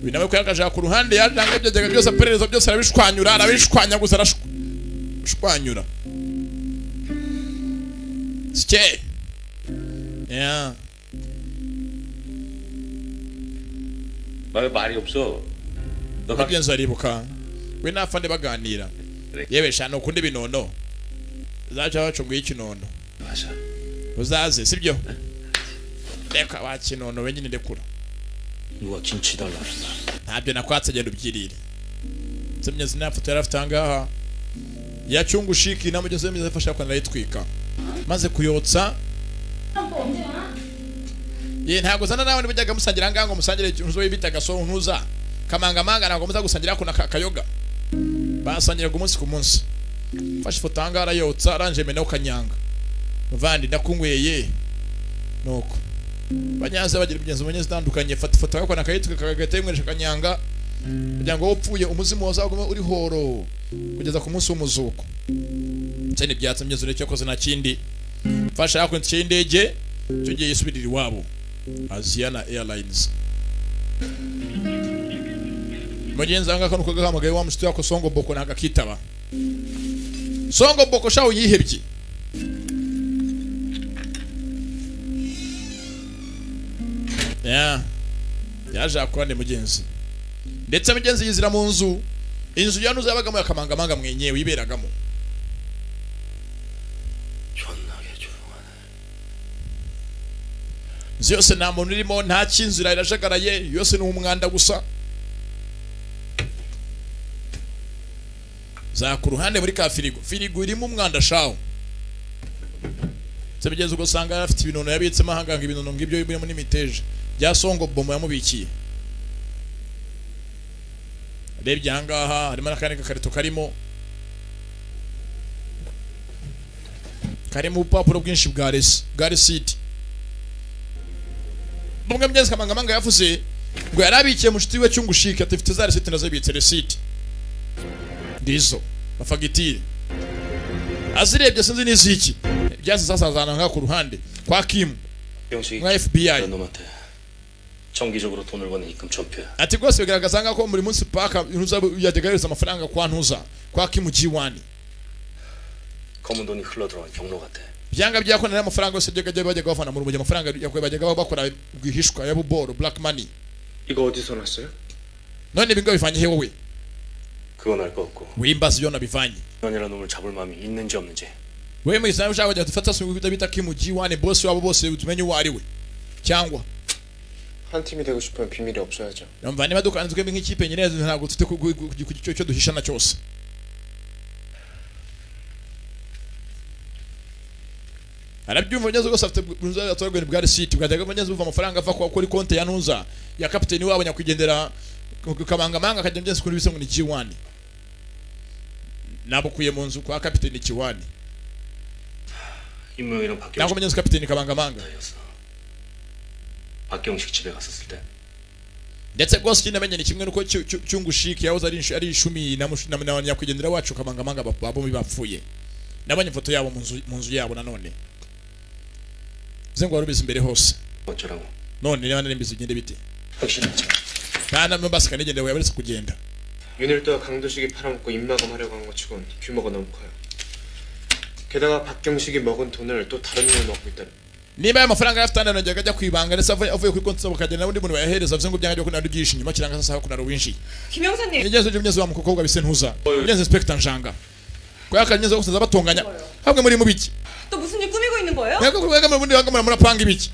Uyu nawe ko yakaje ku ruhande yajanga ibyo byajyaga byose aperereza byose arabishwanyura, arabishwanya gusa arashwanyura sike. Yeah. 나 말이 없어. 너 Mugenzi aribuka we n'afande baganira, yewe sha nukunde ibinono zaca bacunguye ikinono 맞아. uzaze sibyo reka wa kinono we nyine ndekura. 누가 김치 달라. Ntabyo nakwatse, genda ubyirire. Nsemye sinafoto yari afite ahangaha yacungushiki na mugenzi we mwiza afasha kwa narayitwika maze kuyotsa. Ye ntabwo zana nawe nibujyaga musangira ahangaha ngo musangire ikintu bitaga so ntuza kamangamanga, ntabwo muza gusangira ko kayoga basangiraga umunsi ku munsi. Fashe ifoto ahangaha arayotsa aranje menaho kanyanga muvandi ndakunyweye ye nuko banyaze bagira imigenzo myiza itandukanye. Fata ifoto yako nakayitwika kagahita yimweresha kanyanga kugira ngo upfuye umuzimu wazagume uri horo kugeza ku munsi w'umuzuko. Ndetse n'ibyatsi myiza uretse yakoze nta kindi. Fasha yako itike y'indege icyo gihe yisubirira iwabo Asiana Airlines. Mugenzi wanjye kano kagahamagaye wa mushuti wako Songo Boko ntabwo akitaba. Songo Boko shaho yihebye. Yeah. Yaje akorane mugenzi. Ndetse mugenzi yizira mu nzu, inzu yanuze yabagamo yakamangamanga mwenyewe yiberagamo. Inzu yose nta muntu urimo, nta kinzira irajagaraye, yose ni umwanda gusa. Za ku ruhande muri ka firigo, firigo irimo umwanda shawo. Se mugenzi ugasanga afite ibinono yabitsemo ahanganga ibinono ngibyo birimo n'imiteja bya Songo Bomo yamubikiye. Arebye ahangaha harimo n'akandi gakarito karimo ubupapuro bwinshi bwa receipt. Bumwe mugenzi Kamangamanga yavuze ngo yarabikiye mushuti we cyungushika ati mfite za receipt nazibitse receipt ndizo mafagitire azirebye sinzi n'iziki byase sasa azana nka ku ruhande kwa Kim 병식이 nka FBI. 놈한테 정기적으로 돈을 버는 입금 전표야. Ati rwose bigaragaza nkaho muri munsi paka ntuza yajyaga yohereza amafaranga kwa ntuza kwa Kim G1. 검은 돈이 흘러 들어간 경로 같아. Byanga byakona n'amafaranga yose byajyaga bajyaga bavana mu rumogi, amafaranga bajyaga bakora rwihishwa ya buboro black money. 이거 어디서 났어요? None ibi ngo bivanye he wowe? 그건 알 거 없고. Wimbaza ibyo nabivanye. 이라는 놈을 잡을 마음이 있는지 없는지. Wewe mu izamu ushaka kujya dufata se bita Kim G1 boss wabo bose tumenye uwo ari we cyangwa 한 팀이 되고 싶으면 비밀이 없어야죠. Umva, niba dukorana twembi nk'ikipe nyine, ntabwo dufite kugira icyo duhishana cyose. Arabyumva neza rwose, afite atorwa bwa receipt bwajyaga neza buva amafaranga ava kuri konti ya ntuza ya kapiteni wabo nyakwigendera Kamangamanga, akajya byose kuri bise ngo ni G1 nabukuye mu nzu kwa kapiteni Kiwani. 임모형이랑 박경식 Ntabwo menye kapiteni Kamangamanga. 박경식 집에 갔었을 때 Ndetse rwose ikindi namenye ni kimwe nuko Cyungushiki yahoze ari ishumi na nyakwigendera wacu Kamangamanga bombi bapfuye. Nabonye ifoto yabo mu nzu yabo. Nanone bize ngo warubizi imbere hose. 어쩌라고? None niba nari mbizi, bigende bite? 확실히 Nta na mbasika nigende yabaretse kugenda. 윤일도와 강도식이 팔아먹고 입마감하려고 한 것 치곤 규모가 너무 커요. 게다가 박경식이 먹은 돈을 또 다른 놈이 먹고 있다는. Niba aya mafaranga yari afite andi yajyaga ajya kwibanga, ndetse avuye kuri konti zabo akagenda n'undi muntu bayahereza, bivuze ngo byanga byo kunara byinshi inyuma kiranga sasa kunara winjiye. 김 형사님. Ingenzi by'umugezi wa mukobwa bise ntuza ingenzi inspector Njanga ko yakanyeze gusaza batonganya hamwe muri mu biki. 또 무슨 일 꾸미고 있는 거예요? Yego, kubaga mu bundi banga murapanga ibiki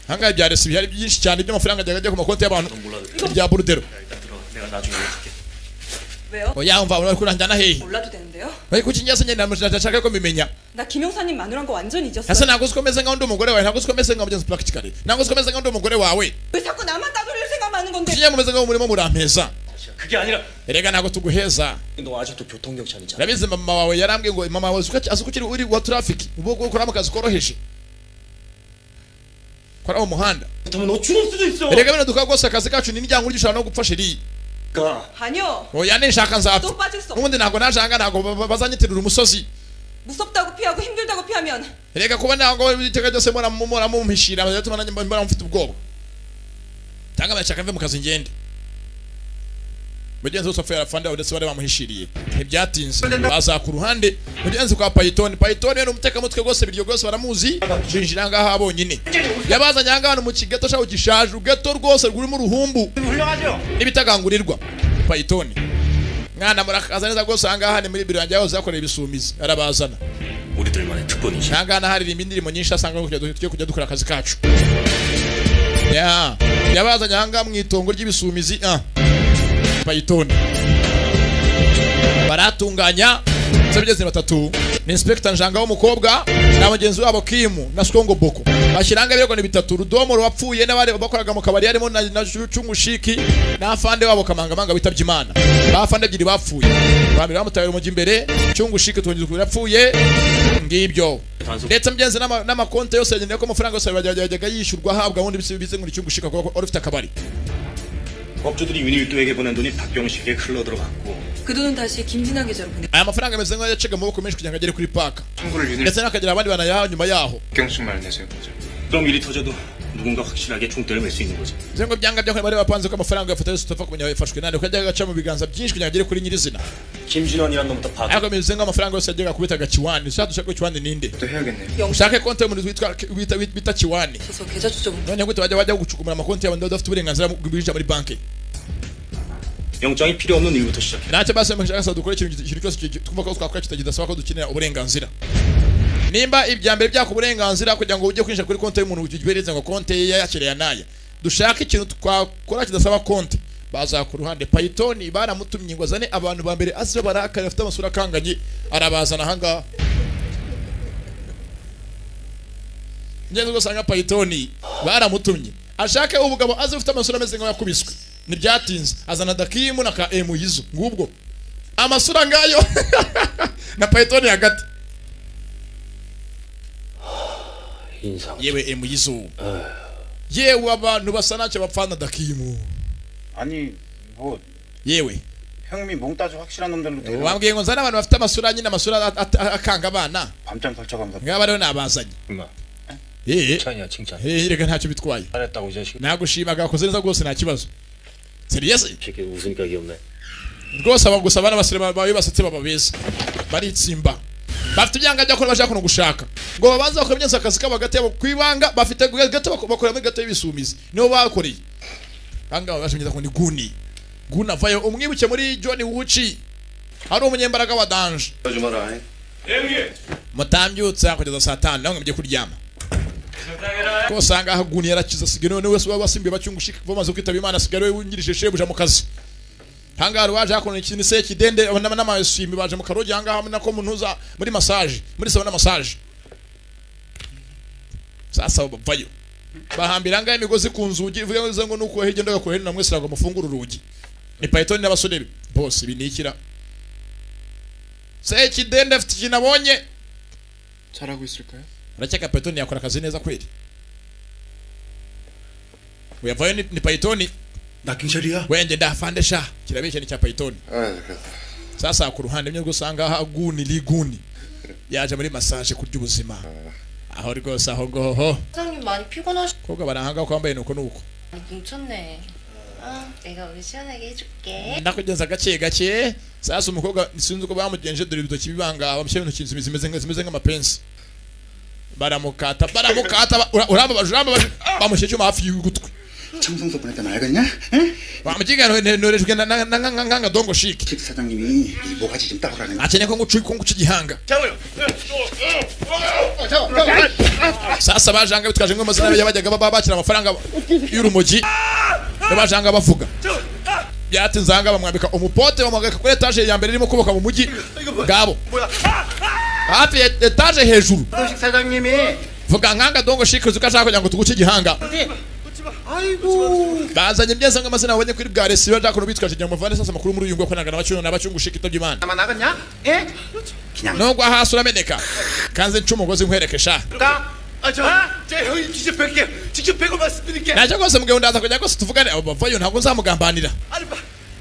hangaye bya resi byari byinshi cyane by'amafaranga ajyaga ajya ku makonti y'abantu bya burudero. 일단 들어. 내가 나중에 연락할게. 왜요? Oya, umva, uri kuranjyana hehe? 몰라도 되는데요? Bari kuki njye se ndashaka ko mbimenya. 나 김 형사님 마누란 거 완전 Ese 잊었어요. ntabwo uzi ko meze nkaho ndi umugore wawe? Ntabwo uzi ko meze nkaho mugenzi practically, ntabwo uzi ko meze nkaho ndi umugore wawe? 왜 자꾸 나만 따돌릴 생각만 하는 건데? Kuki njye mumeze nkaho murimo murampeza? 그게 아니라 Erega ntabwo tuguheza. 너 아직도 교통경찰이잖아. Urabizi, mama wawe yarambwiye ngo mama wawe azi ko ukiri uri wa traffic, ubu ukora mu kazi koroheje, kora mu muhanda. 그렇다면 너 죽을 수도 있어. Erega bino dukora rwose, akazi kacu ni imiryango urya, ushobora no gupfa, chérie. 그러니까 아니요. Oya, ninshaka nzapfa. 또 빠질 수 없. N'ubundi ntabwo najanga, ntabwo bazanyitirira umusozi. 무섭다고 피하고 힘들다고 피하면 Erega kuba ntabwo iteka ryose mpora mumpishira biratuma nanjye mbora mfite ubwoba, cyangwa bashaka mve mu kazi ngende. Mugenzi wose apfuye arafanda, ndetse bari bamuhishiriye. Ntibyatinze baza ku ruhande mugenzi kwa Python. Python ni umutekamutwe rwose, biryo rwose baramuzi. Binjira ngaha bonyine, yabazanye aha ngaha mu kigeto shaho gishaje, ugeto rwose rurimo uruhumbu 훌륭하죠? n'ibitagangurirwa. Python mwana, murakaza neza rwose. Aha ngaha ni muri biro yanjye yahoze yakoreye ibisumizi, arabazana. 우리들만의 특권이지. Aha ngaha haririmba indirimbo nyinshi, asanga tujye kujya dukora akazi kacu. Ya yabazanye aha ngaha mu itongo ry'ibisumizi. Ah, Python baratunganya ndetse bigeze batatu, ni inspector Njanga w'umukobwa na mugenzi wabo Kimu na Skongo Boko. Bashyiranga ibirego ni bitatu: Rudomo wapfuye n'abari bakoraga mu kabari harimo na Cungushiki na afande wabo Kamangamanga witabye Imana. Ba afande ebyiri bapfuye, babiri bamutaye umujyi imbere, Cungushiki tongeza kubira yapfuye, ngibyo. Ndetse mugenzi n'amakonte yose yagendeye ko amafaranga yose yajyaga yishyurwa ahabwa ubundi bise ngo ni Cungushiki kuko wari ufite akabari. 법조들이 윤일도에게 보낸 돈이 박경식에게 흘러 들어갔고 그 돈은 다시 김진아 계좌로 보내. Aya mafaranga ameze nk'ayo yacaga amaboko menshi kugira ngo agere kuri paka, 청구를 윤일 ndetse n'akagira abandi banayaha nyuma yaho. 박경식만을 내세워보죠. 그럼 일이 터져도 누군가 확실하게 총대를 맬 수 있는 거지. Bivuze ngo byanga byakora bari bapanze ko amafaranga yafata yose utapfa kumenya yafashwe nande, kuko yajyaga agaca mu biganza byinshi kugira ngo agere kuri nyirizina. 김진원이란 놈부터 파. Ariko bimeze nk'amafaranga yose yajyaga kubitaga Kiwani. Ushaka dushake Kiwani ninde? 또 해야겠네요. Ushake konti y'umuntu witwa bita Kiwani. 그래서 계좌 추적은 None gute bajya gucukumura amakonti y'abantu badafite uburenganzira bwo kwinjira muri banki? 영장이 필요 없는 일부터 시작해. Ntacyo basi mushaka dukora ikintu cyose twumva ko twakora kitadasaba ko dukenera uburenganzira. Nimba ibya mbere byaka uburenganzira kugira ngo ujye kwinjira kuri konti y'umuntu ubereze ngo konti ye yakiriye naya, dushake ikintu twakora kidasaba konti. Baza ku ruhande, Python baramutumye ngo azane abantu ba mbere azi barakare bafite amasura akanganye, arabazana ahangaha. Ngenzi ugasanga Python baramutumye ashake ubugabo azi ufite amasura ameze nk'ayakubiswe. Ntibyatinze azana Dakimu na ka Emuyizo, ngubwo amasura ngayo na Python hagati. 인상. Yewe Emuyizo, yewe, abantu basa ntacyo bapfana Dakimu. 아니 뭐 Yewe, 형님이 몽따주 확실한 놈들로 데려 wambwiye ngo nzane abantu bafite amasura nyine, amasura akanga abana. 밤잠 설쳐가면서 Ngaba rero nabazanye. 임마. Eh. 칭찬이야 칭찬. Eh, reka, ntacyo bitwaye. 잘했다고 이 자식. Nagushimaga, wakoze neza rwose, nta kibazo, serious. 새끼 웃으니까 귀엽네. Rwose aba gusa abana basore bawe basetse baba beza, baritsimba, bafite ibyanga byakora bashaka no gushaka ngo babanze bakora imyenda akazi kabo hagati yabo kwibanga bafite gato bakora muri gato y'ibisumizi nibo bakoreye ahangaha. Babasha ko ni Guni Guni avayo, umwibuke muri John Wuchi ari umunyembaraga wa danger. 좀 하라. Mutambyutsa kugeza saa 5, namwe mujye kuryama. Ko usanga haguni yarakiza asigaye none wese baba basimbuye bacyungushika bamaze kwitaba Imana asigaye we wungirije shebuja mu kazi. Hangara waje hakono ikintu se kidende n'amasimi baje mu karogi hanga hamwe nako muntuza muri massage muri sauna massage. Sasa bavayo bahambira ngaye imigozi ku nzugi ivuga ngo nuko hirya ndagakohe namwe sirago mufungura urugi. Ni Python n'abasore bose binikira. Se kidende afite kinabonye. 잘하고 있을까요? Urakeka Python yakora akazi neza kweli? Uyavayo ni Python. 나 경찰이야. Wenge ndafandesha kirabeshya ni cya Python. Sasa ku ruhande mwe gusanga haguni liguni yaje muri massage kurya ubuzima. Aho rwose aho ngoho. 사장님 많이 피곤하시. Koga barahanga ko wambaye nuko nuko. 뭉쳤네. 아, 내가 오늘 시원하게 해줄게. Ndakugenza gake gake. Sasa umukobwa sinzi uko bamugenje dore ibitoki bibanga bamushyira intoki zimeze nk'amapensi. Baramukata baramukata urambabaje urambabaje bamushyira icyuma hafi y'ugutwi. 청산소 보냈다 알겠냐? 응? Bamukiga norejwe na nga dongo shiki. 식 사장님이 이 모가지 좀 따오라는. Akeneye ko nguca igihanga. Sasa bajanga bitwaje ngo amazina yabajyaga baba bakira amafaranga y'urumogi. Bajanga bavuga. Byatinze anga bamwambika umupote bamwagaka kuri etage ya mbere irimo kuboka mu mujyi gabo. Hafi etage hejuru. 식 사장님이 Vuga nkanga dongo shiki uzuka ashaka kugira ngo tuguce igihanga. 아이고. Bazanye byeza ngo amazina abonye kuri bwa resiba jakono bitwaje kugira ngo muvane sasa makuru muri uyu ngo konanga n'abacyuno n'abacyungushika itabye Imana. 나만 나갔냐? 예? Nubwo hasi urameneka kanze nca umugozi nkwerekesha. 아, 저, 제 형님 직접 뵐게요. 직접 뵈고 말씀드릴게요. Nacyo rwose mugabo ndaza kujya rwose tuvugane abo bavayo ntabwo nzamugambanira. 아니, 봐.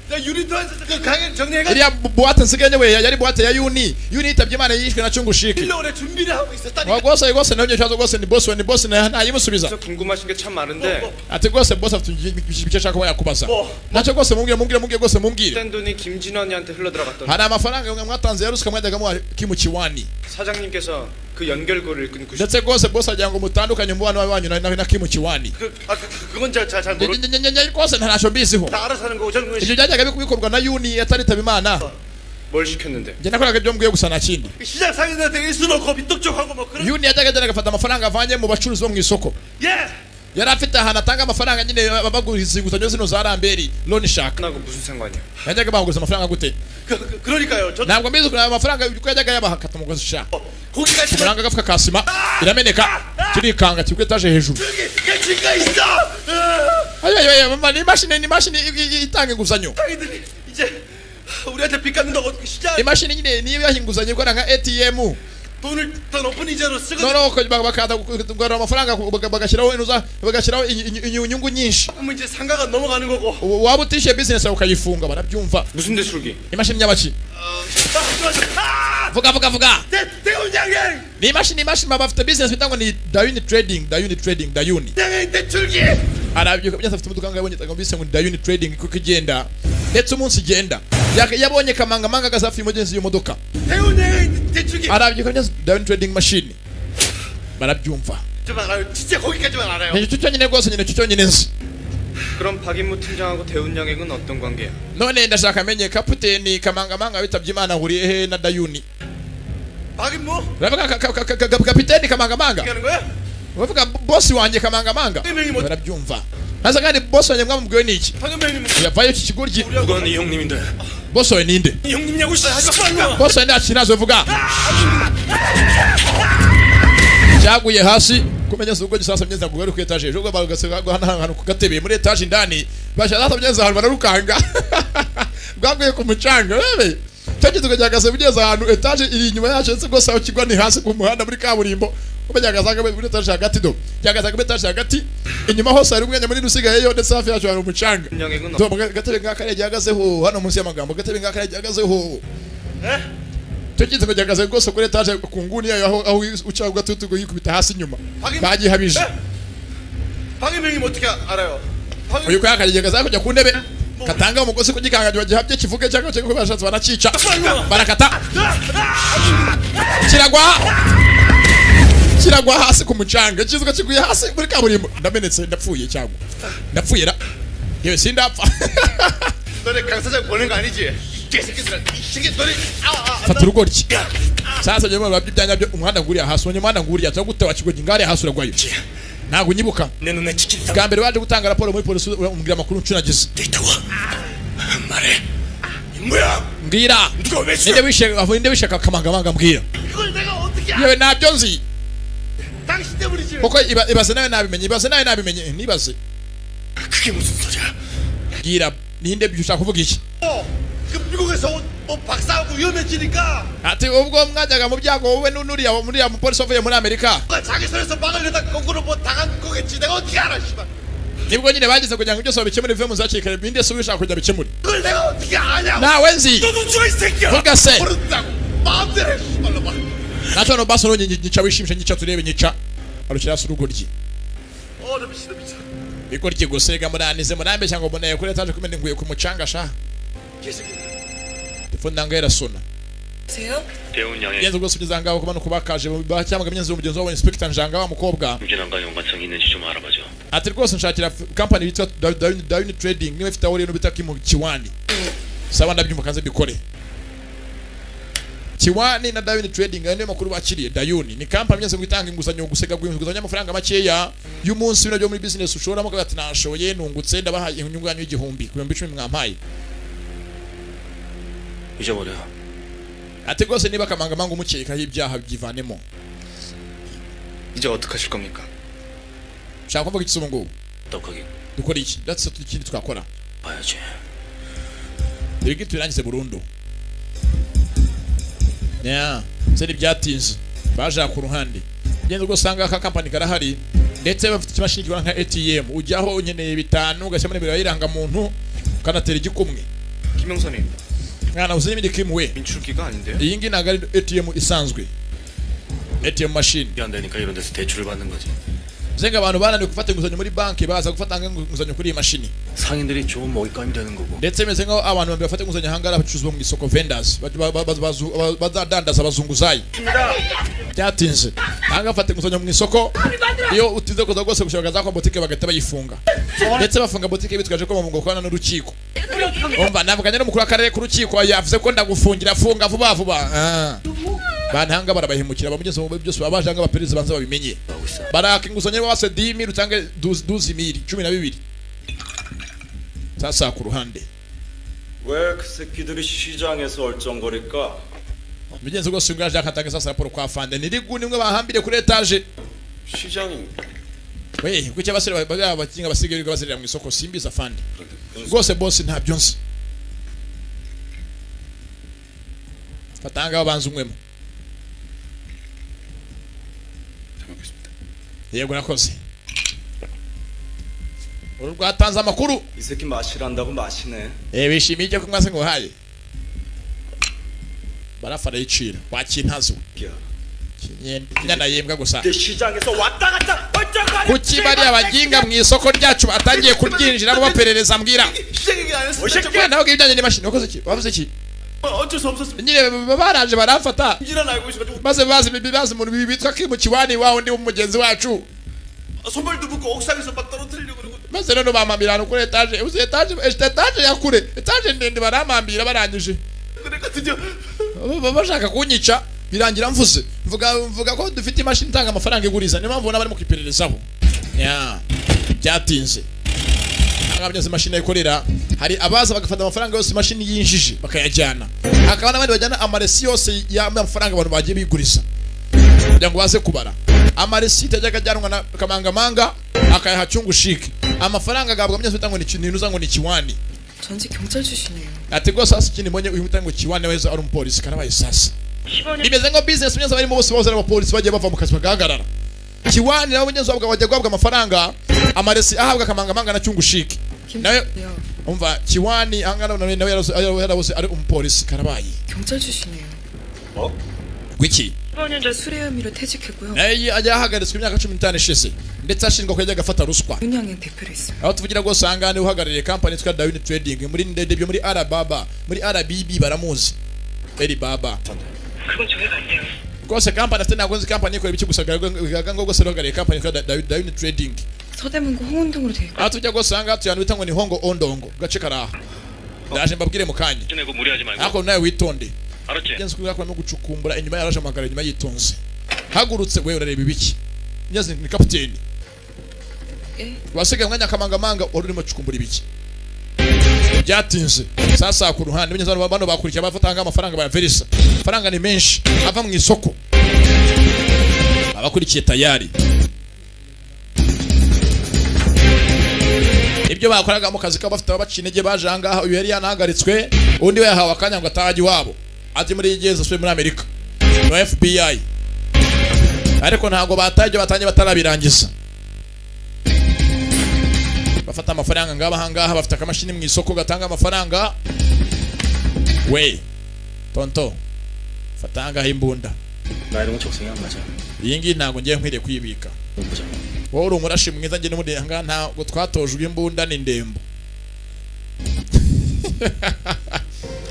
내가 유리도에서 그 강연 정리해가. Iriya buwate nsigaye we yari buwate ya Yuni. Yuni yitabye Imana yishwe na cyungushiki. 오래 준비를 하고 있었다니까. Rwose rwose nabyo kibazo rwose ni boss we ni boss ntayimusubiza. 궁금하신 게 참 많은데 Ati rwose boss afite icyo ashaka kuba yakubaza. Nacyo rwose mumbwire mumbwire mumbwire rwose mumbwire. 뗀 돈이 김진원이한테 흘러들어갔던 Hari amafaranga mwatanze ya ruswa mwajyaga muha Kimukiwani. 사장님께서 그 연결고리를 끊고 싶. Ndetse rwose boss agira ngo mutandukanye umubano wanyu na Kimukiwani. 그건 잘 모르. Rwose ntacyo mbiziho. 다 알아서 하는 거고 저는 Ibyo byajyaga bikorwa na Yuni ataritaba Imana. 뭘 시켰는데? Njye nakoraga ibyo mbwiye gusa nta kindi. 시장 상인들한테 일수 넣고 빚독촉하고 뭐 그런. Yuni yajyaga agenda agafata amafaranga avanye mu bacuruzi bo mu isoko. 예. Yari afite ahantu atanga amafaranga nyine babaguriza inguzanyo zino za Ramberi loan shark. 나하고 무슨 상관이야? Yajyaga baguza amafaranga gute? 그러니까요. 저 Ntabwo mbizi ukuntu ayo mafaranga uko yajyaga yabaha akata umugozi sha. 고기가 Umuranga agafuka ka sima irameneka kirikanga kiri kuri etaje hejuru. 증거 있어. Ayo ayo ayo mama ni imashini itanga inguzanyo. 상인들이 이제 우리한테 빚 갚는다고 시장 Imashini nyine niyo yaha inguzanyo ikora nka ATM. 돈을 더 높은 이자로 쓰거든. Noneho bakaza kugarura amafaranga bagashyiraho inuza bagashyiraho inyungu nyinshi. 그러면 이제 상가가 넘어가는 거고. Waba utishyuye business yawe ukayifunga barabyumva. 무슨 대출기? Imashini nyabaki. Vuga vuga vuga. 대훈장님. Ni imashini baba bafite business bita ngo ni Dayuni Trading Dayuni Trading Dayuni. 장님 대출기. Arabyuka byose afite imodoka ngo yabonye ngo bise ngo ni Dayuni Trading kuko igenda. Ndetse umunsi igenda yabonye kamangamanga gazafi mugenzi y'iyo modoka. 대훈장님 대출기. Arabyuka byose Dayuni Trading machine. Barabyumva. 좀 알아요. 진짜 거기까지만 알아요. Ni cyo cyonyine rwose nyine cyo cyonyine nzi. 그럼 박인무 팀장하고 대운양액은 어떤 관계야? None ndashaka amenye kapiteni kamangamanga witabye Imana ahuriye he na Dayuni. 박인무? Uravuga kapiteni kamangamanga? 하는 거야? Uravuga boss wanjye kamangamanga? Barabyumva. Haza kandi boss wanjye mwamubwiwe n'iki? Yavayo iki kigoryi. 누가 네 형님인데? Boss wawe ninde? 네 형님냐고 씨. Boss wawe nta kintu avuga. Cyaguye hasi kumenya ubwo gisasa myenza ngo ku etage ejo bagasega hano ku gatebe muri etage indani bashaka myenza ahantu bararukanga bwaguye ku mucanga bebe cyo tukajyagaze bugeze ahantu etage iri inyuma yacu ndetse rwose aho kigwa ni hasi ku muhanda muri kaburimbo kumenya muri etage hagati do byagazaga muri etage hagati inyuma hose hari umwanya munini usigayeyo ndetse hafi yacu hari umucanga do gatebe ngaka yagagazeho hano munsi y'amagambo gatebe ngaka yagagazeho cyo kizi kujyagaze rwose kuri etage ku nguni yayo aho uca ugatutu yikubita hasi inyuma bagihabije 박인명님 어떻게 알아요? uyu kwa yakageza kujya ku ntebe katanga umugozi kugikanga gihabye kivuge cyangwa cyo bashatse banacica barakata kiragwa hasi ku mucanga kizwa kiguye hasi muri kaburimbo ndamenetse ndapfuye cyangwa ndapfuye ra yewe sindapfa 너네 강 사장 보는 거 아니지? 이 개새끼들아 이 새끼 너네 fata urugoryi sasa nyuma babyo byanyabyo umuhanda nguriya hasi umuhanda nguriya cyangwa gute wakigogi ngari hasi uragwayo Ntabwo unyibuka. 내 눈에 찍힌 Bwa mbere waje gutanga raporo muri polisi umbwira amakuru ncunagize. 말해. 뭐야? Mbwira. 누가 왜 Ninde wishe, ninde wishe Kamangamanga, mbwira. 그걸 내가 어떻게 Yewe, ntabyo nzi. 당신 때문이지. Kuko ibaze nawe nabimenye, ibaze nawe nabimenye, nibaze. 그게 무슨 소리야? Mbwira, ninde, ushaka kuvuga iki? 그 미국에서 온 뭐 박사하고 위험해지니까 Ati ubwo mwajyaga mu byago wowe n'uriya muriya mupolisi wavuye muri Amerika, 누가 자기 손에서 막으려다 거꾸로 뭐 당한 거겠지. 내가 어떻게 알아, 씨발. Nibwo nyine bagize kugira ngo byose babikemure bive mu nzu hakiri kare. Ninde se ubishaka kugira bikemure? 그걸 내가 어떻게 아냐고. Nawe nzi. 너 멈춰 이 새끼야. Vuga se. 모른다고. 마음대로 해, 씨발로 막. Nacyo no baso nyica, wishimisha, nyica turebe, nyica. Arukira hasi urugoryi. 어, 나 미친다, 미쳐. Bigoryi gusega muranize murambeshya ngo mboneye kuri etaje kumena nguye ku mucanga sha. 개새끼. Telefone nanga irasona. 보세요. 대운 양의 Ngenzi rwose ugeze ahangaha kuba nuko bakaje bacyamaga imyenzi y'umugenzi wabo Inspector Njanga wa mukobwa. 김진환과 연관성이 있는지 좀 알아봐줘. Ati rwose nshakira company yitwa Dawini Trading niba ifite aho rero bita Kimu Kiwani. Sawa, ndabyumva, kanze mbikore. Kiwani na Dawini Trading, ayo niyo makuru bakiriye. Dayuni ni company myese ngo itanga inguzanyo, gusega inguzanyo y'amafaranga makeya y'umunsi, bino byo muri business ushoramo ukavuga ati nashoye nungutse, ndabahaye inyungu yanyu y'igihumbi ku 10,000 mwampaye. 잊어버려. Ati rwose niba Kamangamanga umukekaho ibyaha byivanemo. 이제 어떡하실 겁니까? Ushaka kuvuga iki se ubu ngubu? 어떡하긴. Dukora iki? Ndetse ikindi twakora, 봐야지. Ibi tubirangize burundu. Yeah, se ntibyatinze baje ku ruhande. Genda ubwo usanga aka kampani karahari, ndetse bafite ikimashini gikora nka ATM, ujyaho unyeneye 5 ugashyiramo nimero y'irangamuntu ukanatera igikumwe. 김영선님. Mwana uzi n'ibindi Kim we. 인출기가 아닌데요? Iyi ngiyi ntabwo ari ATM isanzwe, ATM machine. 안 되니까 이런 데서 대출을 받는 거지. Zenga abantu bananiwe gufata inguzanyo muri banki baza gufata inguzanyo kuri iyi mashini. 상인들이 좋은 먹잇감이 되는 거고. Ndetse bimeze nk'aho abantu babiri bafata inguzanyo ahangaha ari abacuruzi bo mu isoko, vendors, bazadandaza, abazunguzayi. Byatinze ahangaha bafata inguzanyo mu isoko, iyo utinze kuza rwose gushaka za kwa botike bagahita bayifunga, ndetse bafunga botike bitwaje ko mu gukorana n'urukiko. Umva, navuganye n'umukuru w'akarere k'urukiko, yavuze ko ndagufungira, funga vuba vuba. Ah. Bantanga barabahemukira bamugeze mu byose baba baje abaperezida banza babimenye, baraka inguzanyo base 10,000 utange 12,000, 12. Sasa ku ruhande 왜 그 새끼들이 시장에서 얼쩡거릴까? Mugenzi rwose ngo yaje akatanga sasa raporo kwa fande nirigu nimwe bahambire kuri etage. 시장이 We kuki abasore bakinga basigaye bazerera mu isoko? Simbiza fande, rwose boss ntabyo nzi. Fatanga banza umwemo. Yego, nakoze uru rwatanze amakuru. 이 새끼 마시란다고 마시네. Eh, wishimiye icyo kunywa se ngo uhaye barafara yicira wakintazo inyana yembwa gusa. 내 시장에서 왔다 갔다 얼쩡거리. Kuki bariya baginga mu isoko ryacu batangiye kuryinjiramo baperereza, mbwira? 시장 얘기 안 했어. We nawe ibijyanye n'imashini wakoze iki, wavuze iki? 어쩔 수 없었습니다. Nyine baraje baramfata, 김진환 알고 있어가지고 maze bazi bazi umuntu bitwa Kimu Kiwani wa wundi w'umugenzi wacu. 손발도 묶고 옥상에서 막 떨어뜨리려고 그러고. Maze rero bamambira ahantu kuri etaje, uzi etaje, etaje ya kure, etaje ndende, baramambira barangije 그러니까 드디어 bashaka kunyica, birangira mvuze mvuga ko dufite imashini itanga amafaranga iguriza, niyo mpamvu ubona barimo kwipererezaho. Ya, byatinze ahangaha byose imashini ayikorera, hari abaza bagafata amafaranga yose imashini yinjije bakayajyana, hakaba n'abandi bajyana amaresi yose y'amafaranga abantu bagiye biguriza kugira ngo baze kubara amaresite yajyaga ajyanwa na Kamangamanga akayaha Cyungushike, amafaranga agahabwa mugenzi ngo ni ikintu ngo ni Kiwani. 전직 경찰 출신이에요. Ati rwose hasi ikindi mbonye uyu mutango Kiwani weza ari umupolisi, karabaye sasa. Bimeze nko business mugenzi barimo bose bose ari abapolisi bagiye bava mu kazi bagahagarara. Kiwani nabo mugenzi wabo bajya guhabwa amafaranga, amaresi ahabwa Kamangamanga na Cyungushike nawe. Umva, Kiwani angana nawe nawe yarabuze ari umupolisi, karabaye. 경찰 출신이에요. Gwiki? 15년 전 술의 혐의로 퇴직했고요. Nawe ajya yahagaritswe imyaka 15 ishize, ndetse ashinjwa ko yajyaga afata ruswa. 윤양행 대표로 있어요. Aho tuvugira rwose ahangaha niwe uhagarariye kampani yitwa Dawini Trading muri ndende byo muri Arababa, muri RBB baramuzi Eri Baba. 그건 조회가 안 돼요. Rwose kampani afite ntabwo nzi kampani ikora ibiki, gusa bigaragara ngo rwose uhagarariye kampani yitwa Dawini Trading. 서대문구 홍은동으로 돼 있고 Aho tujya rwose ahangaha tuyantu bita ngo ni Hongo Ondongo, gace karaha, ndaje mbabwire mu kanya. 내고 무리하지 말고. Ariko nawe witonde. 알았지? Genzi kubera ko arimo gucukumbura inyuma, yaraje amagara inyuma yitonze hagurutse. We urareba ibiki? Nyazi ni kapiteni. Wasigaye umwanya kamangamanga wari urimo cukumbura ibiki byatinze. Sasa ku ruhande binyuze bano bakurikiye abafatanga amafaranga bayaverisa. Amafaranga ni menshi ava mu isoko. Abakurikiye tayari. Ibyo bakoraga mu kazi kabo bafite abaciye intege baje ahangaha, uyu yari yanahagaritswe, undi we yahawe akanya ngo atahaje iwabo. Aje muri igeze asubiye muri Amerika. No FBI. Ariko ntago bataye ibyo batangiye batarabirangiza. Bafata amafaranga ngaba ahangaha, bafite akamashini mu isoko gatanga amafaranga. We tonto fata ahangaha imbunda. 나 이런 거 적성이 안 맞아. Iyi ngiyi ntago ngiye nkwiriye kuyibika. Wowe uri umurashi mwiza, njye n'ubundi ahangaha ntabwo twatojwe imbunda ni ndembo.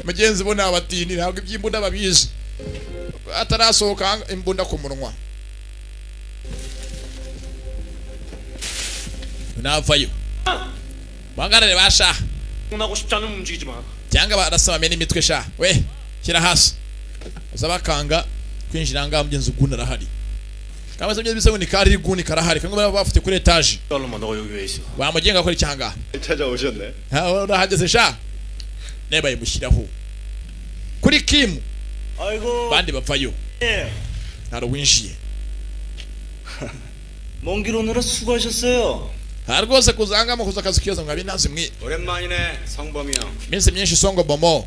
Mugenzi bo nabatini ntabwo iby'imbunda babizi. Atarasohoka imbunda ku munwa. Navayo. Bangarare basha. 나고 싶지 않으면 움직이지 마. Cyangwa barasaba mene imitwe sha. We shyira hasi. Uzabakanga kwinjira ngaha mugenzi uguna arahari. Kama se bise ngo ni kari guni karahari kamwe baba bafite kuri etage. 얼마 너 여기 왜 있어? Wamugenga kuri cyanga. 찾아오셨네. Ha urahageze sha. Neba yimushyiraho. Kuri Kim. 아이고. Bandi bavayo. 예. Naro winjiye. 먼 길 오느라 수고하셨어요. Ha rwose kuzanga mu kuza akazi kiyoza mwabi nazi mwi. 오랜만이네 성범이 형. Minsi myinshi songo bomo.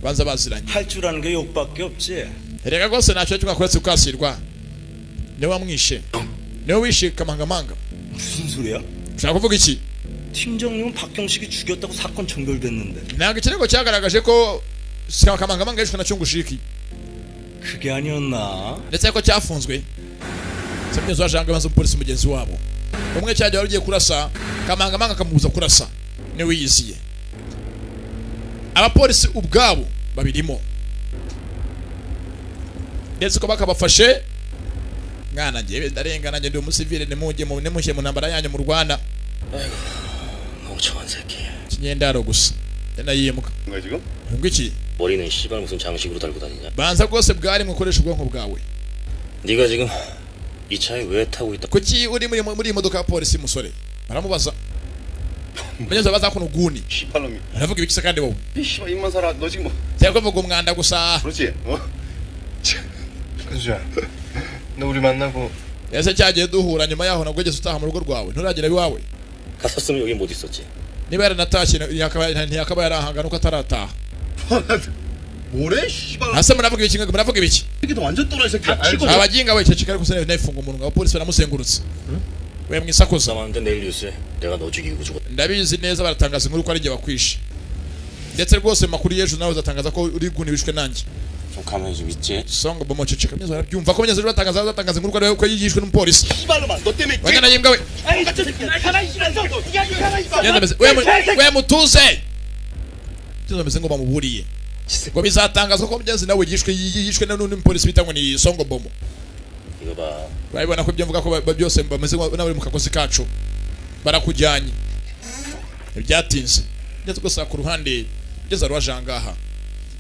Banza baziranye. 할 줄 아는 게 욕밖에 없지. Erega rwose ntacyo twakoretse ukasirwa. Niwe wamwishe. Niwe wishe kamangamanga. 무슨 소리야? Ushaka kuvuga iki? 팀장님은 박경식이 죽였다고 사건 종결됐는데. Ntabwo ikirego cyagaragaje ko kamangamanga yishwe na Cyungushiki. 그게 아니었나? Ndetse ko cyafunzwe. Mugenzi wa Janga banza umupolisi mugenzi wabo. Umwe cyajya wari ugiye kurasa, kamangamanga akamubuza kurasa. Niwe yiziye. Abapolisi ubwabo babirimo. Ndetse ko bakabafashe mwana ngiye ndarengana ngiye ndi umusivile nimujye mu nimushye mu ntambara yanyu mu Rwanda. 멍청한 새끼. Kinyendaro gusa. Nayimuka. 뭔가 지금? Ngiki? 머리는 씨발 무슨 장식으로 달고 다니냐? Banza rwose bwari mukoresha ubwonko bwawe. 네가 지금 이 차에 왜 타고 있다? Kuki uri muri imodoka ya polisi musore? Baramubaza. Mugenzi baza kuno guni. 씨발놈이. Aravuga ibiki se kandi wowe? 이 씨발 입만 살아. 너 지금 뭐? Cyangwa kuvuga umwanda gusa. 그렇지? 어? 근수야. 너 우리 만나고 Ese cyagiye duhura nyuma yaho nabwo ugeze utaha mu rugo rwawe nturagera iwawe. 갔었으면 여기 못 있었지. Niba yaranatashye ntiyakaba yarahanga nuko atarataha. 뭐래 씨발. Ase muravuga ibiki muravuga ibiki? 새끼도 완전 또라이 새끼야. Abaginga we ceceka ariko sinafunga umunwa abapolisi baramusengurutse. We mwisakuza. 남았는데 내일 뉴스에 내가 너 죽이고 죽었. Ndabizi neza baratangaza inkuru ko ari jye bakwishe. Ndetse rwose makuru y'ejo nawe uzatangaza ko uri guni wishwe nanjye. 좀 가만히 좀 있지. Songo bomo ceceka mwiza barabyumva ko mwiza batangaza inkuru ko ari ko yigishwe n'umupolisi. 씨발놈아 너 때문에 Wanyana yimbwa we. 아이 같은 새끼야. 가만히 있어. 가만히 있어. We mutuze. Tuzo bameze ngo bamuburiye. Ngo bizatangazwa ko mugenzi nawe yishwe n'undi mupolisi bita ngo ni Songo Bomo. 이거 봐. Urabibona ko ibyo mvuga ko byose bameze ngo mu kagozi kacu. Barakujyanye. Ibyatinze. Ndetse gusa ku ruhande ugeze arwa jangaha.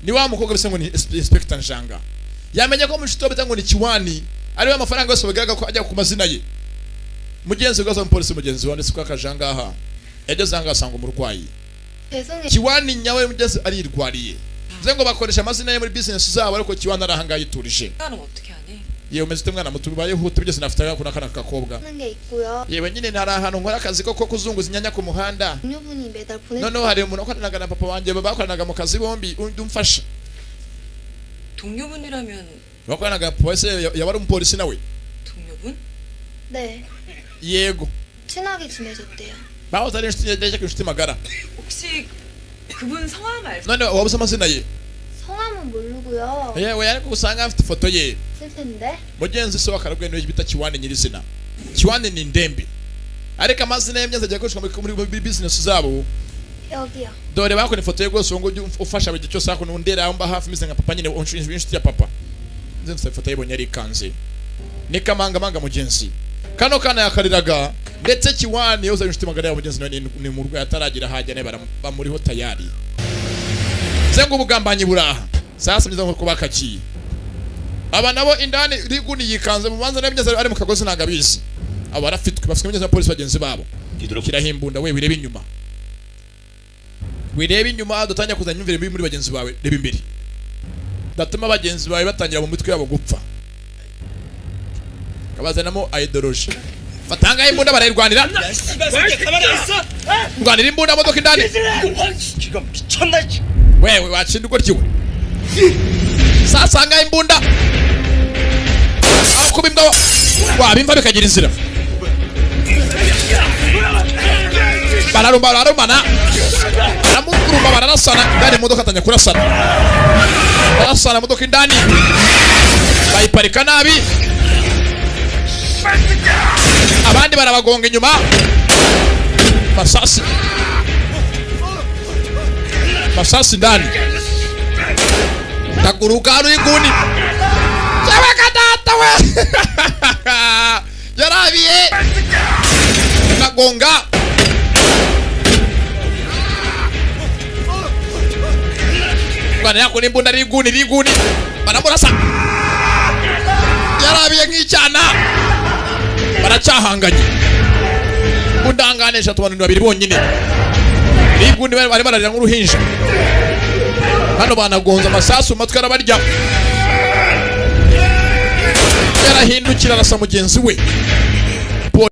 Ni wa mukobwa bisa ngo ni Inspector Njanga. Yamenye ko mushito bita ngo ni Kiwani, ari we amafaranga yose bagaragaza ko ajya ku mazina ye. Mugenzi ugaza umupolisi mugenzi wa ndetse ko akajangaha. Yageze ahangaha asanga umurwayi. 죄송해요. Kiwani nyawe mugenzi arirwariye. Bivuze ngo bakoresha amazina ye muri business zabo ariko Kiwani arahangaha yiturije. 나는 어떻게 하니? Yewe umeze ute mwana muto ubayeho ute bigeze nafite ako n'akana k'akakobwa. 하는 게 있고요. Yewe nyine ntari ahantu nkora akazi ko kuzunguza inyanya ku muhanda. 동료분이 매달 보내 Noneho hari umuntu wakoranaga na papa wanjye bakoranaga mu kazi bombi undi umfasha. 동료분이라면 Bakoranaga papa wese yaba ari umupolisi nawe. 동료분? 네. Yego. 친하게 지내셨대요. Bahoze ari inshuti ndetse inshuti magara. 혹시 그분 성함 알 None waba uzi amazina ye? 성함은 모르고요. Yewe ariko usanga afite ifoto ye. 쓸 텐데. Mugenzi se wakarabwe niwe bita Kiwani nyirizina. Kiwani ni ndembe. Ariko amazina ye myanza ajya akoreshwa muri business zabo. 여기요. Dore bakora ifoto ye rwose uwo nguwo ufasha buri gihe cyose hakuno undera mba hafi meze nka papa nyine inshuti ya papa. Nzi mfite ifoto ye ibonye arikanze. Ni kamangamanga mugenzi. Kano kana yakariraga ndetse Kiwani yoza inshuti magara ya mugenzi nawe ni mu rwayi ataragira hajya ne bamuriho tayari. Zengo ubugambanyi buraha. Sasa mwiza nko bakaciye. Aba nabo indani riguni yikanze mu banza n'abigeze ari mu kagozi ntago abizi. Abo barafitwe, bafitwe n'abagenzi ba polisi bagenzi babo. Shyiraho imbunda we, wirebe inyuma, wirebe inyuma, dutangira kuzana imyumvire mibi muri bagenzi bawe. Reba imbere, datuma bagenzi bawe batangira mu mitwe yabo gupfa, kabazanamo ideology. Fatanga imbunda, barayirwanira, rwanira imbunda, modoka indani. 기가 미쳤나? Wewe wacinda uko ryiwe sasanga imbunda aho kuba imbwa wabimva bikagira inzira. Bararumba, bararumana, baramurumba, bararasana indani. Imodoka atangira kurasana, barasana imodoka indani, bayiparika nabi, abandi barabagonga inyuma. Masasi, masasi ndani, ndaguruka hano y'inguni. Cyabaka data we yarabiye ndagonga. Bwana yako n'imbunda ari iguni, ari iguni, baramurasa, yarabiye nk'icyana, baracyahanganye. Undangane eshatu, abantu babiri bonyine, n'igundi bari bararira nk'uruhinja. Hano banagonze amasasu mu matwi arabarya. Yarahindukira arasa mugenzi we.